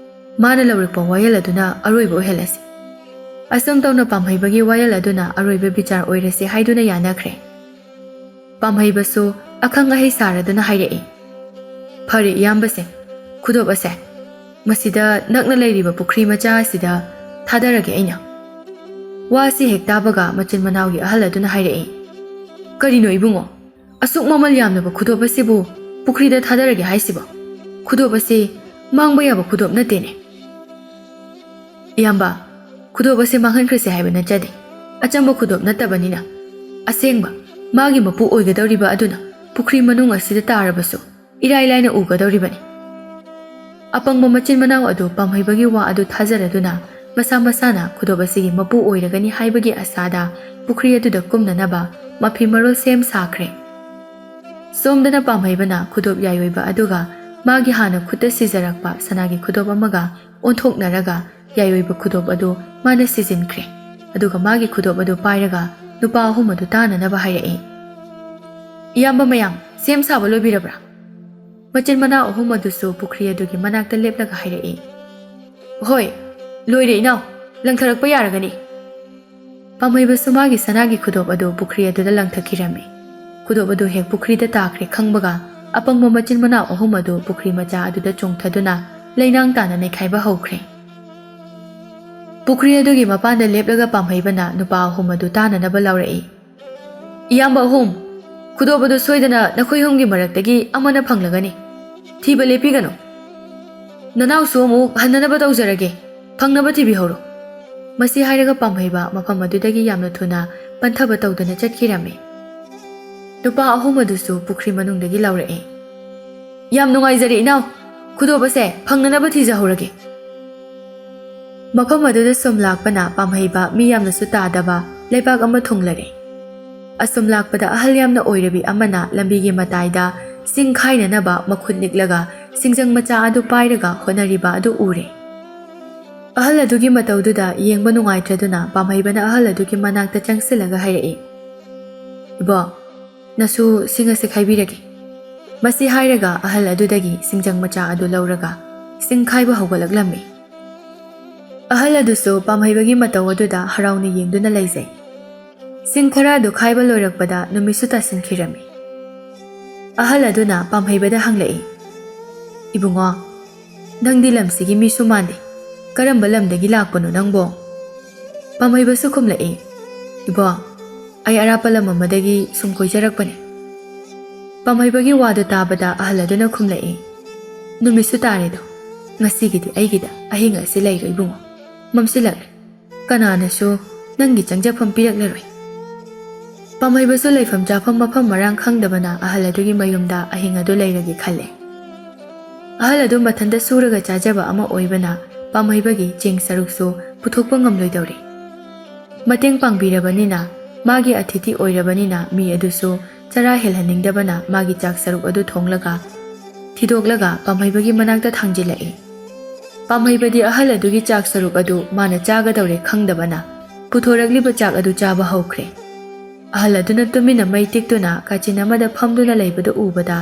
ꯃꯥꯅ ꯂꯧꯔꯛꯄ ꯋꯥꯌꯦꯜ ꯑꯗꯨꯅ ꯑꯔꯣꯏꯕ ꯑꯣꯏꯍꯜꯂꯁꯤ꯫" ꯑꯁꯨꯝ ꯇꯧꯅ ꯄꯥꯝꯍꯩꯕꯒꯤ ꯋꯥꯌꯦꯜ ꯑꯗꯨꯅ ꯑꯔꯣꯏꯕ ꯕꯤꯆꯥꯔ ꯑꯣꯏꯔꯁꯤ ꯍꯥꯏꯗꯨꯅ ꯌꯥꯅꯈ꯭ꯔꯦ꯫ ꯄꯥꯝꯍꯩꯕꯁꯨ ꯑꯈꯪ ꯑꯍꯩ ꯁꯥꯔꯗꯨꯅ ꯍꯥꯏꯔꯛꯏ, "ꯐꯔꯦ ꯏꯌꯥꯝꯕꯁꯦ, ꯈꯨꯗꯣꯞ ꯑꯁꯦ ꯃꯁꯤꯗ ꯅꯛꯅ ꯂꯩꯔꯤꯕ ꯄꯨꯈ꯭ꯔꯤ ꯃꯆꯥ ꯑꯁꯤꯗ ꯊꯥꯗꯔꯒꯦ ꯑꯩꯅ꯫" ꯋꯥꯁꯤ ꯍꯦꯛ ꯇꯥꯕꯒ ꯃꯆꯤꯟ ꯃꯅꯥꯎꯒꯤ ꯑꯍꯜ ꯑꯗꯨꯅ ꯍꯥꯏꯔꯛꯏ, "ꯀꯔꯤꯅꯣ ꯏꯕꯨꯡꯉꯣ, ꯑꯁꯨꯛ ꯃꯃꯜ ꯌꯥꯝꯂꯕ ꯈꯨꯗꯣꯞ ꯑꯁꯤꯕꯨ ꯄꯨꯈ꯭ꯔꯤꯗ ꯊꯥꯗꯔꯒꯦ ꯍꯥꯏꯁꯤꯕꯣ? ꯈꯨꯗꯣꯞ ꯑꯁꯤ ꯃꯥꯡꯕ ꯌꯥꯕ ꯈꯨꯗꯣꯞ ꯅꯠꯇꯦꯅꯦ꯫" "ꯏꯌꯥꯝꯕ, ꯈꯨꯗꯣꯞ ꯑꯁꯤ ꯃꯥꯡꯍꯟꯈ꯭ꯔꯁꯦ ꯍꯥꯏꯕ ꯅꯠꯆꯗꯦ꯫ ꯑꯆꯝꯕ ꯈꯨꯗꯣꯞ ꯅꯠꯇꯕꯅꯤꯅ, ꯑꯁꯦꯡꯕ ꯃꯥꯒꯤ ꯃꯄꯨ ꯑꯣꯏꯒꯗꯧꯔꯤꯕ ꯑꯗꯨꯅ ꯄꯨꯈ꯭ꯔꯤ ꯃꯅꯨꯡ ꯑꯁꯤꯗ ꯇꯥꯔꯕꯁꯨ ꯏꯔꯥꯏ ꯂꯥꯏꯅ ꯎꯒꯗꯧꯔꯤꯕꯅꯤ꯫" ꯑꯄꯪꯕ ꯃꯆꯤꯟ ꯃꯅꯥꯎ ꯑꯗꯨ ꯄꯥꯝꯍꯩꯕꯒꯤ ꯋꯥ ꯑꯗꯨ ꯊꯥꯖꯔꯗꯨꯅ ꯃꯁꯥ ꯃꯁꯥꯅ ꯈꯨꯗꯣꯞ ꯑꯁꯤꯒꯤ ꯃꯄꯨ ꯑꯣꯏꯔꯒꯅꯤ ꯍꯥꯏꯕꯒꯤ ꯑꯁꯥꯗ ꯄꯨꯈ꯭ꯔꯤ ꯑꯗꯨꯗ ꯀꯨꯝꯅꯅꯕ ꯃꯐꯤ ꯃꯔꯣꯜ ꯁꯦꯝ ꯁꯥꯈ꯭ꯔꯦ꯫ ꯁꯣꯝꯗꯅ ꯄꯥꯝꯍꯩꯕꯅ ꯈꯨꯗꯣꯞ ꯌꯥꯏꯑꯣꯏꯕ ꯑꯗꯨꯒ ꯃꯥꯒꯤ ꯍꯥꯟꯅ ꯈꯨꯠꯇ ꯁꯤꯖꯔꯛꯄ ꯁꯅꯥꯒꯤ ꯈꯨꯗꯣꯞ ꯑꯃꯒ ꯑꯣꯟꯊꯣꯛꯅꯔꯒ ꯌꯥꯏꯑꯣꯏꯕ ꯈꯨꯗꯣꯞ ꯑꯗꯨ ꯃꯥꯅ ꯁꯤꯖꯤꯟꯈ꯭ꯔꯦ꯫ ꯑꯗꯨꯒ ꯃꯥꯒꯤ ꯈꯨꯗꯣꯞ ꯑꯗꯨ ꯄꯥꯏꯔꯒ ꯅꯨꯄꯥ ꯑꯍꯨꯝ ꯑꯗꯨ ꯇꯥꯅꯅꯕ ꯍꯥꯏꯔꯛꯏ꯫ "ꯏꯌꯥꯝꯕ ꯃꯌꯥꯝ, ꯁꯦꯝ ꯁꯥꯕ ꯂꯣꯏꯕꯤꯔꯕ꯭ꯔꯥ?" ꯃꯆꯤꯟ ꯃꯅꯥꯎ ꯑꯍꯨꯝ ꯑꯗꯨꯁꯨ ꯄꯨꯈ꯭ꯔꯤ ꯑꯗꯨꯒꯤ ꯃꯅꯥꯛꯇ ꯂꯦꯞꯂꯒ ꯍꯥꯏꯔꯛꯏ꯫ "ꯍꯣꯏ, ꯂꯣꯏꯔꯦ ꯏꯅꯥꯎ, ꯂꯪꯊꯔꯛꯄ ꯌꯥꯔꯒꯅꯤ꯫" ꯄꯥꯝꯍꯩꯕꯁꯨ ꯃꯥꯒꯤ ꯁꯅꯥꯒꯤ ꯈꯨꯗꯣꯞ ꯑꯗꯨ ꯄꯨꯈ꯭ꯔꯤ ꯑꯗꯨꯗ ꯂꯪꯊꯈꯤꯔꯝꯃꯤ꯫ ꯈꯨꯗꯣꯞ ꯑꯗꯨ ꯍꯦꯛ ꯄꯨꯈ꯭ꯔꯤꯗ ꯇꯥꯈ꯭ꯔꯦ ꯈꯪꯕꯒ ꯑꯄꯪꯕ ꯃꯆꯤꯟ ꯃꯅꯥꯎ ꯑꯍꯨꯝ ꯑꯗꯨ ꯄꯨꯈ꯭ꯔꯤ ꯃꯆꯥ ꯑꯗꯨꯗ ꯆꯣꯡꯊꯗꯨꯅ ꯂꯩꯅꯥꯡ ꯇꯥꯅ ꯅꯩꯈꯥꯏꯕ ꯍꯧꯈ꯭ꯔꯦ꯫ ꯄꯨꯈ꯭ꯔꯤ ꯑꯗꯨꯒꯤ ꯃꯄꯥꯟꯗ ꯂꯦꯞꯂꯒ ꯄꯥꯝꯍꯩꯕꯅ ꯅꯨꯄꯥ ꯑꯍꯨꯝ ꯑꯗꯨ ꯇꯥꯅꯅꯕ ꯂꯥꯎꯔꯛꯏ꯫ "ꯏꯌꯥꯝꯕ ꯑꯍꯨꯝ, ꯈꯨꯗꯣꯞ ꯑꯗꯨ ꯁꯣꯏꯗꯅ ꯅꯈꯣꯏ ꯑꯍꯨꯝꯒꯤ ꯃꯔꯛꯇꯒꯤ ꯑꯃꯅ ꯐꯪꯂꯒꯅꯤ꯫ ꯊꯤꯕ ꯂꯦꯞꯄꯤꯒꯅꯨ꯫ ꯅꯅꯥꯎꯁꯨ ꯑꯃꯨꯛ ꯍꯟꯅꯅꯕ ꯇꯧꯖꯔꯒꯦ꯫ ꯐꯪꯅꯕ ꯊꯤꯕꯤꯍꯧꯔꯣ꯫" ꯃꯁꯤ ꯍꯥꯏꯔꯒ ꯄꯥꯝꯍꯩꯕ ꯃꯐꯝ ꯑꯗꯨꯗꯒꯤ ꯌꯥꯝꯅ ꯊꯨꯅ ꯄꯟꯊꯕ ꯇꯧꯗꯅ ꯆꯠꯈꯤꯔꯝꯃꯤ꯫ ꯅꯨꯄꯥ ꯑꯍꯨꯝ ꯑꯗꯨꯁꯨ ꯄꯨꯈ꯭ꯔꯤ ꯃꯅꯨꯡꯗꯒꯤ ꯂꯥꯎꯔꯛꯏ꯫ "ꯌꯥꯝ ꯅꯨꯡꯉꯥꯏꯖꯔꯦ ꯏꯅꯥꯎ, ꯈꯨꯗꯣꯞ ꯑꯁꯦ ꯐꯪꯅꯅꯕ ꯊꯤꯖꯍꯧꯔꯒꯦ꯫" ꯃꯐꯝ ꯑꯗꯨꯗ ꯁꯨꯝ ꯂꯥꯛꯄꯅ ꯄꯥꯝꯍꯩꯕ ꯃꯤ ꯌꯥꯝꯅꯁꯨ ꯇꯥꯗꯕ ꯂꯩꯕꯥꯛ ꯑꯃ ꯊꯨꯡꯂꯔꯦ꯫ ꯑꯁꯨꯝ ꯂꯥꯛꯄꯗ ꯑꯍꯜ ꯌꯥꯝꯅ ꯑꯣꯏꯔꯕꯤ ꯑꯃꯅ ꯂꯝꯕꯤꯒꯤ ꯃꯇꯥꯏꯗ ꯁꯤꯡ ꯈꯥꯏꯅꯅꯕ ꯃꯈꯨꯠ ꯅꯤꯛꯂꯒ ꯁꯤꯡꯖꯪ ꯃꯆꯥ ꯑꯗꯨ ꯄꯥꯏꯔꯒ ꯍꯣꯠꯅꯔꯤꯕ ꯑꯗꯨ ꯎꯔꯦ꯫ ꯑꯍꯜ ꯑꯗꯨꯒꯤ ꯃꯇꯧꯗꯨꯗ ꯌꯦꯡꯕ ꯅꯨꯡꯉꯥꯏꯇ꯭ꯔꯗꯨꯅ ꯄꯥꯝꯍꯩꯕꯅ ꯑꯍꯜ ꯑꯗꯨꯒꯤ ꯃꯅꯥꯛꯇ ꯆꯪꯁꯤꯜꯂꯒ ꯍꯥꯏꯔꯛꯏ, "ꯏꯕꯣ, ꯅꯁꯨ ꯁꯤꯡ ꯑꯁꯤ ꯈꯥꯏꯕꯤꯔꯒꯦ꯫" ꯃꯁꯤ ꯍꯥꯏꯔꯒ ꯑꯍꯜ ꯑꯗꯨꯗꯒꯤ ꯁꯤꯡꯖꯪ ꯃꯆꯥ ꯑꯗꯨ ꯂꯧꯔꯒ ꯁꯤꯡ ꯈꯥꯏꯕ ꯍꯧꯒꯠꯂꯛꯂꯝꯃꯤ꯫ ꯑꯍꯜ ꯑꯗꯨꯁꯨ ꯄꯥꯝꯍꯩꯕꯒꯤ ꯃꯇꯧ ꯑꯗꯨꯗ ꯍꯔꯥꯎꯅ ꯌꯦꯡꯗꯨꯅ ꯂꯩꯖꯩ꯫ ꯁꯤꯡ ꯈꯔ ꯑꯗꯨ ꯈꯥꯏꯕ ꯂꯣꯏꯔꯛꯄꯗ ꯅꯨꯃꯤꯠꯁꯨ ꯇꯥꯁꯤꯟꯈꯤꯔꯝꯃꯤ꯫ ꯑꯍꯜ ꯑꯗꯨꯅ ꯄꯥꯝꯍꯩꯕꯗ ꯍꯪꯂꯛꯏ, "ꯏꯕꯨꯡꯉꯣ, ꯅꯪꯗꯤ ꯂꯝꯁꯤꯒꯤ ꯃꯤꯁꯨ ꯃꯥꯟꯗꯦ, ꯀꯔꯝꯕ ꯂꯝꯗꯒꯤ ꯂꯥꯛꯄꯅꯣ ꯅꯪꯕꯣ?" ꯄꯥꯝꯍꯩꯕꯁꯨ ꯈꯨꯝꯂꯛꯏ, "ꯏꯕꯣ, ꯑꯩ ꯑꯔꯥꯞꯄ ꯂꯝ ꯑꯃꯗꯒꯤ ꯁꯨꯝ ꯀꯣꯏꯖꯔꯛꯄꯅꯦ꯫" ꯄꯥꯝꯍꯩꯕꯒꯤ ꯋꯥꯗꯨ ꯇꯥꯕꯗ ꯑꯍꯜ ꯑꯗꯨꯅ ꯈꯨꯝꯂꯛꯏ, "ꯅꯨꯃꯤꯠꯁꯨ ꯇꯥꯔꯦꯗꯣ, ꯉꯁꯤꯒꯤꯗꯤ ꯑꯩꯒꯤꯗ ꯑꯍꯤꯡ ꯑꯁꯤ ꯂꯩꯔꯣ ꯏꯕꯨꯡꯉꯣ, ꯃꯝꯁꯤꯜꯂꯛꯂꯦ, ꯀꯅꯥꯅꯁꯨ ꯅꯪꯒꯤ ꯆꯪꯖꯐꯝ ꯄꯤꯔꯛꯂꯔꯣꯏ꯫" ꯄꯥꯝꯍꯩꯕꯁꯨ ꯂꯩꯐꯝ ꯆꯥꯐꯝ ꯃꯐꯝ ꯃꯔꯥꯡ ꯈꯪꯗꯕꯅ ꯑꯍꯜ ꯑꯗꯨꯒꯤ ꯃꯌꯨꯝꯗ ꯑꯍꯤꯡ ꯑꯗꯨ ꯂꯩꯔꯒꯦ ꯈꯜꯂꯦ꯫ ꯑꯍꯜ ꯑꯗꯨ ꯃꯊꯟꯇ ꯁꯨꯔꯒ ꯆꯥꯖꯕ ꯑꯃ ꯑꯣꯏꯕꯅ ꯄꯥꯝꯍꯩꯕꯒꯤ ꯆꯦꯡ ꯁꯔꯨꯛꯁꯨ ꯄꯨꯊꯣꯛꯄ ꯉꯝꯂꯣꯏꯗꯧꯔꯦ꯫ ꯃꯇꯦꯡ ꯄꯥꯡꯕꯤꯔꯕꯅꯤꯅ, ꯃꯥꯒꯤ ꯑꯊꯤꯊꯤ ꯑꯣꯏꯔꯕꯅꯤꯅ ꯃꯤ ꯑꯗꯨꯁꯨ ꯆꯔꯥ ꯍꯦꯜꯍꯟꯅꯤꯡꯗꯕꯅ ꯃꯥꯒꯤ ꯆꯥꯛ ꯁꯔꯨꯛ ꯑꯗꯨ ꯊꯣꯡꯂꯒ, ꯊꯤꯗꯣꯛꯂꯒ ꯄꯥꯝꯍꯩꯕꯒꯤ ꯃꯅꯥꯛꯇ ꯊꯥꯡꯖꯤꯜꯂꯛꯏ꯫ ꯄꯥꯝꯍꯩꯕꯗꯤ ꯑꯍꯜ ꯑꯗꯨꯒꯤ ꯆꯥꯛ ꯁꯔꯨꯛ ꯑꯗꯨ ꯃꯥꯅ ꯆꯥꯒꯗꯧꯔꯦ ꯈꯪꯗꯕꯅ ꯄꯨꯊꯣꯔꯛꯂꯤꯕ ꯆꯥꯛ ꯑꯗꯨ ꯆꯥꯕ ꯍꯧꯈ꯭ꯔꯦ꯫ ꯑꯍꯜ ꯑꯗꯨꯅ ꯇꯨꯃꯤꯟꯅ ꯃꯩ ꯇꯤꯛꯇꯨꯅ ꯀꯥꯆꯤꯟ ꯑꯃꯗ ꯐꯝꯗꯨꯅ ꯂꯩꯕꯗꯨ ꯎꯕꯗ,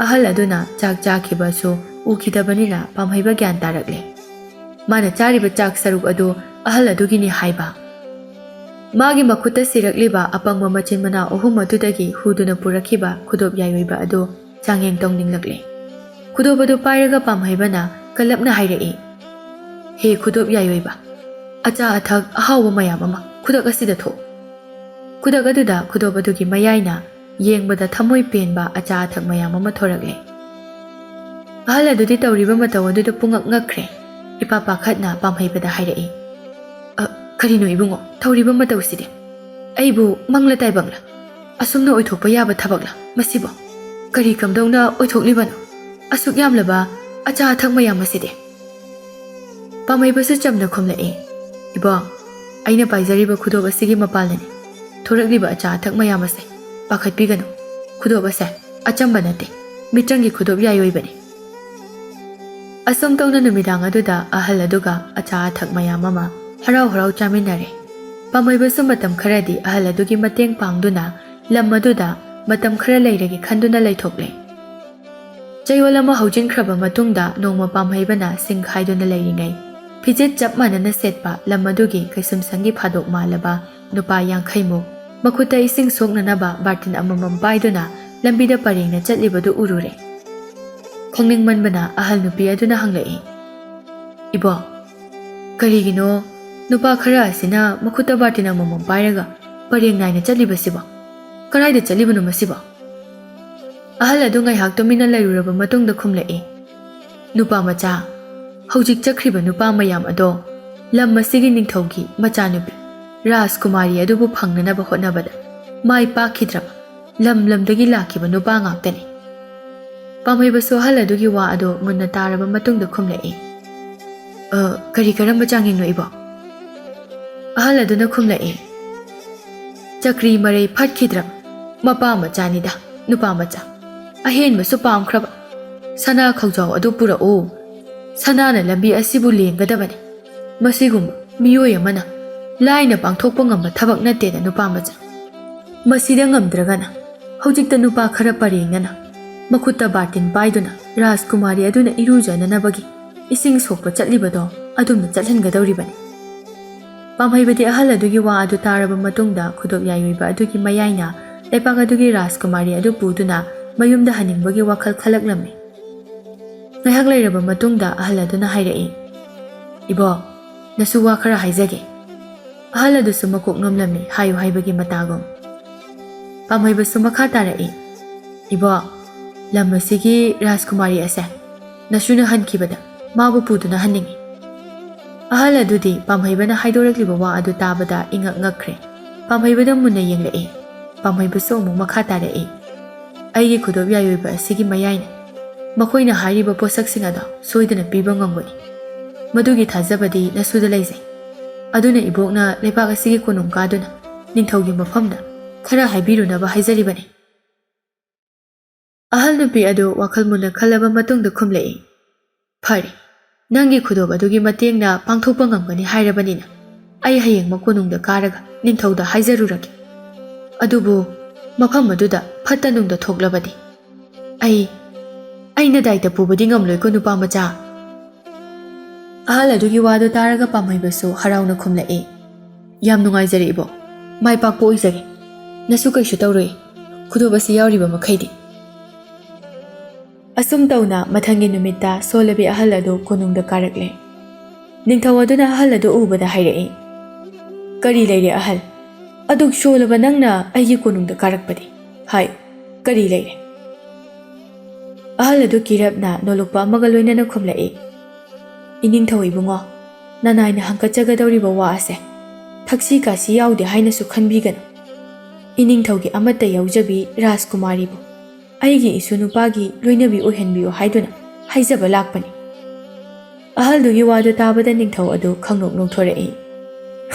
ꯑꯍꯜ ꯑꯗꯨꯅ ꯆꯥꯛ ꯆꯥꯈꯤꯕꯁꯨ ꯎꯈꯤꯗꯕꯅꯤꯅ ꯄꯥꯝꯍꯩꯕ ꯒ꯭ꯌꯥꯟ ꯇꯥꯔꯛꯂꯦ꯫ ꯃꯥꯅ ꯆꯥꯔꯤꯕ ꯆꯥꯛ ꯁꯔꯨꯛ ꯑꯗꯨ ꯑꯍꯜ ꯑꯗꯨꯒꯤꯅꯤ ꯍꯥꯏꯕ꯫ ꯃꯥꯒꯤ ꯃꯈꯨꯠꯇ ꯁꯤꯔꯛꯂꯤꯕ ꯑꯄꯪꯕ ꯃꯆꯤꯟ ꯃꯅꯥꯎ ꯑꯍꯨꯝ ꯑꯗꯨꯗꯒꯤ ꯍꯨꯗꯨꯅ ꯄꯨꯔꯛꯈꯤꯕ ꯈꯨꯗꯣꯞ ꯌꯥꯏꯑꯣꯏꯕ ꯑꯗꯨ ꯆꯥꯡꯌꯦꯡ ꯇꯧꯅꯤꯡꯂꯛꯂꯦ꯫ ꯈꯨꯗꯣꯞ ꯑꯗꯨ ꯄꯥꯏꯔꯒ ꯄꯥꯝꯍꯩꯕꯅ ꯀꯜꯂꯞꯅ ꯍꯥꯏꯔꯛꯏ, "ꯍꯦ ꯈꯨꯗꯣꯞ ꯌꯥꯏꯑꯣꯏꯕ, ꯑꯆꯥ ꯑꯊꯛ ꯑꯍꯥꯎꯕ ꯃꯌꯥꯝ ꯑꯃ ꯈꯨꯗꯛ ꯑꯁꯤꯗ ꯊꯣꯛ꯫" ꯈꯨꯗꯛ ꯑꯗꯨꯗ ꯈꯨꯗꯣꯞ ꯑꯗꯨꯒꯤ ꯃꯌꯥꯏꯅ ꯌꯦꯡꯕꯗ ꯊꯃꯣꯏ ꯄꯦꯟꯕ ꯑꯆꯥ ꯑꯊꯛ ꯃꯌꯥꯝ ꯑꯃ ꯊꯣꯔꯛꯂꯦ꯫ ꯑꯍꯜ ꯑꯗꯨꯗꯤ ꯇꯧꯔꯤꯕ ꯃꯇꯧ ꯑꯗꯨꯗ ꯄꯨꯡꯉꯛ ꯉꯛꯈ꯭ꯔꯦ꯫ ꯏꯄꯥ ꯄꯥꯈꯠꯅ ꯄꯥꯝꯍꯩꯕꯗ ꯍꯥꯏꯔꯛꯏ, "ꯑ, ꯀꯔꯤꯅꯣ ꯏꯕꯨꯡꯉꯣ, ꯇꯧꯔꯤꯕ ꯃꯇꯧꯁꯤꯗꯤ? ꯑꯩꯕꯨ ꯃꯪꯂ ꯇꯥꯏꯕꯪꯂ? ꯑꯁꯨꯝꯅ ꯑꯣꯏꯊꯣꯛꯄ ꯌꯥꯕ ꯊꯕꯛꯂ ꯃꯁꯤꯕꯣ? ꯀꯔꯤ ꯀꯝꯗꯧꯅ ꯑꯣꯏꯊꯣꯛꯂꯤꯕꯅꯣ ꯑꯁꯨꯛ ꯌꯥꯝꯂꯕ ꯑꯆꯥ ꯑꯊꯛ ꯃꯌꯥꯝ ꯑꯁꯤꯗꯤ?" ꯄꯥꯝꯍꯩꯕꯁꯨ ꯆꯝꯅ ꯈꯨꯝꯂꯛꯏ, "ꯏꯕꯣ, ꯑꯩꯅ ꯄꯥꯏꯖꯔꯤꯕ ꯈꯨꯗꯣꯞ ꯑꯁꯤꯒꯤ ꯃꯄꯥꯜꯅꯅꯤ ꯊꯣꯔꯛꯂꯤꯕ ꯑꯆꯥ ꯑꯊꯛ ꯃꯌꯥꯝ ꯑꯁꯦ꯫ ꯄꯥꯈꯠꯄꯤꯒꯅꯨ, ꯈꯨꯗꯣꯞ ꯑꯁꯦ ꯑꯆꯝꯕ ꯅꯠꯇꯦ, ꯃꯤꯇ꯭ꯔꯪꯒꯤ ꯈꯨꯗꯣꯞ ꯌꯥꯏꯑꯣꯏꯕꯅꯤ꯫" ꯑꯁꯨꯝ ꯇꯧꯅ ꯅꯨꯃꯤꯗꯥꯡ ꯑꯗꯨꯗ ꯑꯍꯜ ꯑꯗꯨꯒ ꯑꯆꯥ ꯑꯊꯛ ꯃꯌꯥꯝ ꯑꯃ ꯍꯔꯥꯎ ꯍꯔꯥꯎ ꯆꯥꯃꯤꯟꯅꯔꯦ꯫ ꯄꯥꯝꯍꯩꯕꯁꯨ ꯃꯇꯝ ꯈꯔꯗꯤ ꯑꯍꯜ ꯑꯗꯨꯒꯤ ꯃꯇꯦꯡ ꯄꯥꯡꯗꯨꯅ ꯂꯝ ꯑꯗꯨꯗ ꯃꯇꯝ ꯈꯔ ꯂꯩꯔꯒꯦ ꯈꯟꯗꯨꯅ ꯂꯩꯊꯣꯛꯂꯦ꯫ ꯆꯌꯣꯜ ꯑꯃ ꯍꯧꯖꯤꯟꯈ꯭ꯔꯕ ꯃꯇꯨꯡꯗ ꯅꯣꯡꯃ ꯄꯥꯝꯍꯩꯕꯅ ꯁꯤꯡ ꯈꯥꯏꯗꯨꯅ ꯂꯩꯔꯤꯉꯩ, ꯐꯤꯖꯦꯠ ꯆꯞ ꯃꯥꯟꯅꯅ ꯁꯦꯠꯄ ꯂꯝ ꯑꯗꯨꯒꯤ ꯀꯩꯁꯨꯝꯁꯪꯒꯤ ꯐꯥꯗꯣꯛ ꯃꯥꯜꯂꯕ ꯅꯨꯄꯥ ꯌꯥꯡꯈꯩꯃꯨꯛ, ꯃꯈꯨꯠꯇ ꯏꯁꯤꯡ ꯁꯣꯛꯅꯅꯕ ꯕꯥꯔꯇꯤꯟ ꯑꯃꯃꯝ ꯄꯥꯏꯗꯨꯅ ꯂꯝꯕꯤꯗ ꯄꯔꯦꯡꯅ ꯆꯠꯂꯤꯕꯗꯨ ꯎꯔꯨꯔꯦ꯫ ꯈꯪꯅꯤꯡꯃꯟꯕꯅ ꯑꯍꯜ ꯅꯨꯄꯤ ꯑꯗꯨꯅ ꯍꯪꯂꯛꯏ, "ꯏꯕꯣ, ꯀꯔꯤꯒꯤꯅꯣ ꯅꯨꯄꯥ ꯈꯔ ꯑꯁꯤꯅ ꯃꯈꯨꯠꯇ ꯕꯥꯔꯇꯤꯟ ꯑꯃꯃꯝ ꯄꯥꯏꯔꯒ ꯄꯔꯦꯡ ꯅꯥꯏꯅ ꯆꯠꯂꯤꯕꯁꯤꯕꯣ? ꯀꯗꯥꯏꯗ ꯆꯠꯂꯤꯕꯅꯣ ꯃꯁꯤꯕꯣ?" ꯑꯍꯜ ꯑꯗꯨ ꯉꯥꯏꯍꯥꯛ ꯇꯨꯃꯤꯟꯅ ꯂꯩꯔꯨꯔꯕ ꯃꯇꯨꯡꯗ ꯈꯨꯝꯂꯛꯏ, "ꯅꯨꯄꯥ ꯃꯆꯥ, ꯍꯧꯖꯤꯛ ꯆꯠꯈ꯭ꯔꯤꯕ ꯅꯨꯄꯥ ꯃꯌꯥꯝ ꯑꯗꯣ ꯂꯝ ꯑꯁꯤꯒꯤ ꯅꯤꯡꯊꯧꯒꯤ ꯃꯆꯥꯅꯨꯄꯤ ꯔꯥꯖꯀꯨꯃꯥꯔꯤ ꯑꯗꯨꯕꯨ ꯐꯪꯅꯅꯕ ꯍꯣꯠꯅꯕꯗ ꯃꯥꯏ ꯄꯥꯛꯈꯤꯗ꯭ꯔꯕ ꯂꯝ ꯂꯝꯗꯒꯤ ꯂꯥꯛꯈꯤꯕ ꯅꯨꯄꯥ ꯉꯥꯛꯇꯅꯤ꯫" ꯄꯥꯝꯍꯩꯕꯁꯨ ꯑꯍꯜ ꯑꯗꯨꯒꯤ ꯋꯥ ꯑꯗꯨ ꯃꯨꯟꯅ ꯇꯥꯔꯕ ꯃꯇꯨꯡꯗ ꯈꯨꯝꯂꯛꯏ, "ꯑ, ꯀꯔꯤ ꯀꯔꯝꯕ ꯆꯥꯡꯌꯦꯡꯅꯣ ꯏꯕꯣ?" ꯑꯍꯜ ꯑꯗꯨꯅ ꯈꯨꯝꯂꯛꯏ, "ꯆꯀ꯭ꯔꯤ ꯃꯔꯩ ꯐꯠꯈꯤꯗ꯭ꯔꯕ ꯃꯄꯥ ꯃꯆꯥꯅꯤꯗ, ꯅꯨꯄꯥ ꯃꯆꯥ꯫ ꯑꯍꯦꯟꯕꯁꯨ ꯄꯥꯝꯈ꯭ꯔꯕ꯫ ꯁꯅꯥ ꯈꯧꯖꯥꯎ ꯑꯗꯨ ꯄꯨꯔꯛꯎ꯫ ꯁꯅꯥꯅ ꯂꯝꯕꯤ ꯑꯁꯤꯕꯨ ꯂꯦꯡꯒꯗꯕꯅꯤ꯫ ꯃꯁꯤꯒꯨꯝꯕ ꯃꯤꯑꯣꯏ ꯑꯃꯅ ꯂꯥꯏꯅ ꯄꯥꯡꯊꯣꯛꯄ ꯉꯝꯕ ꯊꯕꯛ ꯅꯠꯇꯦꯗ, ꯅꯨꯄꯥ ꯃꯆꯥ꯫ ꯃꯁꯤꯗ ꯉꯝꯗ꯭ꯔꯒꯅ ꯍꯧꯖꯤꯛꯇ ꯅꯨꯄꯥ ꯈꯔ ꯄꯔꯦꯡꯅꯅ ꯃꯈꯨꯠꯇ ꯕꯥꯔꯇꯤꯟ ꯄꯥꯏꯗꯨꯅ ꯔꯥꯖꯀꯨꯃꯥꯔꯤ ꯑꯗꯨꯅ ꯏꯔꯨꯖꯅꯅꯕꯒꯤ ꯏꯁꯤꯡ ꯁꯣꯛꯄ ꯆꯠꯂꯤꯕꯗꯣ ꯑꯗꯨꯝꯅ ꯆꯠꯍꯟꯒꯗꯧꯔꯤꯕꯅꯤ꯫" ꯄꯥꯝꯍꯩꯕꯗꯤ ꯑꯍꯜ ꯑꯗꯨꯒꯤ ꯋꯥ ꯑꯗꯨ ꯇꯥꯔꯕ ꯃꯇꯨꯡꯗ ꯈꯨꯗꯣꯞ ꯌꯥꯏꯑꯣꯏꯕ ꯑꯗꯨꯒꯤ ꯃꯌꯥꯏꯅ ꯂꯩꯄꯥꯛ ꯑꯗꯨꯒꯤ ꯔꯥꯖꯀꯨꯃꯥꯔꯤ ꯑꯗꯨ ꯄꯨꯗꯨꯅ ꯃꯌꯨꯝꯗ ꯍꯟꯅꯤꯡꯕꯒꯤ ꯋꯥꯈꯜ ꯈꯜꯂꯛꯂꯝꯃꯤ꯫ ꯉꯥꯏꯍꯥꯛ ꯂꯩꯔꯕ ꯃꯇꯨꯡꯗ ꯑꯍꯜ ꯑꯗꯨꯅ ꯍꯥꯏꯔꯛꯏ, "ꯏꯕꯣ, ꯅꯁꯨ ꯋꯥ ꯈꯔ ꯍꯥꯏꯖꯒꯦ꯫" ꯑꯍꯜ ꯑꯗꯨꯁꯨ ꯃꯀꯣꯛ ꯅꯣꯝꯂꯝꯃꯤ, ꯍꯥꯏꯌꯨ ꯍꯥꯏꯕꯒꯤ ꯃꯇꯥꯒꯨꯝ꯫ ꯄꯥꯝꯍꯩꯕꯁꯨ ꯃꯈꯥ ꯇꯥꯔꯛꯏ, "ꯏꯕꯣ, ꯂꯝ ꯑꯁꯤꯒꯤ ꯔꯥꯖꯀꯨꯃꯥꯔꯤ ꯑꯁꯦ ꯅꯁꯨꯅ ꯍꯟꯈꯤꯕꯗ ꯃꯥꯕꯨ ꯄꯨꯗꯨꯅ ꯍꯟꯅꯤꯡꯏ꯫" ꯑꯍꯜ ꯑꯗꯨꯗꯤ ꯄꯥꯝꯍꯩꯕꯅ ꯍꯥꯏꯗꯣꯔꯛꯂꯤꯕ ꯋꯥ ꯑꯗꯨ ꯇꯥꯕꯗ ꯏꯉꯛ ꯉꯛꯈ꯭ꯔꯦ꯫ ꯄꯥꯝꯍꯩꯕꯗ ꯃꯨꯟꯅ ꯌꯦꯡꯂꯛꯏ꯫ ꯄꯥꯝꯍꯩꯕꯁꯨ ꯑꯃꯨꯛ ꯃꯈꯥ ꯇꯥꯔꯛꯏ, "ꯑꯩꯒꯤ ꯈꯨꯗꯣꯞ ꯌꯥꯏꯑꯣꯏꯕ ꯑꯁꯤꯒꯤ ꯃꯌꯥꯏꯅ ꯃꯈꯣꯏꯅ ꯍꯥꯏꯔꯤꯕ ꯄꯣꯠꯁꯛꯁꯤꯡ ꯑꯗꯣ ꯁꯣꯏꯗꯅ ꯄꯤꯕ ꯉꯝꯒꯅꯤ꯫ ꯃꯗꯨꯒꯤ ꯊꯥꯖꯕꯗꯤ ꯅꯁꯨꯗ ꯂꯩꯖꯩ꯫ ꯑꯗꯨꯅ ꯏꯕꯣꯛꯅ ꯂꯩꯄꯥꯛ ꯑꯁꯤꯒꯤ ꯀꯣꯅꯨꯡ ꯀꯥꯗꯨꯅ ꯅꯤꯡꯊꯧꯒꯤ ꯃꯐꯝꯗ ꯈꯔ ꯍꯥꯏꯕꯤꯔꯨꯅꯕ ꯍꯥꯏꯖꯔꯤꯕꯅꯤ꯫" ꯑꯍꯜ ꯅꯨꯄꯤ ꯑꯗꯨ ꯋꯥꯈꯜ ꯃꯨꯟꯅ ꯈꯜꯂꯕ ꯃꯇꯨꯡꯗ ꯈꯨꯝꯂꯛꯏ, "ꯐꯔꯦ, ꯅꯪꯒꯤ ꯈꯨꯗꯣꯞ ꯑꯗꯨꯒꯤ ꯃꯇꯦꯡꯅ ꯄꯥꯡꯊꯣꯛꯄ ꯉꯝꯒꯅꯤ ꯍꯥꯏꯔꯕꯅꯤꯅ, ꯑꯩ ꯍꯌꯦꯡꯃꯛ ꯀꯣꯅꯨꯡꯗ ꯀꯥꯔꯒ ꯅꯤꯡꯊꯧꯗ ꯍꯥꯏꯖꯔꯨꯔꯒꯦ꯫ ꯑꯗꯨꯕꯨ ꯃꯐꯝ ꯑꯗꯨꯗ ꯐꯠꯇ ꯅꯨꯡꯗ ꯊꯣꯛꯂꯕꯗꯤ ꯑꯩ, ꯑꯩꯅ ꯗꯥꯏꯇ ꯄꯨꯕꯗꯤ ꯉꯝꯂꯣꯏꯀꯣ, ꯅꯨꯄꯥ ꯃꯆꯥ꯫" ꯑꯍꯜ ꯑꯗꯨꯒꯤ ꯋꯥꯗꯨ ꯇꯥꯔꯒ ꯄꯥꯝꯍꯩꯕꯁꯨ ꯍꯔꯥꯎꯅ ꯈꯨꯝꯂꯛꯏ, "ꯌꯥꯝ ꯅꯨꯡꯉꯥꯏꯖꯔꯦ ꯏꯕꯣ, ꯃꯥꯏ ꯄꯥꯛꯄ ꯑꯣꯏꯖꯒꯦ꯫ ꯅꯁꯨ ꯀꯩꯁꯨ ꯇꯧꯔꯣꯏ꯫ ꯈꯨꯗꯣꯞ ꯑꯁꯤ ꯌꯥꯎꯔꯤꯕ ꯃꯈꯩꯗꯤ꯫ ꯑꯁꯨꯝ ꯇꯧꯅ ꯃꯊꯪꯒꯤ ꯅꯨꯃꯤꯠꯇ ꯁꯣꯜꯂꯕꯤ ꯑꯍꯜ ꯑꯗꯨ ꯀꯣꯅꯨꯡꯗ ꯀꯥꯔꯛꯂꯦ꯫ ꯅꯤꯡꯊꯧ ꯑꯗꯨꯅ ꯑꯍꯜ ꯑꯗꯨ ꯎꯕꯗ ꯍꯥꯏꯔꯛꯏ, "ꯀꯔꯤ ꯂꯩꯔꯦ ꯑꯍꯜ? ꯑꯗꯨꯛ ꯁꯣꯜꯂꯕ ꯅꯪꯅ ꯑꯩꯒꯤ ꯀꯣꯅꯨꯡꯗ ꯀꯥꯔꯛꯄꯗꯤ? ꯍꯥꯏ, ꯀꯔꯤ ꯂꯩꯔꯦ?" ꯑꯍꯜ ꯑꯗꯨ ꯀꯤꯔꯞꯅ ꯅꯣꯂꯨꯛꯄ ꯑꯃꯒ ꯂꯣꯏꯅꯅ ꯈꯨꯝꯂꯛꯏ, "ꯏꯅꯤꯡꯊꯧ ꯏꯕꯨꯡꯉꯣ, ꯅꯅꯥꯏꯅ ꯍꯪꯀꯠꯆꯒꯗꯧꯔꯤꯕ ꯋꯥ ꯑꯁꯦ ꯊꯛꯁꯤ ꯈꯥꯁꯤ ꯌꯥꯎꯗꯦ ꯍꯥꯏꯅꯁꯨ ꯈꯟꯕꯤꯒꯅꯨ꯫ ꯏꯅꯤꯡꯊꯧꯒꯤ ꯑꯃꯠꯇ ꯌꯥꯎꯖꯕꯤ ꯔꯥꯖꯀꯨꯃꯥꯔꯤꯕꯨ ꯑꯩꯒꯤ ꯏꯁꯨ ꯅꯨꯄꯥꯒꯤ ꯂꯣꯏꯅꯕꯤ ꯑꯣꯏꯍꯟꯕꯤꯌꯨ ꯍꯥꯏꯗꯨꯅ ꯍꯥꯏꯖꯕ ꯂꯥꯛꯄꯅꯤ꯫" ꯑꯍꯜꯗꯨꯒꯤ ꯋꯥꯗꯨ ꯇꯥꯕꯗ ꯅꯤꯡꯊꯧ ꯑꯗꯨ ꯈꯪꯅꯣꯛ ꯅꯣꯛꯊꯣꯔꯛꯏ꯫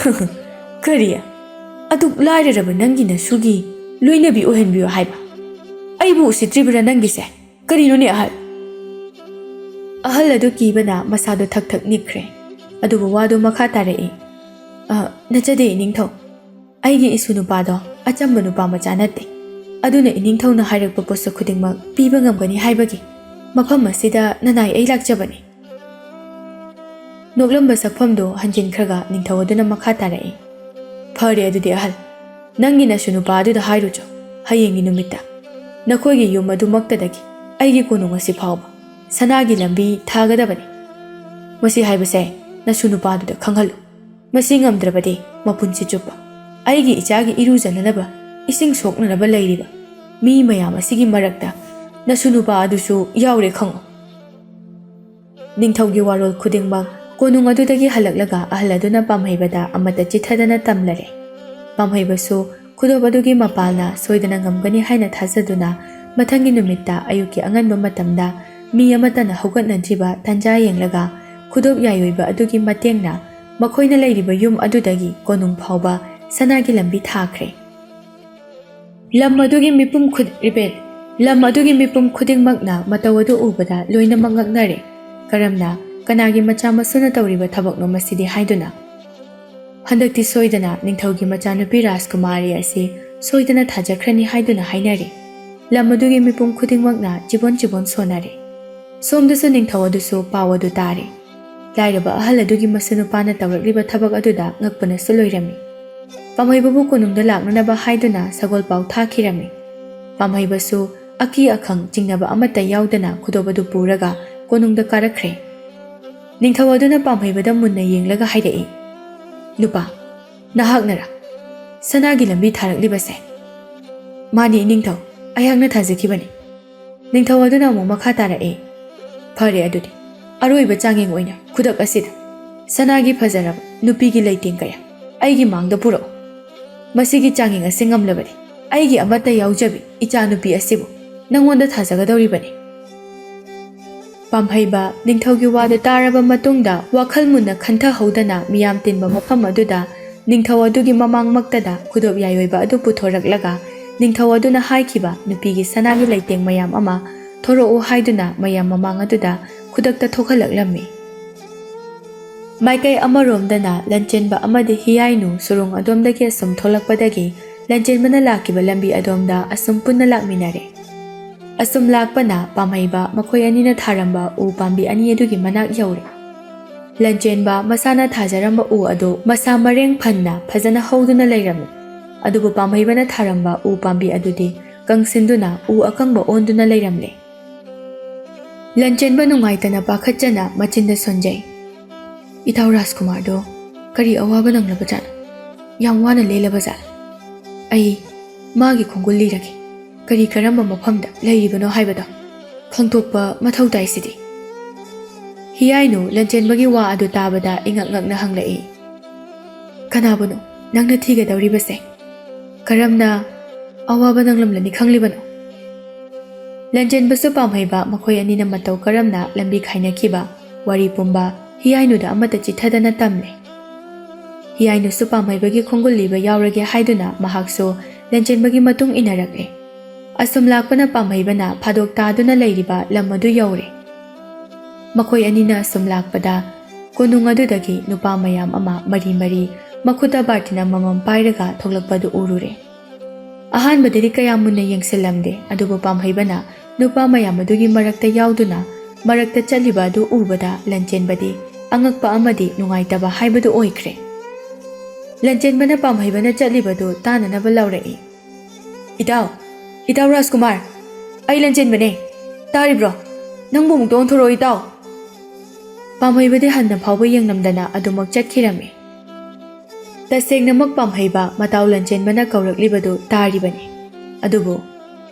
"ꯀꯔꯤ? ꯑꯗꯨꯛ ꯂꯥꯏꯔꯔꯕ ꯅꯪꯒꯤ ꯅꯁꯨꯒꯤ ꯂꯣꯏꯅꯕꯤ ꯑꯣꯏꯍꯟꯕꯤꯌꯨ ꯍꯥꯏꯕ? ꯑꯩꯕꯨ ꯎꯁꯤꯠꯇ꯭ꯔꯤꯕ꯭ꯔꯥ ꯅꯪꯒꯤꯁꯦ? ꯀꯔꯤꯅꯣꯅꯦ ꯑꯍꯜ?" ꯑꯍꯜ ꯑꯗꯨ ꯀꯤꯕꯅ ꯃꯁꯥꯗꯣ ꯊꯛ ꯊꯛ ꯅꯤꯛꯈ꯭ꯔꯦ꯫ ꯑꯗꯨꯕꯨ ꯋꯥꯗꯨ ꯃꯈꯥ ꯇꯥꯔꯛꯏ, "ꯑ, ꯅꯠꯆꯗꯦ ꯏꯅꯤꯡꯊꯧ꯫ ꯑꯩꯒꯤ ꯏꯁꯨ ꯅꯨꯄꯥꯗꯣ ꯑꯆꯝꯕ ꯅꯨꯄꯥ ꯃꯆꯥ ꯅꯠꯇꯦ꯫ ꯑꯗꯨꯅ ꯏꯅꯤꯡꯊꯧꯅ ꯍꯥꯏꯔꯛꯄ ꯄꯣꯠꯁꯛ ꯈꯨꯗꯤꯡꯃꯛ ꯄꯤꯕ ꯉꯝꯒꯅꯤ ꯍꯥꯏꯕꯒꯤ ꯃꯐꯝ ꯑꯁꯤꯗ ꯅꯅꯥꯏ ꯑꯩ ꯂꯥꯛꯆꯕꯅꯤ꯫" ꯅꯣꯛꯂꯝꯕ ꯁꯛꯐꯝꯗꯨ ꯍꯟꯖꯤꯟꯈ꯭ꯔꯒ ꯅꯤꯡꯊꯧ ꯑꯗꯨꯅ ꯃꯈꯥ ꯇꯥꯔꯛꯏ, "ꯐꯔꯦ ꯑꯗꯨꯗꯤ ꯑꯍꯜ, ꯅꯪꯒꯤ ꯅꯁꯨ ꯅꯨꯄꯥ ꯑꯗꯨꯗ ꯍꯥꯏꯔꯨꯆꯣ, ꯍꯌꯦꯡꯒꯤ ꯅꯨꯃꯤꯠꯇ ꯅꯈꯣꯏꯒꯤ ꯌꯨꯝ ꯑꯗꯨꯃꯛꯇꯗꯒꯤ ꯑꯩꯒꯤ ꯀꯣꯅꯨꯡ ꯑꯁꯤ ꯐꯥꯎꯕ ꯁꯅꯥꯒꯤ ꯂꯝꯕꯤ ꯊꯥꯒꯗꯕꯅꯤ꯫ ꯃꯁꯤ ꯍꯥꯏꯕꯁꯦ ꯅꯁꯨ ꯅꯨꯄꯥꯗꯨꯗ ꯈꯪꯍꯜꯂꯨ꯫ ꯃꯁꯤ ꯉꯝꯗ꯭ꯔꯕꯗꯤ ꯃꯄꯨꯟꯁꯤ ꯆꯨꯞꯄ ꯑꯩꯒꯤ ꯏꯆꯥꯒꯤ ꯏꯔꯨꯖꯅꯅꯕ ꯏꯁꯤꯡ ꯁꯣꯛꯅꯅꯕ ꯂꯩꯔꯤꯕ ꯃꯤ ꯃꯌꯥꯝ ꯑꯁꯤꯒꯤ ꯃꯔꯛꯇ ꯅꯁꯨ ꯅꯨꯄꯥ ꯑꯗꯨꯁꯨ ꯌꯥꯎꯔꯦ ꯈꯪꯉꯨ꯫" ꯅꯤꯡꯊꯧꯒꯤ ꯋꯥꯔꯣꯜ ꯈꯨꯗꯤꯡꯃꯛ ꯀꯣꯅꯨꯡ ꯑꯗꯨꯗꯒꯤ ꯍꯜꯂꯛꯂꯒ ꯑꯍꯜ ꯑꯗꯨꯅ ꯄꯥꯝꯍꯩꯕꯗ ꯑꯃꯠꯇ ꯆꯤꯠꯊꯗꯅ ꯇꯝꯂꯔꯦ꯫ ꯄꯥꯝꯍꯩꯕꯁꯨ ꯈꯨꯗꯣꯞ ꯑꯗꯨꯒꯤ ꯃꯄꯥꯜꯅ ꯁꯣꯏꯗꯅ ꯉꯝꯒꯅꯤ ꯍꯥꯏꯅ ꯊꯥꯖꯗꯨꯅ ꯃꯊꯪꯒꯤ ꯅꯨꯃꯤꯠꯇ ꯑꯌꯨꯛꯀꯤ ꯑꯉꯟꯕ ꯃꯇꯝꯗ ꯃꯤ ꯑꯃꯠꯇꯅ ꯍꯧꯒꯠꯅꯗ꯭ꯔꯤꯕ ꯇꯥꯟꯖꯥ ꯌꯦꯡꯂꯒ ꯈꯨꯗꯣꯞ ꯌꯥꯏꯑꯣꯏꯕ ꯑꯗꯨꯒꯤ ꯃꯇꯦꯡꯅ ꯃꯈꯣꯏꯅ ꯂꯩꯔꯤꯕ ꯌꯨꯝ ꯑꯗꯨꯗꯒꯤ ꯀꯣꯅꯨꯡ ꯐꯥꯎꯕ ꯁꯅꯥꯒꯤ ꯂꯝꯕꯤ ꯊꯥꯈ꯭ꯔꯦ꯫ ꯂꯝ ꯑꯗꯨꯒꯤ ꯃꯤꯄꯨꯝ ꯈꯨ-, repeat, ꯂꯝ ꯑꯗꯨꯒꯤ ꯃꯤꯄꯨꯝ ꯈꯨꯗꯤꯡꯃꯛꯅ ꯃꯇꯧ ꯑꯗꯨ ꯎꯕꯗ ꯂꯣꯏꯅꯃꯛ ꯉꯛꯅꯔꯦ꯫ ꯀꯔꯝꯅ, ꯀꯅꯥꯒꯤ ꯃꯆꯥ ꯃꯁꯨꯅ ꯇꯧꯔꯤꯕ ꯊꯕꯛꯅꯣ ꯃꯁꯤꯗꯤ ꯍꯥꯏꯗꯨꯅ꯫ ꯍꯟꯗꯛꯇꯤ ꯁꯣꯏꯗꯅ ꯅꯤꯡꯊꯧꯒꯤ ꯃꯆꯥꯅꯨꯄꯤ ꯔꯥꯖꯀꯨꯃꯥꯔꯤ ꯑꯁꯤ ꯁꯣꯏꯗꯅ ꯊꯥꯖꯈ꯭ꯔꯅꯤ ꯍꯥꯏꯗꯨꯅ ꯍꯥꯏꯅꯔꯦ꯫ ꯂꯝ ꯑꯗꯨꯒꯤ ꯃꯤꯄꯨꯝ ꯈꯨꯗꯤꯡꯃꯛꯅ ꯆꯤꯕꯣꯟ ꯆꯤꯕꯣꯟ ꯁꯣꯟꯅꯔꯦ꯫ ꯁꯣꯝꯗꯁꯨ ꯅꯤꯡꯊꯧ ꯑꯗꯨꯁꯨ ꯄꯥꯎ ꯑꯗꯨ ꯇꯥꯔꯦ꯫ ꯂꯥꯏꯔꯕ ꯑꯍꯜ ꯑꯗꯨꯒꯤ ꯃꯁꯨꯅꯨꯄꯥꯅ ꯇꯧꯔꯛꯂꯤꯕ ꯊꯕꯛ ꯑꯗꯨꯗ ꯉꯛꯄꯅꯁꯨ ꯂꯣꯏꯔꯝꯃꯤ꯫ ꯄꯥꯝꯍꯩꯕꯕꯨ ꯀꯣꯅꯨꯡꯗ ꯂꯥꯛꯅꯅꯕ ꯍꯥꯏꯗꯨꯅ ꯁꯒꯣꯜ ꯄꯥꯎ ꯊꯥꯈꯤꯔꯝꯃꯤ꯫ ꯄꯥꯝꯍꯩꯕꯁꯨ ꯑꯀꯤ ꯑꯈꯪ ꯆꯤꯡꯅꯕ ꯑꯃꯠꯇ ꯌꯥꯎꯗꯅ ꯈꯨꯗꯣꯞ ꯑꯗꯨ ꯄꯨꯔꯒ ꯀꯣꯅꯨꯡꯗ ꯀꯥꯔꯛꯈ꯭ꯔꯦ꯫ ꯅꯤꯡꯊꯧ ꯑꯗꯨꯅ ꯄꯥꯝꯍꯩꯕꯗ ꯃꯨꯟꯅ ꯌꯦꯡꯂꯒ ꯍꯥꯏꯔꯛꯏ, "ꯅꯨꯄꯥ, ꯅꯍꯥꯛꯅꯔꯥ ꯁꯅꯥꯒꯤ ꯂꯝꯕꯤ ꯊꯥꯔꯛꯂꯤꯕꯁꯦ?" "ꯃꯥꯅꯤ ꯏꯅꯤꯡꯊꯧ, ꯑꯩꯍꯥꯛꯅ ꯊꯥꯖꯈꯤꯕꯅꯤ꯫" ꯅꯤꯡꯊꯧ ꯑꯗꯨꯅ ꯑꯃꯨꯛ ꯃꯈꯥ ꯇꯥꯔꯛꯏ, "ꯐꯔꯦ ꯑꯗꯨꯗꯤ, ꯑꯔꯣꯏꯕ ꯆꯥꯡꯌꯦꯡ ꯑꯣꯏꯅ ꯈꯨꯗꯛ ꯑꯁꯤꯗ ꯁꯅꯥꯒꯤ ꯐꯖꯔꯕ ꯅꯨꯄꯤꯒꯤ ꯂꯩꯇꯦꯡ ꯀꯌꯥ ꯑꯩꯒꯤ ꯃꯥꯡꯗ ꯄꯨꯔꯛꯎ꯫ ꯃꯁꯤꯒꯤ ꯆꯥꯡꯌꯦꯡ ꯑꯁꯤ ꯉꯝꯂꯕꯗꯤ ꯑꯩꯒꯤ ꯑꯃꯠꯇ ꯌꯥꯎꯖꯕꯤ ꯏꯆꯥꯅꯨꯄꯤ ꯑꯁꯤꯕꯨ ꯅꯪꯉꯣꯟꯗ ꯊꯥꯖꯒꯗꯧꯔꯤꯕꯅꯤ꯫" ꯄꯥꯝꯍꯩꯕ ꯅꯤꯡꯊꯧꯒꯤ ꯋꯥꯗꯨ ꯇꯥꯔꯕ ꯃꯇꯨꯡꯗ ꯋꯥꯈꯜ ꯃꯨꯟꯅ ꯈꯟꯊꯍꯧꯗꯅ ꯃꯤꯌꯥꯝ ꯇꯤꯟꯕ ꯃꯐꯝ ꯑꯗꯨꯗ ꯅꯤꯡꯊꯧ ꯑꯗꯨꯒꯤ ꯃꯃꯥꯡꯃꯛꯇꯗ ꯈꯨꯗꯣꯞ ꯌꯥꯏꯑꯣꯏꯕ ꯑꯗꯨ ꯄꯨꯊꯣꯔꯛꯂꯒ ꯅꯤꯡꯊꯧ ꯑꯗꯨꯅ ꯍꯥꯏꯈꯤꯕ ꯅꯨꯄꯤꯒꯤ ꯁꯅꯥꯒꯤ ꯂꯩꯇꯦꯡ ꯃꯌꯥꯝ ꯑꯃ ꯊꯣꯔꯛꯎ ꯍꯥꯏꯗꯨꯅ ꯃꯌꯥꯝ ꯃꯃꯥꯡ ꯑꯗꯨꯗ ꯈꯨꯗꯛꯇ ꯊꯣꯛꯍꯜꯂꯛꯂꯝꯃꯤ꯫ ꯃꯥꯏꯀꯩ ꯑꯃꯔꯣꯝꯗꯅ ꯂꯟꯆꯦꯟꯕ ꯑꯃꯗꯤ ꯍꯤꯌꯥꯏꯅꯨ ꯁꯨꯔꯨꯡ ꯑꯗꯣꯝꯗꯒꯤ ꯑꯁꯨꯝ ꯊꯣꯛꯂꯛꯄꯗꯒꯤ ꯂꯟꯆꯦꯟꯕꯅ ꯂꯥꯛꯈꯤꯕ ꯂꯝꯕꯤ ꯑꯗꯣꯝꯗ ꯑꯁꯨꯝ ꯄꯨꯟꯅ ꯂꯥꯛꯃꯤꯟꯅꯔꯦ꯫ ꯑꯁꯨꯝ ꯂꯥꯛꯄꯅ ꯄꯥꯝꯍꯩꯕ ꯃꯈꯣꯏ ꯑꯅꯤꯅ ꯊꯥꯔꯝꯕ ꯎ ꯄꯥꯝꯕꯤ ꯑꯅꯤ ꯑꯗꯨꯒꯤ ꯃꯅꯥꯛ ꯌꯧꯔꯦ꯫ ꯂꯟꯆꯦꯟꯕ ꯃꯁꯥꯅ ꯊꯥꯖꯔꯝꯕ ꯎ ꯑꯗꯨ ꯃꯁꯥ ꯃꯔꯦꯡ ꯐꯟꯅ ꯐꯖꯅ ꯍꯧꯗꯨꯅ ꯂꯩꯔꯝꯃꯤ꯫ ꯑꯗꯨꯕꯨ ꯄꯥꯝꯍꯩꯕꯅ ꯊꯥꯔꯝꯕ ꯎ ꯄꯥꯝꯕꯤ ꯑꯗꯨꯗꯤ ꯀꯪꯁꯤꯟꯗꯨꯅ ꯎ ꯑꯀꯪꯕ ꯑꯣꯟꯗꯨꯅ ꯂꯩꯔꯝꯂꯦ꯫ ꯂꯟꯆꯦꯟꯕ ꯅꯨꯡꯉꯥꯏꯇꯅ ꯄꯥꯈꯠꯆꯅ ꯃꯆꯤꯟꯗ ꯁꯣꯟꯖꯩ꯫ "ꯏꯇꯥꯎ ꯔꯥꯖꯀꯨꯃꯥꯔꯗꯣ ꯀꯔꯤ ꯑꯋꯥꯕ ꯅꯪꯂꯕꯖꯥꯠꯅꯣ? ꯌꯥꯝ ꯋꯥꯅ ꯂꯦꯜꯂꯕꯖꯥꯠꯂꯣ? ꯑꯩ ꯃꯥꯒꯤ ꯈꯣꯡꯒꯨꯜ ꯂꯤꯔꯒꯦ꯫ ꯀꯔꯤ ꯀꯔꯝꯕ ꯃꯐꯝꯗ ꯂꯩꯔꯤꯕꯅꯣ ꯍꯥꯏꯕꯗꯣ ꯈꯪꯗꯣꯛꯄ ꯃꯊꯧ ꯇꯥꯏ ꯁꯤꯗꯤ꯫" ꯍꯤꯌꯥꯏꯅꯨ ꯂꯟꯆꯦꯟꯕꯒꯤ ꯋꯥ ꯑꯗꯨ ꯇꯥꯕꯗ ꯏꯉꯛ ꯉꯛꯅ ꯍꯪꯂꯛꯏ, "ꯀꯅꯥꯕꯨꯅꯣ ꯅꯪꯅ ꯊꯤꯒꯗꯧꯔꯤꯕꯁꯦ? ꯀꯔꯝꯅ ꯑꯋꯥꯕ ꯅꯪꯂꯝꯂꯅꯤ ꯈꯪꯂꯤꯕꯅꯣ?" ꯂꯟꯆꯦꯟꯕꯁꯨ ꯄꯥꯝꯍꯩꯕ ꯃꯈꯣꯏ ꯑꯅꯤꯅ ꯃꯇꯧ ꯀꯔꯝꯅ ꯂꯝꯕꯤ ꯈꯥꯏꯅꯈꯤꯕ ꯋꯥꯔꯤ ꯄꯨꯝꯕ ꯍꯤꯌꯥꯏꯅꯨꯗ ꯑꯃꯠꯇ ꯆꯤꯊꯗꯅ ꯇꯝꯂꯦ꯫ ꯍꯤꯌꯥꯏꯅꯨꯁꯨ ꯄꯥꯝꯍꯩꯕꯒꯤ ꯈꯣꯡꯒꯨꯜ ꯂꯤꯕ ꯌꯥꯎꯔꯒꯦ ꯍꯥꯏꯗꯨꯅ ꯃꯍꯥꯛꯁꯨ ꯂꯟꯆꯦꯟꯕꯒꯤ ꯃꯇꯨꯡ ꯏꯟꯅꯔꯛꯂꯦ꯫ ꯑꯁꯨꯝ ꯂꯥꯛꯄꯅ ꯄꯥꯝꯍꯩꯕꯅ ꯐꯥꯗꯣꯛ ꯇꯥꯗꯨꯅ ꯂꯩꯔꯤꯕ ꯂꯝ ꯑꯗꯨ ꯌꯧꯔꯦ꯫ ꯃꯈꯣꯏ ꯑꯅꯤꯅ ꯑꯁꯨꯝ ꯂꯥꯛꯄꯗ ꯀꯣꯅꯨꯡ ꯑꯗꯨꯗꯒꯤ ꯅꯨꯄꯥ ꯃꯌꯥꯝ ꯑꯃ ꯃꯔꯤ ꯃꯔꯤ ꯃꯈꯨꯠꯇ ꯕꯥꯔꯇꯤꯟ ꯑꯃꯃꯝ ꯄꯥꯏꯔꯒ ꯊꯣꯛꯂꯛꯄ ꯑꯗꯨ ꯎꯔꯨꯔꯦ꯫ ꯑꯍꯥꯟꯕꯗꯗꯤ ꯀꯌꯥ ꯃꯨꯟꯅ ꯌꯦꯡꯁꯤꯜꯂꯝꯗꯦ, ꯑꯗꯨꯕꯨ ꯄꯥꯝꯍꯩꯕꯅ ꯅꯨꯄꯥ ꯃꯌꯥꯝ ꯑꯗꯨꯒꯤ ꯃꯔꯛꯇ ꯌꯥꯎꯗꯨꯅ ꯃꯔꯛꯇ ꯆꯠꯂꯤꯕ ꯑꯗꯨ ꯎꯕꯗ ꯂꯟꯆꯦꯟꯕꯗꯤ ꯑꯉꯛꯄ ꯑꯃꯗꯤ ꯅꯨꯡꯉꯥꯏꯇꯕ ꯍꯥꯏꯕꯗꯨ ꯑꯣꯏꯈ꯭ꯔꯦ꯫ ꯂꯟꯆꯦꯟꯕꯅ ꯄꯥꯝꯍꯩꯕꯅ ꯆꯠꯂꯤꯕꯗꯨ ꯇꯥꯅꯅꯕ ꯂꯥꯎꯔꯛꯏ, "ꯏꯇꯥꯎ, "ꯏꯇꯥꯎ ꯔꯥꯖꯀꯨꯃꯥꯔ, ꯑꯩ ꯂꯟꯆꯦꯟꯕꯅꯦ꯫ ꯇꯥꯔꯤꯕ꯭ꯔꯣ? ꯅꯪꯕꯨ ꯑꯃꯨꯛꯇ ꯑꯣꯟꯊꯣꯔꯛꯑꯣ, ꯏꯇꯥꯎ!" ꯄꯥꯝꯍꯩꯕꯗꯤ ꯍꯟꯅ ꯐꯥꯎꯕ ꯌꯦꯡꯂꯝꯗꯅ ꯑꯗꯨꯃꯛ ꯆꯠꯈꯤꯔꯝꯃꯤ꯫ ꯇꯁꯦꯡꯅꯃꯛ ꯄꯥꯝꯍꯩꯕ ꯃꯇꯥꯎ ꯂꯟꯆꯦꯟꯕꯅ ꯀꯧꯔꯛꯂꯤꯕꯗꯨ ꯇꯥꯔꯤꯕꯅꯤ꯫ ꯑꯗꯨꯕꯨ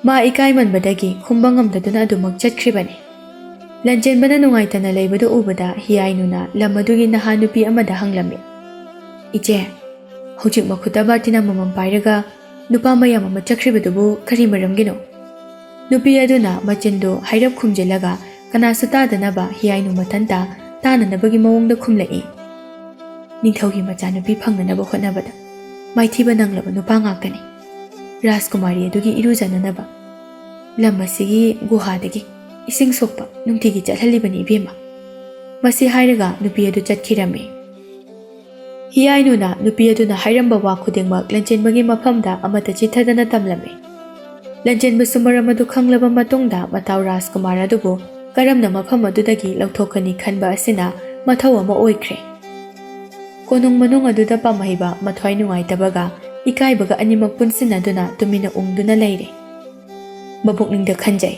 ꯃꯥ ꯏꯀꯥꯏꯃꯟꯕꯗꯒꯤ ꯈꯨꯝꯕ ꯉꯝꯗꯗꯨꯅ ꯑꯗꯨꯃꯛ ꯆꯠꯈ꯭ꯔꯤꯕꯅꯤ꯫ ꯂꯟꯆꯦꯟꯕꯅ ꯅꯨꯡꯉꯥꯏꯇꯅ ꯂꯩꯕꯗꯨ ꯎꯕꯗ ꯍꯤꯌꯥꯏꯅꯨꯅ ꯂꯝ ꯑꯗꯨꯒꯤ ꯅꯍꯥ ꯅꯨꯄꯤ ꯑꯃꯗ ꯍꯪꯂꯝꯃꯤ, "ꯏꯆꯦ, ꯍꯧꯖꯤꯛ ꯃꯈꯨꯠꯇ ꯕꯥꯔꯇꯤꯟ ꯑꯃꯃꯝ ꯄꯥꯏꯔꯒ ꯅꯨꯄꯥ ꯃꯌꯥꯝ ꯑꯃ ꯆꯠꯈ꯭ꯔꯤꯕꯗꯨꯕꯨ ꯀꯔꯤ ꯃꯔꯝꯒꯤꯅꯣ?" ꯅꯨꯄꯤ ꯑꯗꯨꯅ ꯃꯆꯤꯟꯗꯨ ꯍꯩꯔꯞ ꯈꯨꯝꯖꯤꯜꯂꯒ ꯀꯅꯥꯁꯨ ꯇꯥꯗꯅꯕ ꯍꯤꯌꯥꯏꯅꯨ ꯃꯊꯟꯇ ꯇꯥꯅꯅꯕꯒꯤ ꯃꯑꯣꯡꯗ ꯈꯨꯝꯂꯛꯏ, "ꯅꯤꯡꯊꯧꯒꯤ ꯃꯆꯥꯅꯨꯄꯤ ꯐꯪꯅꯅꯕ ꯍꯣꯠꯅꯕꯗ ꯃꯥꯏꯊꯤꯕ ꯅꯪꯂꯕ ꯅꯨꯄꯥ ꯉꯥꯛꯇꯅꯤ꯫ ꯔꯥꯖꯀꯨꯃꯥꯔꯤ ꯑꯗꯨꯒꯤ ꯏꯔꯨꯖꯅꯅꯕ ꯂꯝ ꯑꯁꯤꯒꯤ ꯒꯨꯍꯥꯗꯒꯤ ꯏꯁꯤꯡ ꯁꯣꯛꯄ ꯅꯨꯡꯇꯤꯒꯤ ꯆꯠꯍꯜꯂꯤꯕꯅꯤ, ꯏꯕꯦꯝꯃ꯫" ꯃꯁꯤ ꯍꯥꯏꯔꯒ ꯅꯨꯄꯤ ꯑꯗꯨ ꯆꯠꯈꯤꯔꯝꯃꯤ꯫ ꯍꯤꯌꯥꯏꯅꯨꯅ ꯅꯨꯄꯤ ꯑꯗꯨꯅ ꯍꯥꯏꯔꯝꯕ ꯋꯥ ꯈꯨꯗꯤꯡꯃꯛ ꯂꯟꯆꯦꯟꯕꯒꯤ ꯃꯐꯝꯗ ꯑꯃꯠꯇ ꯆꯤꯠꯊꯗꯅ ꯇꯝꯂꯝꯃꯤ꯫ ꯂꯟꯆꯦꯟꯕꯁꯨ ꯃꯔꯝ ꯑꯗꯨ ꯈꯪꯂꯕ ꯃꯇꯨꯡꯗ ꯃꯇꯥꯎ ꯔꯥꯖꯀꯨꯃꯥꯔ ꯑꯗꯨꯕꯨ ꯀꯔꯝꯅ ꯃꯐꯝ ꯑꯗꯨꯗꯒꯤ ꯂꯧꯊꯣꯛꯀꯅꯤ ꯈꯟꯕ ꯑꯁꯤꯅ ꯃꯊꯧ ꯑꯃ ꯑꯣꯏꯈ꯭ꯔꯦ꯫ ꯀꯣꯅꯨꯡ ꯃꯅꯨꯡ ꯑꯗꯨꯗ ꯄꯥꯝꯍꯩꯕ ꯃꯊ꯭ꯋꯥꯏ ꯅꯨꯡꯉꯥꯏꯇꯕꯒ ꯏꯀꯥꯏꯕꯒ ꯑꯅꯤꯃꯛ ꯄꯨꯟꯁꯤꯟꯅꯗꯨꯅ ꯇꯨꯃꯤꯟꯅ ꯎꯪꯗꯨꯅ ꯂꯩꯔꯦ꯫ ꯃꯕꯨꯛꯅꯤꯡꯗ ꯈꯟꯖꯩ,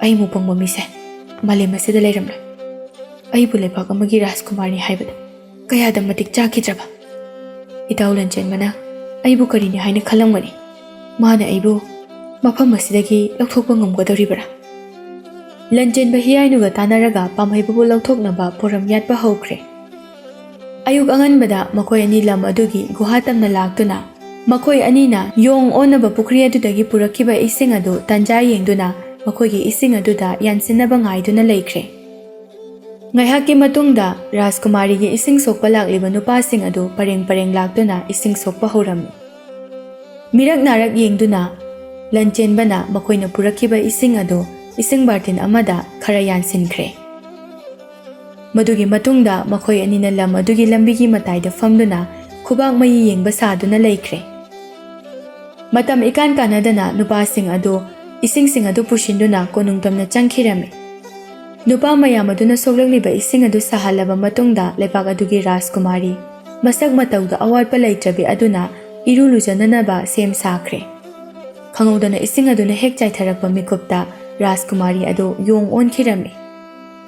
"ꯑꯩꯃꯨꯛ ꯄꯪꯕ ꯃꯤꯁꯦ ꯃꯥꯂꯦꯝ ꯑꯁꯤꯗ ꯂꯩꯔꯝꯂꯣꯏ꯫ ꯑꯩꯕꯨ ꯂꯩꯕꯥꯛ ꯑꯃꯒꯤ ꯔꯥꯖꯀꯨꯃꯥꯔꯅꯤ ꯍꯥꯏꯕꯗ ꯀꯌꯥꯗ ꯃꯇꯤꯛ ꯆꯥꯈꯤꯗ꯭ꯔꯕ! ꯏꯇꯥꯎ ꯂꯟꯆꯦꯟꯕꯅ ꯑꯩꯕꯨ ꯀꯔꯤꯅꯤ ꯍꯥꯏꯅ ꯈꯜꯂꯝꯒꯅꯤ? ꯃꯥꯅ ꯑꯩꯕꯨ ꯃꯐꯝ ꯑꯁꯤꯗꯒꯤ ꯂꯧꯊꯣꯛꯄ ꯉꯝꯒꯗꯧꯔꯤꯕ꯭ꯔꯥ?" ꯂꯟꯆꯦꯟꯕ ꯍꯤꯌꯥꯏꯅꯨꯒ ꯇꯥꯟꯅꯔꯒ ꯄꯥꯝꯍꯩꯕꯕꯨ ꯂꯧꯊꯣꯛꯅꯕ ꯄꯣꯔꯝ ꯌꯥꯠꯄ ꯍꯧꯈ꯭ꯔꯦ꯫ ꯑꯌꯨꯛ ꯑꯉꯟꯕꯗ ꯃꯈꯣꯏ ꯑꯅꯤ ꯂꯝ ꯑꯗꯨꯒꯤ ꯒꯨꯍꯥ ꯇꯝꯅ ꯂꯥꯛꯇꯨꯅ ꯃꯈꯣꯏ ꯑꯅꯤꯅ ꯌꯣꯡ ꯑꯣꯟꯅꯕ ꯄꯨꯈ꯭ꯔꯤ ꯑꯗꯨꯗꯒꯤ ꯄꯨꯔꯛꯈꯤꯕ ꯏꯁꯤꯡ ꯑꯗꯨ ꯇꯟꯖꯥ ꯌꯦꯡꯗꯨꯅ ꯃꯈꯣꯏꯒꯤ ꯏꯁꯤꯡ ꯑꯗꯨꯗ ꯌꯥꯟꯁꯤꯟꯅꯕ ꯉꯥꯏꯗꯨꯅ ꯂꯩꯈ꯭ꯔꯦ꯫ ꯉꯥꯏꯍꯥꯛꯀꯤ ꯃꯇꯨꯡꯗ ꯔꯥꯖꯀꯨꯃꯥꯔꯤꯒꯤ ꯏꯁꯤꯡ ꯁꯣꯛꯄ ꯂꯥꯛꯂꯤꯕ ꯅꯨꯄꯥꯁꯤꯡ ꯑꯗꯨ ꯄꯔꯦꯡ ꯄꯔꯦꯡ ꯂꯥꯛꯇꯨꯅ ꯏꯁꯤꯡ ꯁꯣꯛꯄ ꯍꯧꯔꯝꯃꯤ꯫ ꯃꯤꯔꯛ ꯅꯥꯔꯛ ꯌꯦꯡꯗꯨꯅ ꯂꯟꯆꯦꯟꯕꯅ ꯃꯈꯣꯏꯅ ꯄꯨꯔꯛꯈꯤꯕ ꯏꯁꯤꯡ ꯑꯗꯨ ꯏꯁꯤꯡ ꯕꯥꯔꯇꯤꯟ ꯑꯃꯗ ꯈꯔ ꯌꯥꯟꯁꯤꯟꯈ꯭ꯔꯦ꯫ ꯃꯗꯨꯒꯤ ꯃꯇꯨꯡꯗ ꯃꯈꯣꯏ ꯑꯅꯤꯅ ꯂꯝ ꯑꯗꯨꯒꯤ ꯂꯝꯕꯤꯒꯤ ꯃꯇꯥꯏꯗ ꯐꯝꯗꯨꯅ ꯈꯨꯕꯥꯛ ꯃꯌꯤ ꯌꯦꯡꯕ ꯁꯥꯗꯨꯅ ꯂꯩꯈ꯭ꯔꯦ꯫ ꯃꯇꯝ ꯏꯀꯥꯟ ꯀꯥꯟꯅꯗꯅ ꯅꯨꯄꯥꯁꯤꯡ ꯑꯗꯨ ꯏꯁꯤꯡꯁꯤꯡ ꯑꯗꯨ ꯄꯨꯁꯤꯟꯗꯨꯅ ꯀꯣꯅꯨꯡ ꯇꯝꯅ ꯆꯪꯈꯤꯔꯝꯃꯤ꯫ ꯅꯨꯄꯥ ꯃꯌꯥꯝ ꯑꯗꯨꯅ ꯁꯣꯛꯂꯛꯂꯤꯕ ꯏꯁꯤꯡ ꯑꯗꯨ ꯁꯥꯍꯜꯂꯕ ꯃꯇꯨꯡꯗ ꯂꯩꯕꯥꯛ ꯑꯗꯨꯒꯤ ꯔꯥꯖꯀꯨꯃꯥꯔꯤ ꯃꯁꯛ ꯃꯇꯧꯗ ꯑꯋꯥꯠꯄ ꯂꯩꯇ꯭ꯔꯕꯤ ꯑꯗꯨꯅ ꯏꯔꯨ ꯂꯨꯖꯅꯅꯕ ꯁꯦꯝ ꯁꯥꯈ꯭ꯔꯦ꯫ ꯈꯪꯍꯧꯗꯅ ꯏꯁꯤꯡ ꯑꯗꯨꯅ ꯍꯦꯛ ꯆꯥꯏꯊꯔꯛꯄ ꯃꯤꯀꯨꯞꯇ ꯔꯥꯖꯀꯨꯃꯥꯔꯤ ꯑꯗꯨ ꯌꯣꯡ ꯑꯣꯟꯈꯤꯔꯝꯃꯤ꯫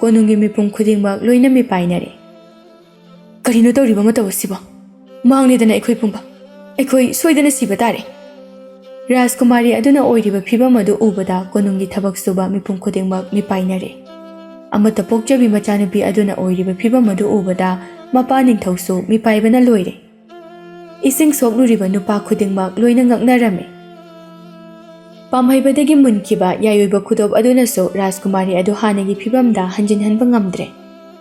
ꯀꯣꯅꯨꯡꯒꯤ ꯃꯤꯄꯨꯝ ꯈꯨꯗꯤꯡꯃꯛ ꯂꯣꯏꯅ ꯃꯤꯄꯥꯏꯅꯔꯦ꯫ "ꯀꯔꯤꯅꯣ ꯇꯧꯔꯤꯕ ꯃꯇꯧ ꯑꯁꯤꯕꯣ? ꯃꯥꯡꯂꯦꯗꯅ ꯑꯩꯈꯣꯏ ꯄꯨꯝꯕ꯫ ꯑꯩꯈꯣꯏ ꯁꯣꯏꯗꯅ ꯁꯤꯕ ꯇꯥꯔꯦ!" ꯔꯥꯖꯀꯨꯃꯥꯔꯤ ꯑꯗꯨꯅ ꯑꯣꯏꯔꯤꯕ ꯐꯤꯕꯝ ꯑꯗꯨ ꯎꯕꯗ ꯀꯣꯅꯨꯡꯒꯤ ꯊꯕꯛ ꯁꯨꯕ ꯃꯤꯄꯨꯝ ꯈꯨꯗꯤꯡꯃꯛ ꯃꯤꯄꯥꯏꯅꯔꯦ꯫ ꯑꯃꯠꯇ ꯄꯣꯛꯆꯕꯤ ꯃꯆꯥꯅꯨꯄꯤ ꯑꯗꯨꯅ ꯑꯣꯏꯔꯤꯕ ꯐꯤꯕꯝ ꯑꯗꯨ ꯎꯕꯗ ꯃꯄꯥ ꯅꯤꯡꯊꯧꯁꯨ ꯃꯤꯄꯥꯏꯕꯅ ꯂꯣꯏꯔꯦ꯫ ꯏꯁꯤꯡ ꯁꯣꯛꯂꯨꯔꯤꯕ ꯅꯨꯄꯥ ꯈꯨꯗꯤꯡꯃꯛ ꯂꯣꯏꯅ ꯉꯛꯅꯔꯝꯃꯤ꯫ ꯄꯥꯝꯍꯩꯕꯗꯒꯤ ꯃꯨꯟꯈꯤꯕ ꯌꯥꯏꯑꯣꯏꯕ ꯈꯨꯗꯣꯞ ꯑꯗꯨꯅꯁꯨ ꯔꯥꯖꯀꯨꯃꯥꯔꯤ ꯑꯗꯨ ꯍꯥꯟꯅꯒꯤ ꯐꯤꯕꯝꯗ ꯍꯟꯖꯤꯟꯍꯟꯕ ꯉꯝꯗ꯭ꯔꯦ꯫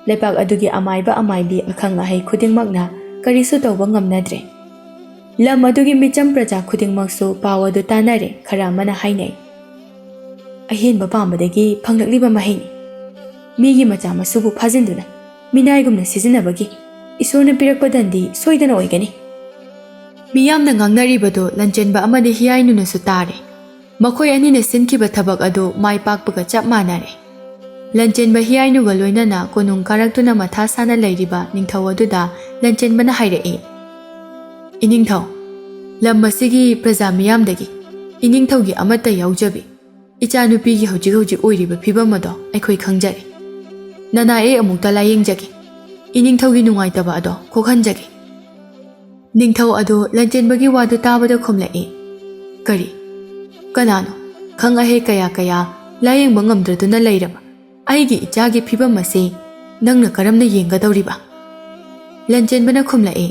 ꯂꯩꯄꯥꯛ ꯑꯗꯨꯒꯤ ꯑꯃꯥꯏꯕ ꯑꯃꯥꯏꯕꯤ, ꯑꯈꯪ ꯑꯍꯩ ꯈꯨꯗꯤꯡꯃꯛꯅ ꯀꯔꯤꯁꯨ ꯇꯧꯕ ꯉꯝꯅꯗ꯭ꯔꯦ꯫ ꯂꯝ ꯑꯗꯨꯒꯤ ꯃꯤꯆꯝ ꯄ꯭ꯔꯖꯥ ꯈꯨꯗꯤꯡꯃꯛꯁꯨ ꯄꯥꯎ ꯑꯗꯨ ꯇꯥꯅꯔꯦ꯫ ꯈꯔ ꯑꯃꯅ ꯍꯥꯏꯅꯩ, "ꯑꯍꯦꯟꯕ ꯄꯥꯝꯕꯗꯒꯤ ꯐꯪꯂꯛꯂꯤꯕ ꯃꯍꯩꯅꯤ꯫ ꯃꯤꯒꯤ ꯃꯆꯥ ꯃꯁꯨꯕꯨ ꯐꯥꯖꯤꯟꯗꯨꯅ ꯃꯤꯅꯥꯏꯒꯨꯝꯅ ꯁꯤꯖꯤꯟꯅꯕꯒꯤ ꯏꯁꯣꯔꯅ ꯄꯤꯔꯛꯄ ꯗꯟꯗꯤ ꯁꯣꯏꯗꯅ ꯑꯣꯏꯒꯅꯤ꯫" ꯃꯤꯌꯥꯝꯅ ꯉꯥꯡꯅꯔꯤꯕꯗꯨ ꯂꯟꯆꯦꯟꯕ ꯑꯃꯗꯤ ꯍꯤꯌꯥꯏꯅꯨꯅꯁꯨ ꯇꯥꯔꯦ꯫ ꯃꯈꯣꯏ ꯑꯅꯤꯅ ꯁꯤꯟꯈꯤꯕ ꯊꯕꯛ ꯑꯗꯨ ꯃꯥꯏ ꯄꯥꯛꯄꯒ ꯆꯞ ꯃꯥꯟꯅꯔꯦ꯫ ꯂꯟꯆꯦꯟꯕ ꯍꯤꯌꯥꯏꯅꯨꯒ ꯂꯣꯏꯅꯅ ꯀꯣꯅꯨꯡ ꯀꯥꯔꯛꯇꯨꯅ ꯃꯊꯥ ꯁꯥꯅ ꯂꯩꯔꯤꯕ ꯅꯤꯡꯊꯧ ꯑꯗꯨꯗ ꯂꯟꯆꯦꯟꯕꯅ ꯍꯥꯏꯔꯛꯏ, "ꯏꯅꯤꯡꯊꯧ, ꯂꯝ ꯑꯁꯤꯒꯤ ꯄ꯭ꯔꯖꯥ ꯃꯤꯌꯥꯝꯗꯒꯤ ꯏꯅꯤꯡꯊꯧꯒꯤ ꯑꯃꯠꯇ ꯌꯥꯎꯖꯕꯤ ꯏꯆꯥꯅꯨꯄꯤꯒꯤ ꯍꯧꯖꯤꯛ ꯍꯧꯖꯤꯛ ꯑꯣꯏꯔꯤꯕ ꯐꯤꯕꯝ ꯑꯗꯣ ꯑꯩꯈꯣꯏ ꯈꯪꯖꯔꯦ꯫ ꯅꯅꯥꯏ ꯑꯩ ꯑꯃꯨꯛꯇ ꯂꯥꯌꯦꯡꯖꯒꯦ꯫ ꯏꯅꯤꯡꯊꯧꯒꯤ ꯅꯨꯡꯉꯥꯏꯇꯕ ꯑꯗꯣ ꯀꯣꯛꯍꯟꯖꯒꯦ꯫" ꯅꯤꯡꯊꯧ ꯑꯗꯨ ꯂꯟꯆꯦꯟꯕꯒꯤ ꯋꯥꯗꯨ ꯇꯥꯕꯗ ꯈꯨꯝꯂꯛꯏ, "ꯀꯔꯤ? ꯀꯅꯥꯅꯣ? ꯈꯪ ꯑꯍꯩ ꯀꯌꯥ ꯀꯌꯥ ꯂꯥꯌꯦꯡꯕ ꯉꯝꯗ꯭ꯔꯗꯨꯅ ꯂꯩꯔꯕ ꯑꯩꯒꯤ ꯏꯆꯥꯒꯤ ꯐꯤꯕꯝ ꯑꯁꯤ ꯅꯪꯅ ꯀꯔꯝꯅ ꯌꯦꯡꯒꯗꯧꯔꯤꯕ?" ꯂꯟꯆꯦꯟꯕꯅ ꯈꯨꯝꯂꯛꯏ,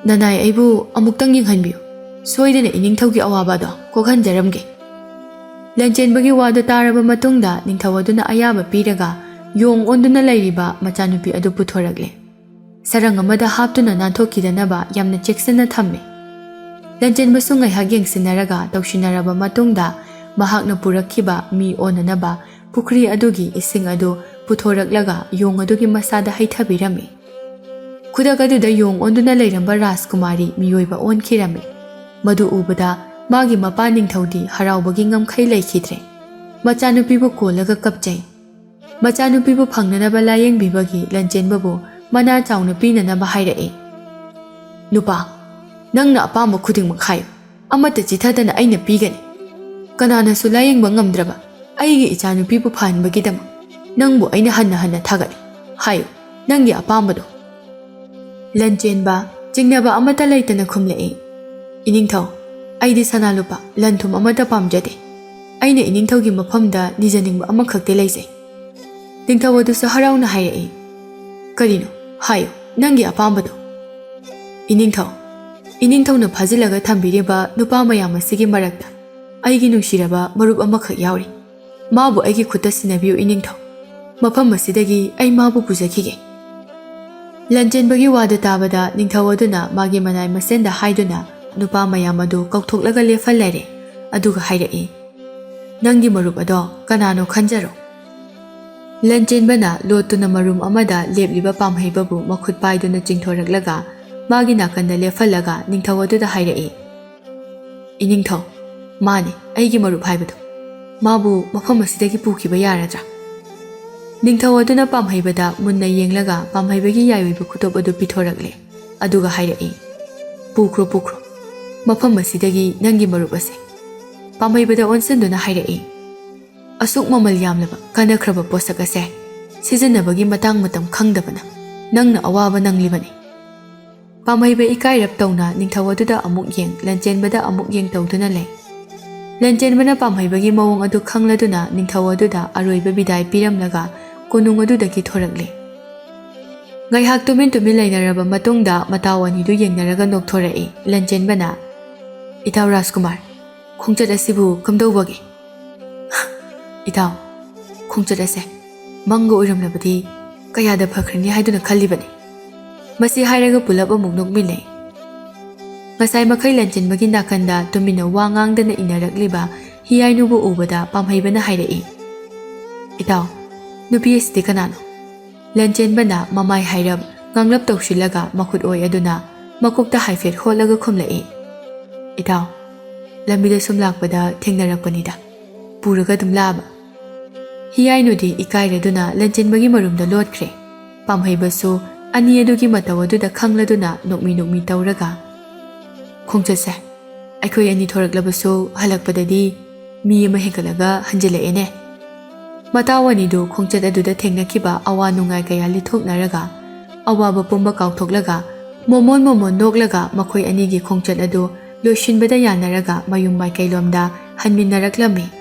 "ꯅꯅꯥꯏ ꯑꯩꯕꯨ ꯑꯃꯨꯛꯇꯪ ꯌꯦꯡꯍꯟꯕꯤꯌꯨ꯫ ꯁꯣꯏꯗꯅ ꯏꯅꯤꯡꯊꯧꯒꯤ ꯑꯋꯥꯕ ꯑꯗꯣ ꯀꯣꯛꯍꯟꯖꯔꯝꯒꯦ꯫" ꯂꯟꯆꯦꯟꯕꯒꯤ ꯋꯥꯗꯨ ꯇꯥꯔꯕ ꯃꯇꯨꯡꯗ ꯅꯤꯡꯊꯧ ꯑꯗꯨꯅ ꯑꯌꯥꯕ ꯄꯤꯔꯒ ꯌꯣꯡ ꯑꯣꯟꯗꯨꯅ ꯂꯩꯔꯤꯕ ꯃꯆꯥꯅꯨꯄꯤ ꯑꯗꯨ ꯄꯨꯊꯣꯔꯛꯂꯦ꯫ ꯁꯔꯪ ꯑꯃꯗ ꯍꯥꯞꯇꯨꯅ ꯅꯥꯟꯊꯣꯛꯈꯤꯗꯅꯕ ꯌꯥꯝꯅ ꯆꯦꯛꯁꯤꯟꯅ ꯊꯝꯃꯤ꯫ ꯂꯟꯆꯦꯟꯕꯁꯨ ꯉꯥꯏꯍꯥꯛ ꯌꯦꯡꯁꯤꯟꯅꯔꯒ ꯇꯧꯁꯤꯟꯅꯔꯕ ꯃꯇꯨꯡꯗ ꯃꯍꯥꯛꯅ ꯄꯨꯔꯛꯈꯤꯕ ꯃꯤ ꯑꯣꯟꯅꯅꯕ ꯄꯨꯈ꯭ꯔꯤ ꯑꯗꯨꯒꯤ ꯏꯁꯤꯡ ꯑꯗꯨ ꯄꯨꯊꯣꯔꯛꯂꯒ ꯌꯣꯡ ꯑꯗꯨꯒꯤ ꯃꯁꯥꯗ ꯍꯩꯊꯕꯤꯔꯝꯃꯤ꯫ ꯈꯨꯗꯛ ꯑꯗꯨꯗ ꯌꯣꯡ ꯑꯣꯟꯗꯨꯅ ꯂꯩꯔꯝꯕ ꯔꯥꯖꯀꯨꯃꯥꯔꯤ ꯃꯤꯑꯣꯏꯕ ꯑꯣꯟꯈꯤꯔꯝꯃꯤ꯫ ꯃꯗꯨ ꯎꯕꯗ ꯃꯥꯒꯤ ꯃꯄꯥ ꯅꯤꯡꯊꯧꯗꯤ ꯍꯔꯥꯎꯕꯒꯤ ꯉꯝꯈꯩ ꯂꯩꯈꯤꯗ꯭ꯔꯦ꯫ ꯃꯆꯥꯅꯨꯄꯤꯕꯨ ꯀꯣꯜꯂꯒ ꯀꯞꯆꯩ꯫ ꯃꯆꯥꯅꯨꯄꯤꯕꯨ ꯐꯪꯅꯅꯕ ꯂꯥꯌꯦꯡꯕꯤꯕꯒꯤ ꯂꯟꯆꯦꯟꯕꯕꯨ ꯃꯅꯥ ꯆꯥꯎꯅ ꯄꯤꯅꯅꯕ ꯍꯥꯏꯔꯛꯏ꯫ "ꯅꯨꯄꯥ, ꯅꯪꯅ ꯑꯄꯥꯝꯕ ꯈꯨꯗꯤꯡꯃꯛ ꯍꯥꯏꯌꯨ꯫ ꯑꯃꯠꯇ ꯆꯤꯊꯗꯅ ꯑꯩꯅ ꯄꯤꯒꯅꯤ꯫ ꯀꯅꯥꯅꯁꯨ ꯂꯥꯌꯦꯡꯕ ꯉꯝꯗ꯭ꯔꯕ ꯑꯩꯒꯤ ꯏꯆꯥꯅꯨꯄꯤꯕꯨ ꯐꯍꯟꯕꯒꯤꯗꯃꯛ ꯅꯪꯕꯨ ꯑꯩꯅ ꯍꯟꯅ ꯍꯟꯅ ꯊꯥꯒꯠꯂꯤ꯫ ꯍꯥꯏꯌꯨ, ꯅꯪꯒꯤ ꯑꯄꯥꯝꯕꯗꯣ꯫ ꯂꯟꯆꯦꯟꯕ ꯆꯤꯡꯅꯕ ꯑꯃꯠꯇ ꯂꯩꯇꯅ ꯈꯨꯝꯂꯛꯏ, "ꯏꯅꯤꯡꯊꯧ, ꯑꯩꯗꯤ ꯁꯅꯥ ꯂꯨꯄꯥ, ꯂꯟ ꯊꯨꯝ ꯑꯃꯠꯇ ꯄꯥꯝꯖꯗꯦ꯫ ꯑꯩꯅ ꯏꯅꯤꯡꯊꯧꯒꯤ ꯃꯐꯝꯗ ꯅꯤꯖꯅꯤꯡꯕ ꯑꯃꯈꯛꯇꯤ ꯂꯩꯖꯩ꯫" ꯅꯤꯡꯊꯧ ꯑꯗꯨꯁꯨ ꯍꯔꯥꯎꯅ ꯍꯥꯏꯔꯛꯏ, "ꯀꯔꯤꯅꯣ? ꯍꯥꯏꯌꯨ, ꯅꯪꯒꯤ ꯑꯄꯥꯝꯕꯗꯣ꯫" "ꯏꯅꯤꯡꯊꯧ, ꯏꯅꯤꯡꯊꯧꯅ ꯐꯥꯖꯤꯜꯂꯒ ꯊꯝꯕꯤꯔꯤꯕ ꯅꯨꯄꯥ ꯃꯌꯥꯝ ꯑꯁꯤꯒꯤ ꯃꯔꯛꯇ ꯑꯩꯒꯤ ꯅꯨꯡꯁꯤꯔꯕ ꯃꯔꯨꯞ ꯑꯃꯈꯛ ꯌꯥꯎꯔꯤ꯫ ꯃꯥꯕꯨ ꯑꯩꯒꯤ ꯈꯨꯠꯇ ꯁꯤꯟꯅꯕꯤꯌꯨ ꯏꯅꯤꯡꯊꯧ꯫ ꯃꯐꯝ ꯑꯁꯤꯗꯒꯤ ꯑꯩ ꯃꯥꯕꯨ ꯄꯨꯖꯈꯤꯒꯦ꯫" ꯂꯟꯆꯦꯟꯕꯒꯤ ꯋꯥꯗꯨ ꯇꯥꯕꯗ ꯅꯤꯡꯊꯧ ꯑꯗꯨꯅ ꯃꯥꯒꯤ ꯃꯅꯥꯏ ꯃꯁꯦꯟꯗ ꯍꯥꯏꯗꯨꯅ ꯅꯨꯄꯥ ꯃꯌꯥꯝ ꯑꯗꯨ ꯀꯧꯊꯣꯛꯂꯒ ꯂꯦꯞꯍꯜꯂꯔꯦ꯫ ꯑꯗꯨꯒ ꯍꯥꯏꯔꯛꯏ, "ꯅꯪꯒꯤ ꯃꯔꯨꯞ ꯑꯗꯣ ꯀꯅꯥꯅꯣ ꯈꯟꯖꯔꯣ꯫" ꯂꯟꯆꯦꯟꯕꯅ ꯂꯣꯠꯇꯨꯅ ꯃꯔꯨꯝ ꯑꯃꯗ ꯂꯦꯞꯂꯤꯕ ꯄꯥꯝꯍꯩꯕꯕꯨ ꯃꯈꯨꯠ ꯄꯥꯏꯗꯨꯅ ꯆꯤꯡꯊꯣꯔꯛꯂꯒ ꯃꯥꯒꯤ ꯅꯥꯀꯟꯗ ꯂꯦꯞꯍꯜꯂꯒ ꯅꯤꯡꯊꯧ ꯑꯗꯨꯗ ꯍꯥꯏꯔꯛꯏ, "ꯏꯅꯤꯡꯊꯧ, ꯃꯥꯅꯤ ꯑꯩꯒꯤ ꯃꯔꯨꯞ ꯍꯥꯏꯕꯗꯣ꯫ ꯃꯥꯕꯨ ꯃꯐꯝ ꯑꯁꯤꯗꯒꯤ ꯄꯨꯈꯤꯕ ꯌꯥꯔꯗ꯭ꯔꯥ?" ꯅꯤꯡꯊꯧ ꯑꯗꯨꯅ ꯄꯥꯝꯍꯩꯕꯗ ꯃꯨꯟꯅ ꯌꯦꯡꯂꯒ ꯄꯥꯝꯍꯩꯕꯒꯤ ꯌꯥꯏꯑꯣꯏꯕ ꯈꯨꯗꯣꯞ ꯑꯗꯨ ꯄꯤꯊꯣꯔꯛꯂꯦ꯫ ꯑꯗꯨꯒ ꯍꯥꯏꯔꯛꯏ, "ꯄꯨꯈ꯭ꯔꯣ, ꯄꯨꯈ꯭ꯔꯣ, ꯃꯐꯝ ꯑꯁꯤꯗꯒꯤ ꯅꯪꯒꯤ ꯃꯔꯨꯞ ꯑꯁꯦ꯫" ꯄꯥꯝꯍꯩꯕꯗ ꯑꯣꯟꯁꯤꯟꯗꯨꯅ ꯍꯥꯏꯔꯛꯏ, "ꯑꯁꯨꯛ ꯃꯃꯜ ꯌꯥꯝꯂꯕ ꯀꯥꯟꯅꯈ꯭ꯔꯕ ꯄꯣꯠꯁꯛ ꯑꯁꯦ ꯁꯤꯖꯤꯟꯅꯕꯒꯤ ꯃꯇꯥꯡ ꯃꯇꯝ ꯈꯪꯗꯕꯅ ꯅꯪꯅ ꯑꯋꯥꯕ ꯅꯪꯂꯤꯕꯅꯤ꯫" ꯄꯥꯝꯍꯩꯕ ꯏꯀꯥꯏꯔꯞ ꯇꯧꯅ ꯅꯤꯡꯊꯧ ꯑꯗꯨꯗ ꯑꯃꯨꯛ ꯌꯦꯡ, ꯂꯟꯆꯦꯟꯕꯗ ꯑꯃꯨꯛ ꯌꯦꯡ ꯇꯧꯗꯨꯅ ꯂꯩ꯫ ꯂꯟꯆꯦꯟꯕꯅ ꯄꯥꯝꯍꯩꯕꯒꯤ ꯃꯑꯣꯡ ꯑꯗꯨ ꯈꯪꯂꯗꯨꯅ ꯅꯤꯡꯊꯧ ꯑꯗꯨꯗ ꯑꯔꯣꯏꯕ ꯕꯤꯗꯥꯏ ꯄꯤꯔꯝꯂꯒ ꯀꯣꯅꯨꯡ ꯑꯗꯨꯗꯒꯤ ꯊꯣꯔꯛꯂꯦ꯫ ꯉꯥꯏꯍꯥꯛ ꯇꯨꯃꯤꯟ ꯇꯨꯃꯤꯟ ꯂꯩꯅꯔꯕ ꯃꯇꯨꯡꯗ ꯃꯇꯥꯎ ꯑꯅꯤꯗꯨ ꯌꯦꯡꯅꯔꯒ ꯅꯣꯛꯊꯣꯔꯛꯏ꯫ ꯂꯟꯆꯦꯟꯕꯅ, "ꯏꯇꯥꯎ ꯔꯥꯖꯀꯨꯃꯥꯔ, ꯈꯣꯡꯆꯠ ꯑꯁꯤꯕꯨ ꯀꯝꯗꯧꯕꯒꯦ?" "ꯏꯇꯥꯎ, ꯈꯣꯡꯆꯠ ꯑꯁꯦ ꯃꯪꯒ ꯑꯣꯏꯔꯝꯂꯕꯗꯤ ꯀꯌꯥꯗ ꯐꯈ꯭ꯔꯅꯤ ꯍꯥꯏꯗꯨꯅ ꯈꯜꯂꯤꯕꯅꯤ꯫" ꯃꯁꯤ ꯍꯥꯏꯔꯒ ꯄꯨꯂꯞ ꯑꯃꯨꯛ ꯅꯣꯛꯃꯤꯟꯅꯩ꯫ ꯉꯁꯥꯏ ꯃꯈꯩ ꯂꯟꯆꯦꯟꯕꯒꯤ ꯅꯥꯀꯟꯗ ꯇꯨꯃꯤꯟꯅ ꯋꯥ ꯉꯥꯡꯗꯅ ꯏꯟꯅꯔꯛꯂꯤꯕ ꯍꯤꯌꯥꯏꯅꯨꯕꯨ ꯎꯕꯗ ꯄꯥꯝꯍꯩꯕꯅ ꯍꯥꯏꯔꯛꯏ, "ꯏꯇꯥꯎ, ꯅꯨꯄꯤ ꯑꯁꯤꯗꯤ ꯀꯅꯥꯅꯣ?" ꯂꯟꯆꯦꯟꯕꯅ ꯃꯃꯥꯏ ꯍꯥꯏꯔꯞ ꯉꯥꯡꯂꯞ ꯇꯧꯁꯤꯜꯂꯒ ꯃꯈꯨꯠ ꯑꯣꯏ ꯑꯗꯨꯅ ꯃꯀꯣꯛꯇ ꯍꯥꯏꯐꯦꯠ ꯍꯣꯠꯂꯒ ꯈꯨꯝꯂꯛꯏ, "ꯏꯇꯥꯎ, ꯂꯝꯕꯤꯗ ꯁꯨꯝ ꯂꯥꯛꯄꯗ ꯊꯦꯡꯅꯔꯛꯄꯅꯤꯗ, ꯄꯨꯔꯒ ꯑꯗꯨꯝ ꯂꯥꯛꯑꯕ꯫" ꯍꯤꯌꯥꯏꯅꯨꯗꯤ ꯏꯀꯥꯏꯔꯗꯨꯅ ꯂꯟꯆꯦꯟꯕꯒꯤ ꯃꯔꯨꯝꯗ ꯂꯣꯠꯈ꯭ꯔꯦ꯫ ꯄꯥꯝꯍꯩꯕꯁꯨ ꯑꯅꯤ ꯑꯗꯨꯒꯤ ꯃꯇꯧ ꯑꯗꯨꯗ ꯈꯪꯂꯗꯨꯅ ꯅꯣꯛꯃꯤ ꯅꯣꯛꯃꯤ ꯇꯧꯔꯒ, "ꯈꯣꯡꯆꯠꯁꯦ ꯑꯩꯈꯣꯏ ꯑꯅꯤ ꯊꯣꯔꯛꯂꯕꯁꯨ ꯍꯜꯂꯛꯄꯗꯗꯤ ꯃꯤ ꯑꯃ ꯍꯦꯟꯒꯠꯂꯒ ꯍꯟꯖꯤꯜꯂꯛꯑꯦꯅꯦ꯫ ꯃꯇꯥꯎ ꯑꯅꯤꯗꯨ ꯈꯣꯡꯆꯠ ꯑꯗꯨꯗ ꯊꯦꯡꯅꯈꯤꯕ ꯑꯋꯥ ꯅꯨꯡꯉꯥꯏ ꯀꯌꯥ ꯂꯤꯊꯣꯛꯅꯔꯒ, ꯑꯋꯥꯕ ꯄꯨꯝꯕ ꯀꯥꯎꯊꯣꯛꯂꯒ, ꯃꯣꯃꯣꯟ ꯃꯣꯃꯣꯟ ꯅꯣꯛꯂꯒ ꯃꯈꯣꯏ ꯑꯅꯤꯒꯤ ꯈꯣꯡꯆꯠ ꯑꯗꯨ ꯂꯣꯏꯁꯤꯟꯕꯗ ꯌꯥꯅꯔꯒ ꯃꯌꯨꯝ ꯃꯥꯏꯀꯩꯂꯣꯝꯗ ꯍꯟꯃꯤꯟꯅꯔꯛꯂꯝꯃꯤ꯫